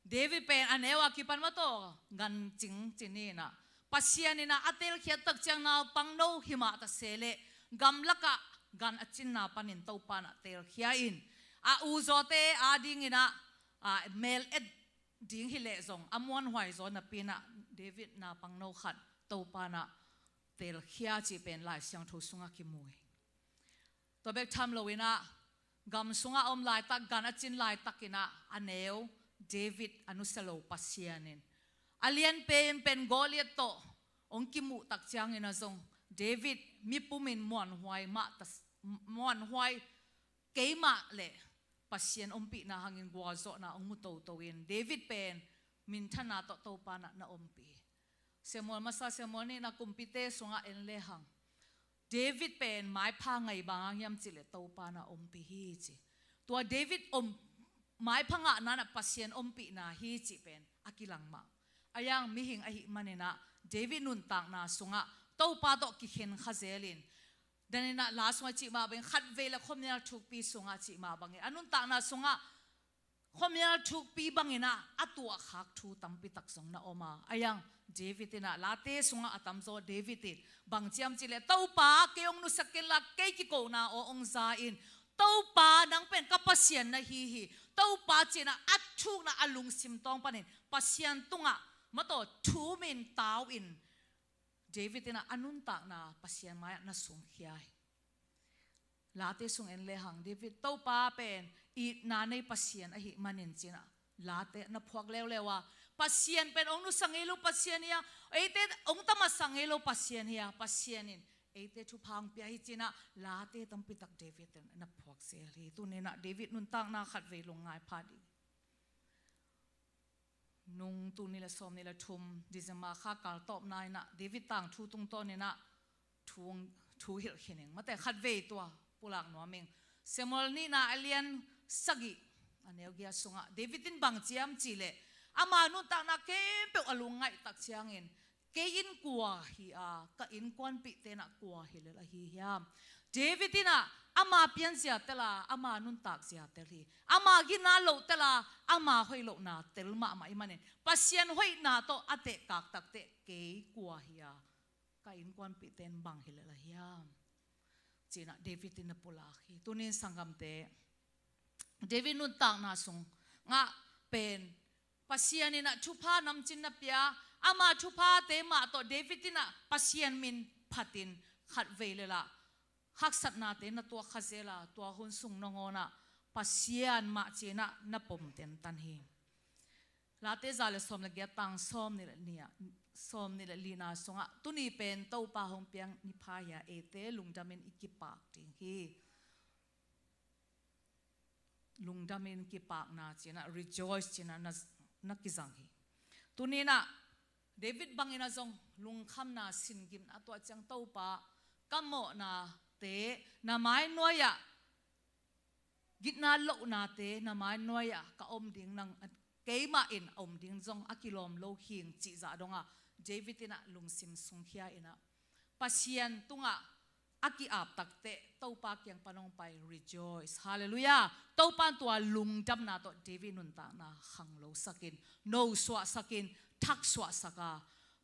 David pen a neu a kipan mataw gan cing ci ninah, Pasian inah a telkhiat tak ciang naupang no himah ta se leh gamlakah gan a cinna panin Topa nah telkhia in, a uzawte a dinginah a mel et ding hileh zong a muanhuai zaw napinah David naupang no khat Topa nah telkhia cih pen Lai Siangtho sungah kimu hi. Tua bek tham loinah gam sungah a om laitak, gan a cin laitakinah a neu David a nusia lo Pasian in a lian penpen Goliath tawh hong kimuh tak cianginah zong David mipumin muanhuai mah ta, muanhuai keimah le Pasian ompihna hangin gualzawhna hong mu toto in David pen minthanna tawh Topa na na ompih hi. Samuel masa, Samuel nihna, kumpite sungah en lehang David pen maipha ngai bang hang hiam cih leh Topa na ompih hi ci. Tua David om maipha ngahna na Pasian ompihna hi cih pen a kilang mah. A yang mihing ahih maninah David nuntakna sungah Topa tawh kikhen kha zelin, daninah la sungah cih mah bangin khatvei le khuamial thukpi sungah cih mah bangin a nuntakna sungah khuamial thukpi banginah a tuahkhak thu tampitak zong na om a. A yang David inah Late sungah a tamzaw David in bang ciam cih leh, Topa, kei hong nusia kenla kei kikona aw hong za in. Topa, nang pen ka Pasian na hi hi. Topa, cinah a thukna a lungsim tawng panin Pasian tungah mataw thumin tau in David inah a nuntakna Pasian mai-ah na sungkhia hi. Late sung en lehang David, Topa pen itna nei Pasian ahih manin cinah Late na phuak leuleu a, Pasian pen hong nusia ngei lo Pasian hi a, eite hong tamasa ngei lo Pasian hi a, Pasian in eite thupha hong pia hi cinah Late tampitak David in na phuak zel hi. Tuninah David nuntakna khatvei lungngai pha dih. Nung tul nih le sawm nih le thum December kha kal tawpna inah David tangthu tungtawn inah thu, thu hilh khin ing. Mate khatvei tua pulak nuam ing. Samuel nihna a lian sagih a neu giat sungah David in bang ciam cih leh, ama nuntakna khempeuh a lungngaih tak ciangin, kei in kua hi a, ka innkuanpihte inah kua hi lel ahi hiam? David inah ama pianzia tel a, ama nuntakzia tel hi. Ama gina loh tel a, ama hoih lohna tel mahmah ahih manin Pasian hoihna tawh a tehkak takteh kei kua hi a, ka innkuanpihte in bang hi lel ahi hiam? Cinah David in na pulak hi. Tunin sanggamte, David nuntakna sungah pen Pasian inah thupha namcin na pia, ama thuphate mah tawh David inah Pasian min phatin khatvei le lah haksatnate na tuak kha zel a, tua hun sung nangawnah Pasian mah cinah na pom tentan hi. Late za le sawm le giat tang sawm nih le nih ah, sawm nih le lihna sungah, tuni pen Topa hong piak ni pha hi a, eite lungdamin i kipak ding hi. Lungdamin kipakna cinah, rejoice cinah na, na kizang hi. Tuninah David banginah zong lungkhamna, singimna a tuah ciang, Topa, ka mawhnate na mainuai-ah, gitna lohnate na mainuai-ah ka om ding, nang keimah in a om ding zong a kilawm lo hing cih zah dongah David inah lungsim sungkhia inah Pasian tungah a ki-ap takteh Topa kiang pan hong pai, rejoice. Halleluiah. Topa in tua lungdamna tawh David nuntakna khanglosakin, nosuahsakin, thaksuahsak a,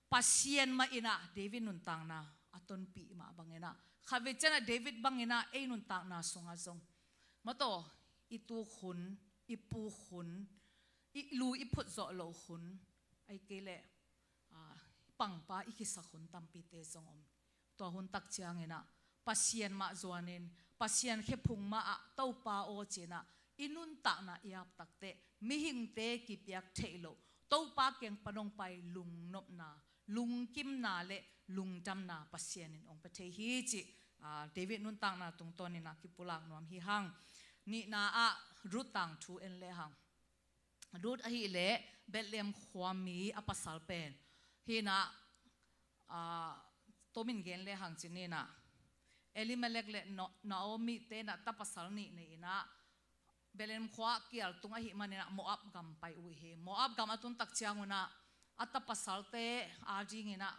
Pasian mah inah David nuntakna a tonpih mah banginah, khatvei cianah David banginah ei nuntakna sungah zong mataw, i tuk hun, i puk hun, i lu i phut zawh loh hun, ahih kei leh, ah, pangpa i kisak hun tampite zong om. Tua hun tak cianginah Pasian mah zuanin, Pasian khephung mah ah, Topa aw cinah i nuntakna i ap takteh mihingte kipiak theih loh, Topa kiang pan hong pai lungnopna, lungkimna le lungdamna Pasian in hong pia thei hi cih, ah, David nuntakna tungtawn inah kipulak nuam hi hang. Nihna ah Ruth tangthu en lehang. Ruth ahih leh Bethlehem khuami a pasal pen hi inah, ah, tomin gen lehang ci ninah, Elimelek le No-, Naomi te inah ta pasal nih nei inah, Bethlehem khua kial tung ahih maninah Moab gam pai uh hi. Moab gam a tun tak ciangunah a ta pasalte adinginah,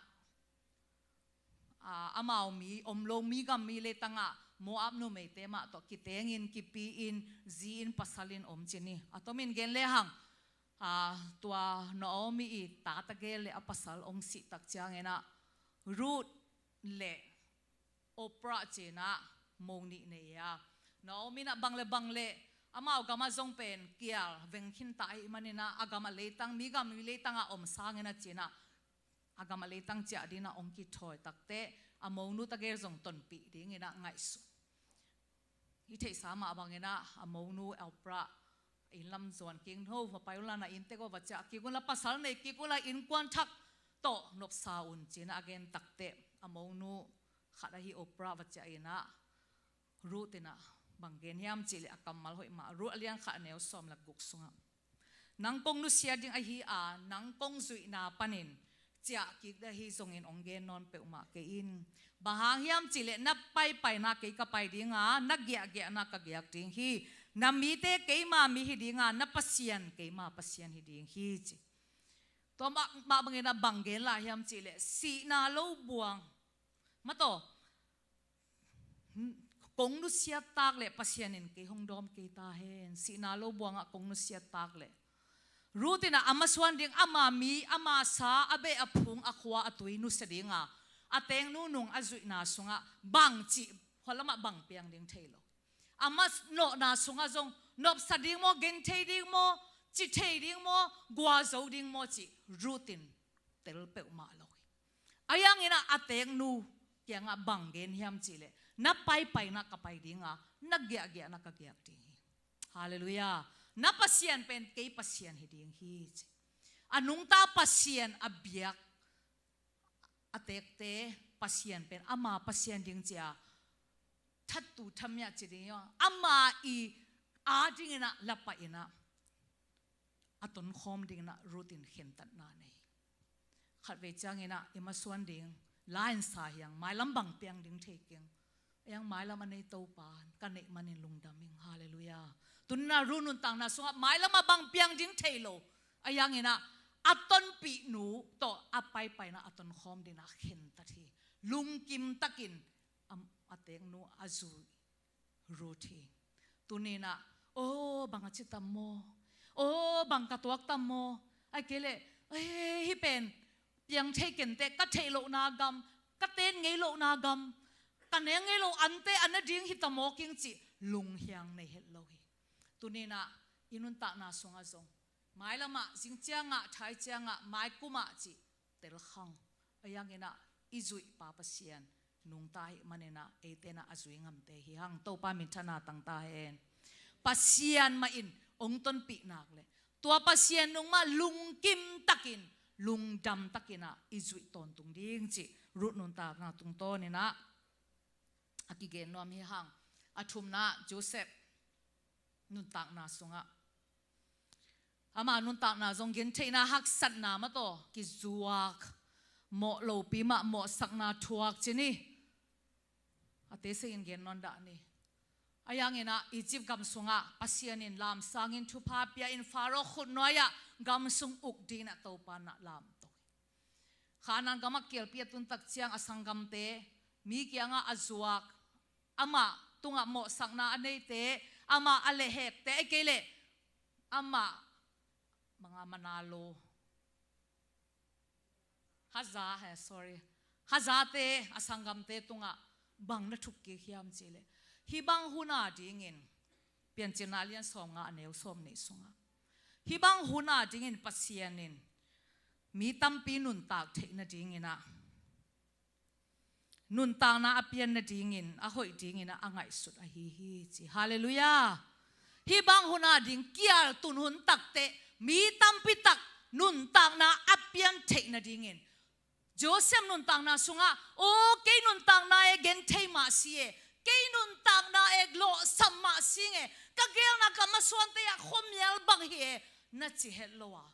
ah, amau mi om lo, mi gam mi leitangah Moab numeite mah tawh kitengin, kipi-in, zi-in, pasalin om ci ni. A tomin gen lehang, ah, tua Naomi i tate gel le a pasal hong sih tak cianginah Ruth le Orpah cinah mo nih nei a. Naomi inah bang le bang le amau gamah zong pen kial veng khinta ahih maninah a gamah leitang, mi gam mi leitangah om sanginah cinah a gamah leitang ciah dinginah hong kithawi takteh a monu ta gel zong tonpih dinginah ngaihsun. I theihsa mah banginah a monu Orpah, inn lam zuan kik un, ho va pai unla, na inntek aw va ciah kik unla, pasal nei kik unla, innkuan thak tawh nopsa un cinah a gen takteh a monu khat ahi Oprah va ciah inah, Ruth inah bang gen hiam cihleh a kammal hoih mah, Ruth a lian khat a neu sawm le guk sungah, nang kong nusia ding ahi a, nang kong zuihna panin ciah kik ding ahi zongin hong gen nawn peuhmah kei in. Bang hang hiam cihleh na paipaina kei ka pai dinga, na giahgiahna ka giak ding hi. Na mite keima mi hi dinga, na Pasian keima Pasian hi ding hi ci. Tua mah, mah bangin a bang gen lai hiam cihleh sihna lo buang. Mataw, kong nusiat tak leh Pasian in kei hong dawm kei ta hen. Sihna lo buangah kong nusiat tak leh. Ruth inah a masuan ding ama mi, ama sa, a beh, a phung, a khua, a tui nusia dinga, a teeknu nung a zuihna sungah bang cih, khualamah bang piang ding thei lo. A manawhna sungah zong nopsa ding maw, genthei ding maw, ci thei ding maw, guazo ding maw cih Ruth in tel peuhmah lo hi. Ahi hanginah a teeknu kiangah bang gen hiam cihleh, na paipaina ka pai dinga, na giahgiahna ka giak ding hi. Halleluiah. Na Pasian pen kei Pasian hi ding hi ci. A nungta Pasian a biak a teekte Pasian pen ama Pasian ding cia thattu thamia ci ding hi. Ama i a dinginah lapah inah a tonkhawm dinginah Ruth in khentatna nei. Khatvei cianginah i masuan ding la in sa hiang, mailam bang piang ding thei keng. Ahi hang mailam a nei Topa ka neih manin lungdam ing. Halleluiah. Tuninah Ruth nuntakna sungah mailam a bang piang ding thei lo. Ahi hanginah a tonpihnu tawh a paipaina a tonkhawm dinah khentat hi. Lungkim takin a, a teeknu a zui Ruth hi. Tuninah, aw, bang a ci tam maw? Aw, bang ka tuak tam maw? Ahih kei leh, eh, hih pen piang thei kenteh, ka theih lohna gam, ka ten ngei lohna gam, ka neng ngei loh ante a na ding hi ta maw keng cih lunghiang nei het lo hi. Tuninah i nuntakna sungah zong mailamah, zing ciangah, thai ciangah, maikumah cih telkhang. Ahi hanginah i zuih pa Pasian nungta ahih maninah eite inah a zui ngamte hi hang. Topa minthanna tang ta hen. Pasian mah in hong tonpih nak leh tua Pasian nung mah lungkim takin, lungdam takinah i zuih tawntung ding cih Ruth nuntakna tungtawninah a kigen nuam hi hang. A thumna, Joseph nuntakna sungah, ama nuntakna zong gentheihna, haksatna mataw kizuak, mawh lopi mah mawhsakna thuak ci ni. A tesekin gen nawn dah ni. Ahi hanginah Egypt gam sungah Pasian in lamsangin thupha pia-in Pharaoh khutnuai-ah gam sung uk dinginah Topa inah lamto hi. Khanaan gamah kialpi a tuntak ciang a sanggamte, mi kiangah a zuak, amah tungah mawhsakna a neite, amah a lehhekte, ahih kei leh amah banga manalo, haza, he, sorry, hazate, a sanggamte tungah bang na thuk kik hiam cihleh, hih bang huna dingin, Piancilna lian sawmnga a neu sawmnih sungah, hih bang huna dingin Pasian in mi tampi nuntak theih nadinginah, nuntakna a pian nadingin, a hoih dinginah a ngaihsut ahi hi ci. Halleluiah. Hih bang huna ding kial tun hun takteh mi tampi tak nuntakna a pian theih nadingin, Joseph nuntakna sungah, aw, kei nuntakna e genthei mah si e, kei nuntakna e lawhsam mah si nge, ka geelna ka masuante ah khuamial bang hi e, na ci het lo a,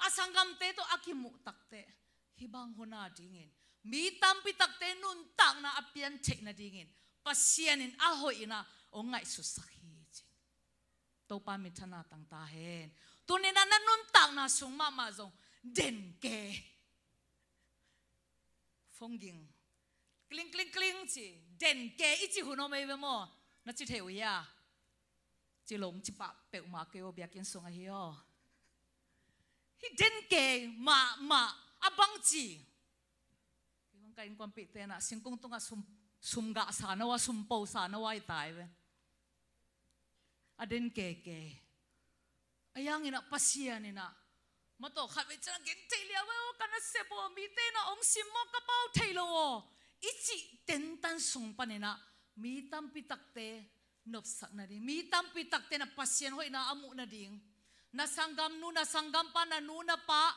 a sanggamte tawh a kimuh takteh, hih bang huna dingin mi tampi takte nuntakna a pian theih nadingin Pasian in a hoihinah hong ngaihsutsak hi ci. Topa minthanna tang ta hen. Tuninah na nuntakna sung mahmah zong den ke, phone ging, kling kling kling ci, den ke i ci hun om ei ve maw? Na ci thei uh hia? Ci lo, ci pah peuhmah kei aw, biakinn sung ahi aw. Hih den ke mahmah a bang ci. Kei bang ka innkuanpihte inah singkung tungah sum, sum gah sa na uh a, sum po sa na uh a i tai ve. A den keke. Ahi hanginah Pasian inah, mataw, khatvei ciangah genthei liau ve aw, ka nasep aw, mite inah hong sim maw, ka pau thei lo aw, i cih tentan sung paninah mi tampi takte nopsak nading, mi tampi takte na Pasian hoihna a muh nading, na sanggamnu, na sanggampa, na nu, na pa,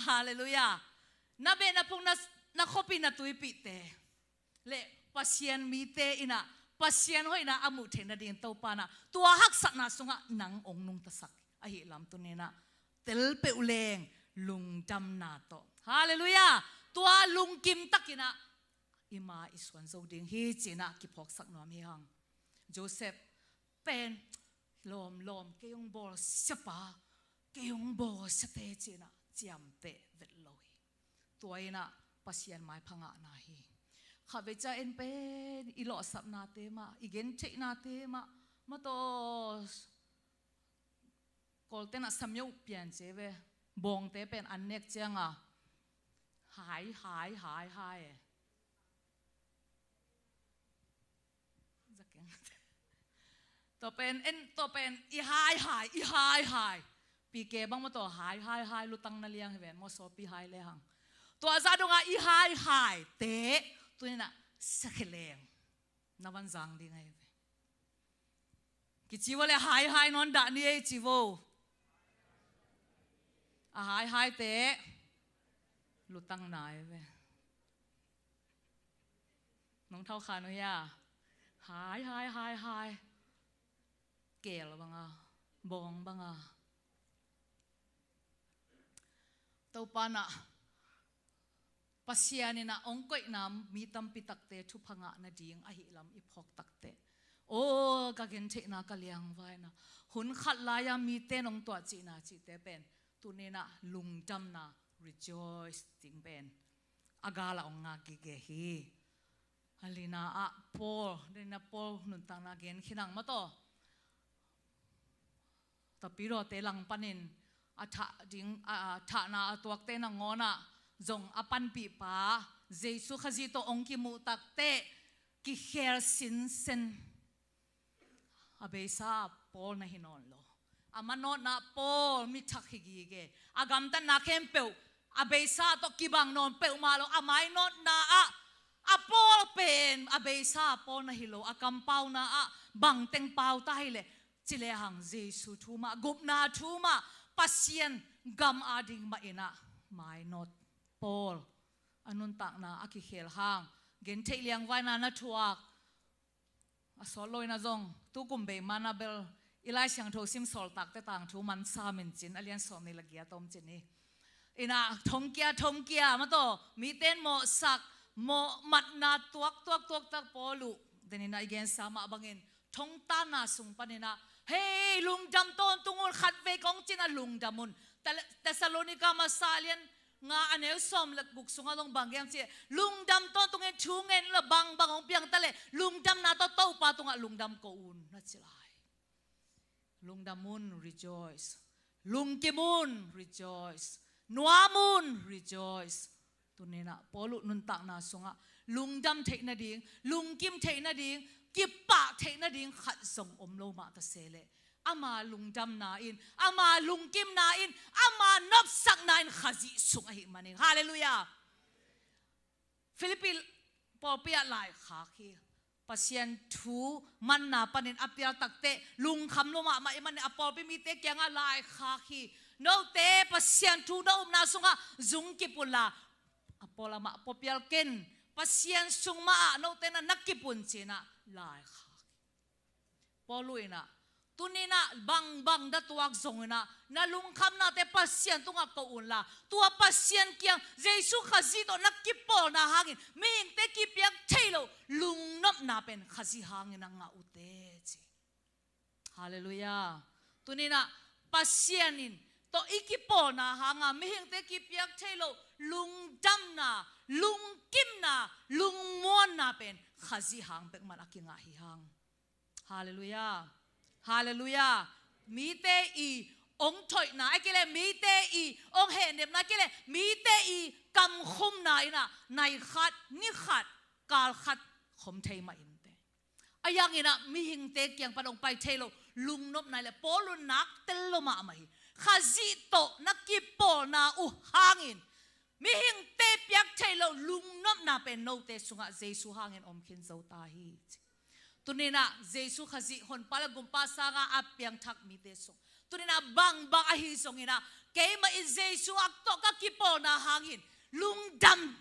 halleluiah, na beh, na phung, na, na khuapih, na tuipihte le Pasian mite in ah Pasian hoihna a muh theih nading Topa in ah tua haksatna sungah nang ong nungtasak ahih lam tuni in ah tel peuh leng lungdamna tawh, halleluiah, tua lungkim takin ah i ma i suan zo ding hi ci-in ah kiphawksak nuam hi hang. Joseph pen lawmlawm, kei hong bawlsia pa, kei hong bawlsiate ci-in ah ciamteh vet lo hi. Tua in ah Pasian maipha ngahna hi. Khatvei ciang en pen i lawhsapnate mah, i gentheihnate mah, mataw, Kawlte'n ah samyeu pian ci ve, bawngte pen an nek ciang a hai hai hai hai e. Zakeng. Tua pen en, tua pen i hai hai, i hai hai. Pi ke bang mataw hai hai hai lutang na liang hi ven maw, sawpi hai le hang. Tua zah dong ah i hai hai te tuni in ah sakheleng na van zang ding ahi ve. Kici vo le, hai hai nawn dah ni ei ci vo. A hai hai te lutang nai ve. Nong thau khan uh hia? Hai hai hai hai. Kel bang a, bawng bang a. Topa in ah Pasian in ah ong koihna mi tampi takte thupha ngah nading ahih lam i phawk takteh, aw, ka gentheihna ka liangvai in ah hun khat lai-a mite nong tuah cihna cihte pen tuni in ah lungdamna, rejoice, ding pen a gal ah ong ngak gige hi. A lina ah Paul, den in ah Paul nuntakna gen khin hang mataw. Tapidaw te lang panin a thah ding, a, a thahna a tuakte nangawn ah zong a panpihpa Jesu Khazih tawh ong kimuh takteh kikhel sinsen. A beisa Paul na hi nawn lo. A manawtna Paul mi thak hi gige. A gamtatna khempeuh a beisa tawh kibang nawn peuhmah lo. A mainawtna ah a Paul pen a beisa Paul na hi lo. A kampauna ah bangteng pau ta hi leh ci lehang Jesu thu mah, gupna thu mah, Pasian gam ading mah in ah mainawt Paul a nuntakna a kikhel hang, gentheih liangvaina na thuak. A sawt lo in ah zong tukum bei man a bel i Lai Siangtho sim Sawltakte tangthu mansa min cin a lian sawmnih le giat om cin hi. In ah thongkia, thongkia mataw, mite in mawhsak, mawh matna tuak, tuak, tuak tak Paul uh, den in ah i gensa mah bangin thongtanna sung panin ah, hei, lungdam tawntung un, khatvei kong cih in ah lungdam un. Te-, Thessalonika masa lian nga a neu sawm le guk sungah zong bang gen hiam cih leh, lungdam tawntungin thu ngen un la, bangbang hong piang ta leh lungdamna tawh Topa tungah lungdam ko un, na ci lai. Lungdam un, rejoice. Lungkim un, rejoice. Nuam un, rejoice. Tuni in ah Paul uh nuntakna sungah lungdam theih nading, lungkim theih nading, kipah theih nading khat zong om lo mah ta se leh, ama lungdamna in, ama lungkimna in, ama nopsakna in Khazih sung ahih manin. Halleluiah. Philippi pawlpi ah laikhak hi. Pasian thu manna panin a pial takteh lungkham lo mahmah ahih manin a pawlpi mite kiangah laikhak hi. Note Pasian thu na upna sungah zung kip un la, a pawl amah pua pial ken, Pasian sung mah ah note na na kip un ci-in ah laikhak hi. Paul uh in ah, tuni in ah bangbang na tuak zongin ah, na lungkhamnate Pasian tungah ko un la, tua Pasian kiang Jesu Khazih tawh na kipawlna hangin mihingte kipiak thei lo lungnopna pen Khazih hangin a ngah uh teh ci. Halleluiah. Tuni in ah Pasian in tawh i kipawlna hanga mihingte kipiak thei lo lungdamna, lungkimna, lungmuanna pen Khazih hang bek mah a kingah hi hang. Halleluiah. Halleluiah. Mite i ong thoihna, a kei leh mite i ong hehnepna, a kei leh mite i kamkhumna in ah nai khat, ni khat, kal khat khom thei mah inteh. Ahi hangin ah mihingte kiang pan ong pai thei lo lungnopna leh Paul un nak tel lo mahmah hi. Khazih tawh na kipawlna uh hangin mihingte piak thei lo lungnopna pen note sungah Jesu hangin om khin zo ta hi. Tuni in ah Jesu Khazih honpa le gumpa sanga a piangthak mite sung, tuni in ah bangbang ahi zongin ah keimah in Jesu a tawh ka kipawlna hangin lungdam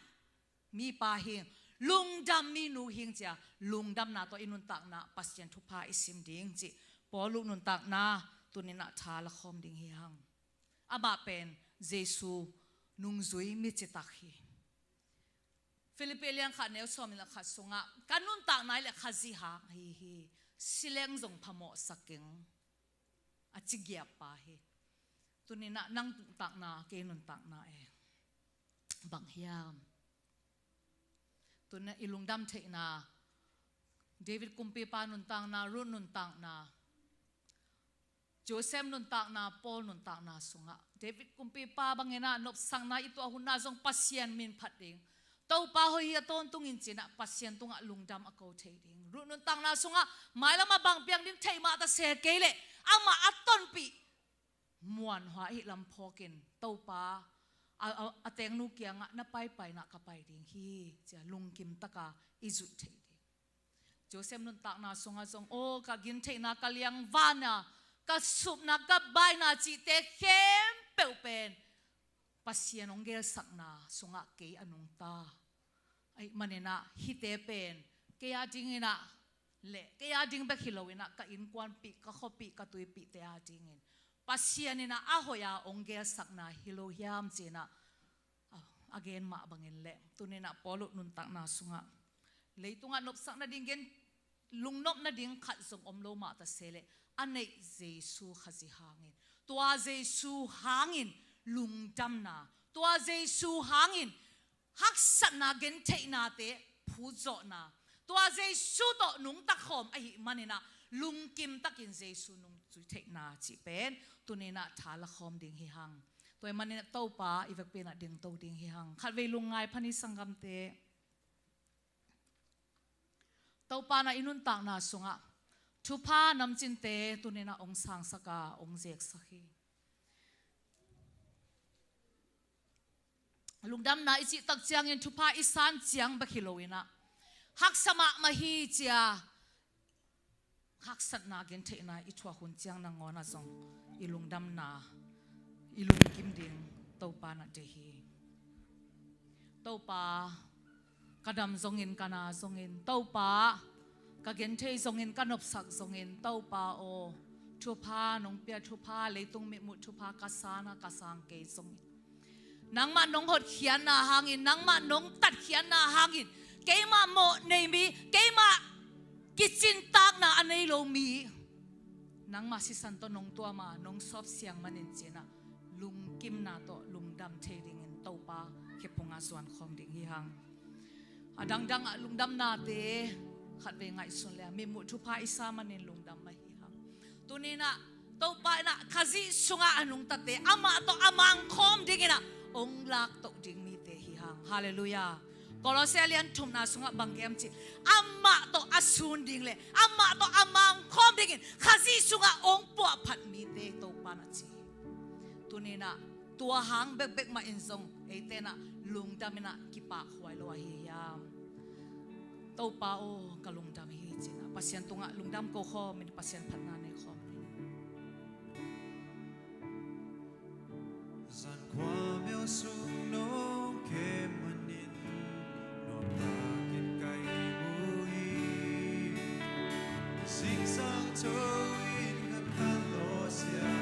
mipa hi ing. lungdam mi nu hing cia, lungdamna tawh i nuntakna Pasian thupha i sim ding cih Paul uh nuntakna tuninah tha la khawm ding hi hang. Amah pen Jesu nungzui mi citak hi. Philippi lian khat neu sawm le khat sungah ka nuntakna i le Khazih hang ahi hi. Sileng zong phamawh sak ing a ci giap pa hi. Tuninah nang nuntakna, kei nuntakna e bang hiam? Tuninah i lungdam theihna, David kumpipa nuntakna, Ruth nuntakna, Joseph nuntakna, Paul nuntakna sungah, David kumpipa banginah nopsakna i tuah hunna zong Pasian min phat ding. Topa hoih hi a tawntungin cinah Pasian tungah lungdam a ko thei ding. Ruth nuntakna sungah mailam a bang piang ding theih mah ta se kei leh amah a tonpih muanhua ahi lam phawkin Topa a, a, a tengnu kiangah na paipainah ka pai ding hi cia lungkim taka i zuih thei ding. Joseph nuntakna sungah zong aw ka gintheihna, ka liangvana, ka supna, ka baina cihte khempeuh pen Pasian hong gelsakna sungah kei a nungta ahi maninah hihte pen kei a dinginah le kei a ding bek hi loinah ka innkuanpih, ka khuapih, ka tuipihte a dingin Pasian inah a hoih a hong gelsakna hi lo hiam cinah a gen mah bangin le tuninah Paul uh nuntakna sungah leitungah nopsak nading gen, lungnop nading khat zong om lo mah ta se leh a neih Jesu Khazih hangin, tua Jesu hangin lungdamna, tua Jesu hangin haksatna, gentheihnate phutzawhna, tua Jesu tawh nungta khawm ahi maninah lungkim takin Jesu nungzui theihna cih pen tuninah tha la khawm ding hi hang. Tua hi maninah Topa i vekpi inah dingto ding hi hang. Khatvei lungngai phan hi sanggamte. Topa na i nuntakna sungah thupha namcinte tuninah hong sangsak a hong zeksak hi. Lungdamna i cih tak ciangin thupha i san ciang bek hi loinah haksa mahmah hi cia haksatna, gentheihna i thuak hun ciang nangawnah zong i lungdamna, i lungkim ding Topa na deih hi. Topa, ka dam zongin, ka na zongin, Topa, ka genthei zongin, ka nopsak zongin, Topa aw, thupha nong pia, thupha, leitung mitmuh thupha ka sana ka sang kei zongin, nangmah nong hotkhiatna hangin, nangmah nong tatkhiatna hangin, keimah mawh nei mi, keimah kicintakna a nei lo mi, nangmah sisan tawh nong tuam a, nong sawp siang manin cinah lungkimna tawh lungdam thei dingin Topa khephungah zuan khawm ding hi hang. A dangdangah lungdamnate khatvei ngaihsun le a mitmuh thupha i sa manin lungdam mah hi hang. Tuninah Topa inah Khazih sungah a nungtate amah tawh a mangkhawm dinginah hong laktoh ding mite hi hang. Halleluiah. Kolose a lian thumna sungah bang hiam cih, amah tawh a sun ding le amah tawh a mangkhawm dingin Khazih sungah hong puahphat mite Topa na ci hi. Tuninah tua hang bekbek mah in zong eite inah lungdam inah kipahhuai lo ahi hiam? Topa aw, ka lungdam hi cinah Pasian tungah lungdam ko khawmin Pasian phatna nei khawm ni. Zan khua mel sung nong kem manin nuamtakin ka ihmu hi. Singsang tho in ka khan lawsia,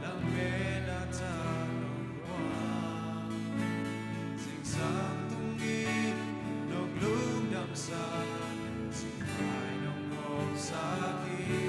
langmena tha nong kuang. Zingsang tungin nong lungdamsak, zingkai nong gawmsak hi.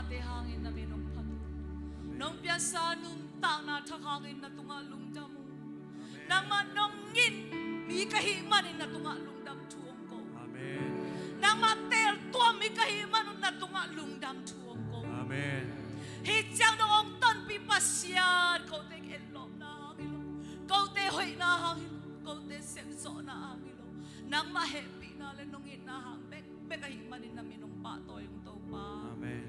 Te hangin na min hong phat uh. Nong piaksa nuntakna thak hangin na tungah lungdam uh. Nangmah nong it mi ka hih manin na tungah lungdam thu hong ko. Amen. Nangmah teeltuam mi ka hih man un na tungah lungdam thu hong ko. Amen. Hih ciang dong hong tonpih Pasian, kote genlawhna hang hi lo, kote hoihna hang hi lo, kote sepzawhna hang hi lo, nangmah hehpihna le nong itna hang bekbek ahih manin na min hong pahtawi ung Topa. Amen.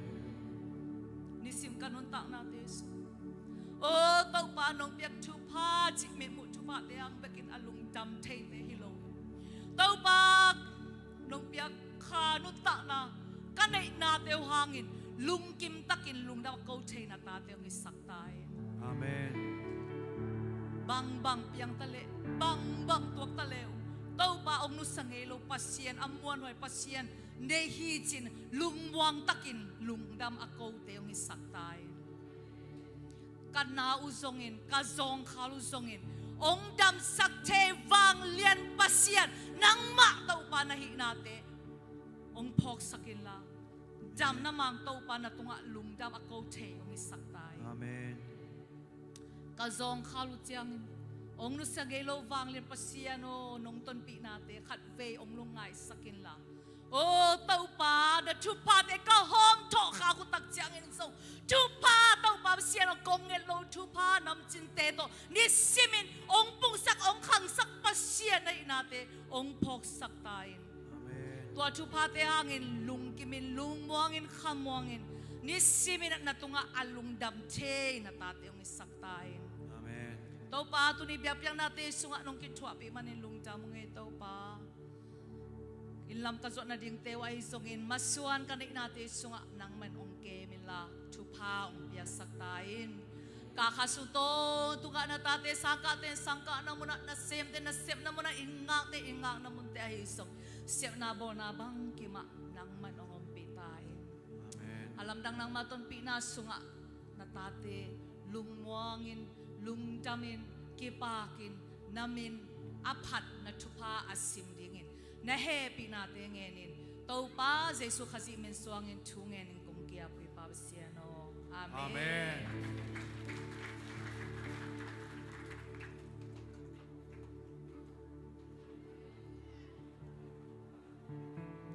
Nisim ka nuntaknate sung, o Topa, nong piak thupha cih mitmuh thuphate hang bekin a lungdam theite hi lo. Topa, nong piak kha nuntakna ka neihnate uh hangin lungkim takin lungdam a ko thei na tate hong hisak ta in. Amen. Bangbang piang ta leh, bangbang tuak ta leh uh, Topa, hong nusia ngei lo Pasian, a muanhuai Pasian nei hi cin lungmuang takin lungdam a kote hong hisak ta in. Ka na uh zongin, ka zawngkhal uh zongin hong damsak thei vanglian Pasian, nangmah Topa na hihnate hong phawksak inla, damna mang Topa na tungah lungdam a ko thei hong hisak ta in. Amen. Ka zawngkhal uh ciangin hong nusia ngei lo vanglian Pasian aw, nong tonpihnate khatvei hong lungngaihsak inla, o Topa, na thuphate ka hawm thawh khak uh tak ciangin zong thupha, Topa Pasian aw, kong nget lo thupha namcinte tawh nisimin hong pungsak, hong khangsak Pasian na hihnate hong phawksak ta in. Amen. Tua thuphate hangin lungkimin, lungmuangin, khamuangin, nisimin na tungah a lungdam thei na tate hong hisak ta in. Amen. Topa, tuni biakpiaknate sungah nong kithuahpih manin lungdam ung ei Topa. Inn lam ka zuat nadingte uh ahi zongin, masuan ka neihnate sungah nangman hong kem inla, thupha hong piaksak ta in. Ka kha sung tawntungah na tate sangkahte in sangkahna munah, nasemte nasepna munah, inn ngakte inn ngakna munte ahi zong, sepna bawlna bangkimah nangman hong ompih ta in. Amen. A lamdang nangma tonpihna sungah na tate lungmuangin, lungdamin, kipakin, na min a phat, na thupha a sim dingin na hehpihnate ngenin, Topa Jesu Khazih min suangin thu ngenin kong kiap uh hi Pa Pasian aw. Amen. Amen.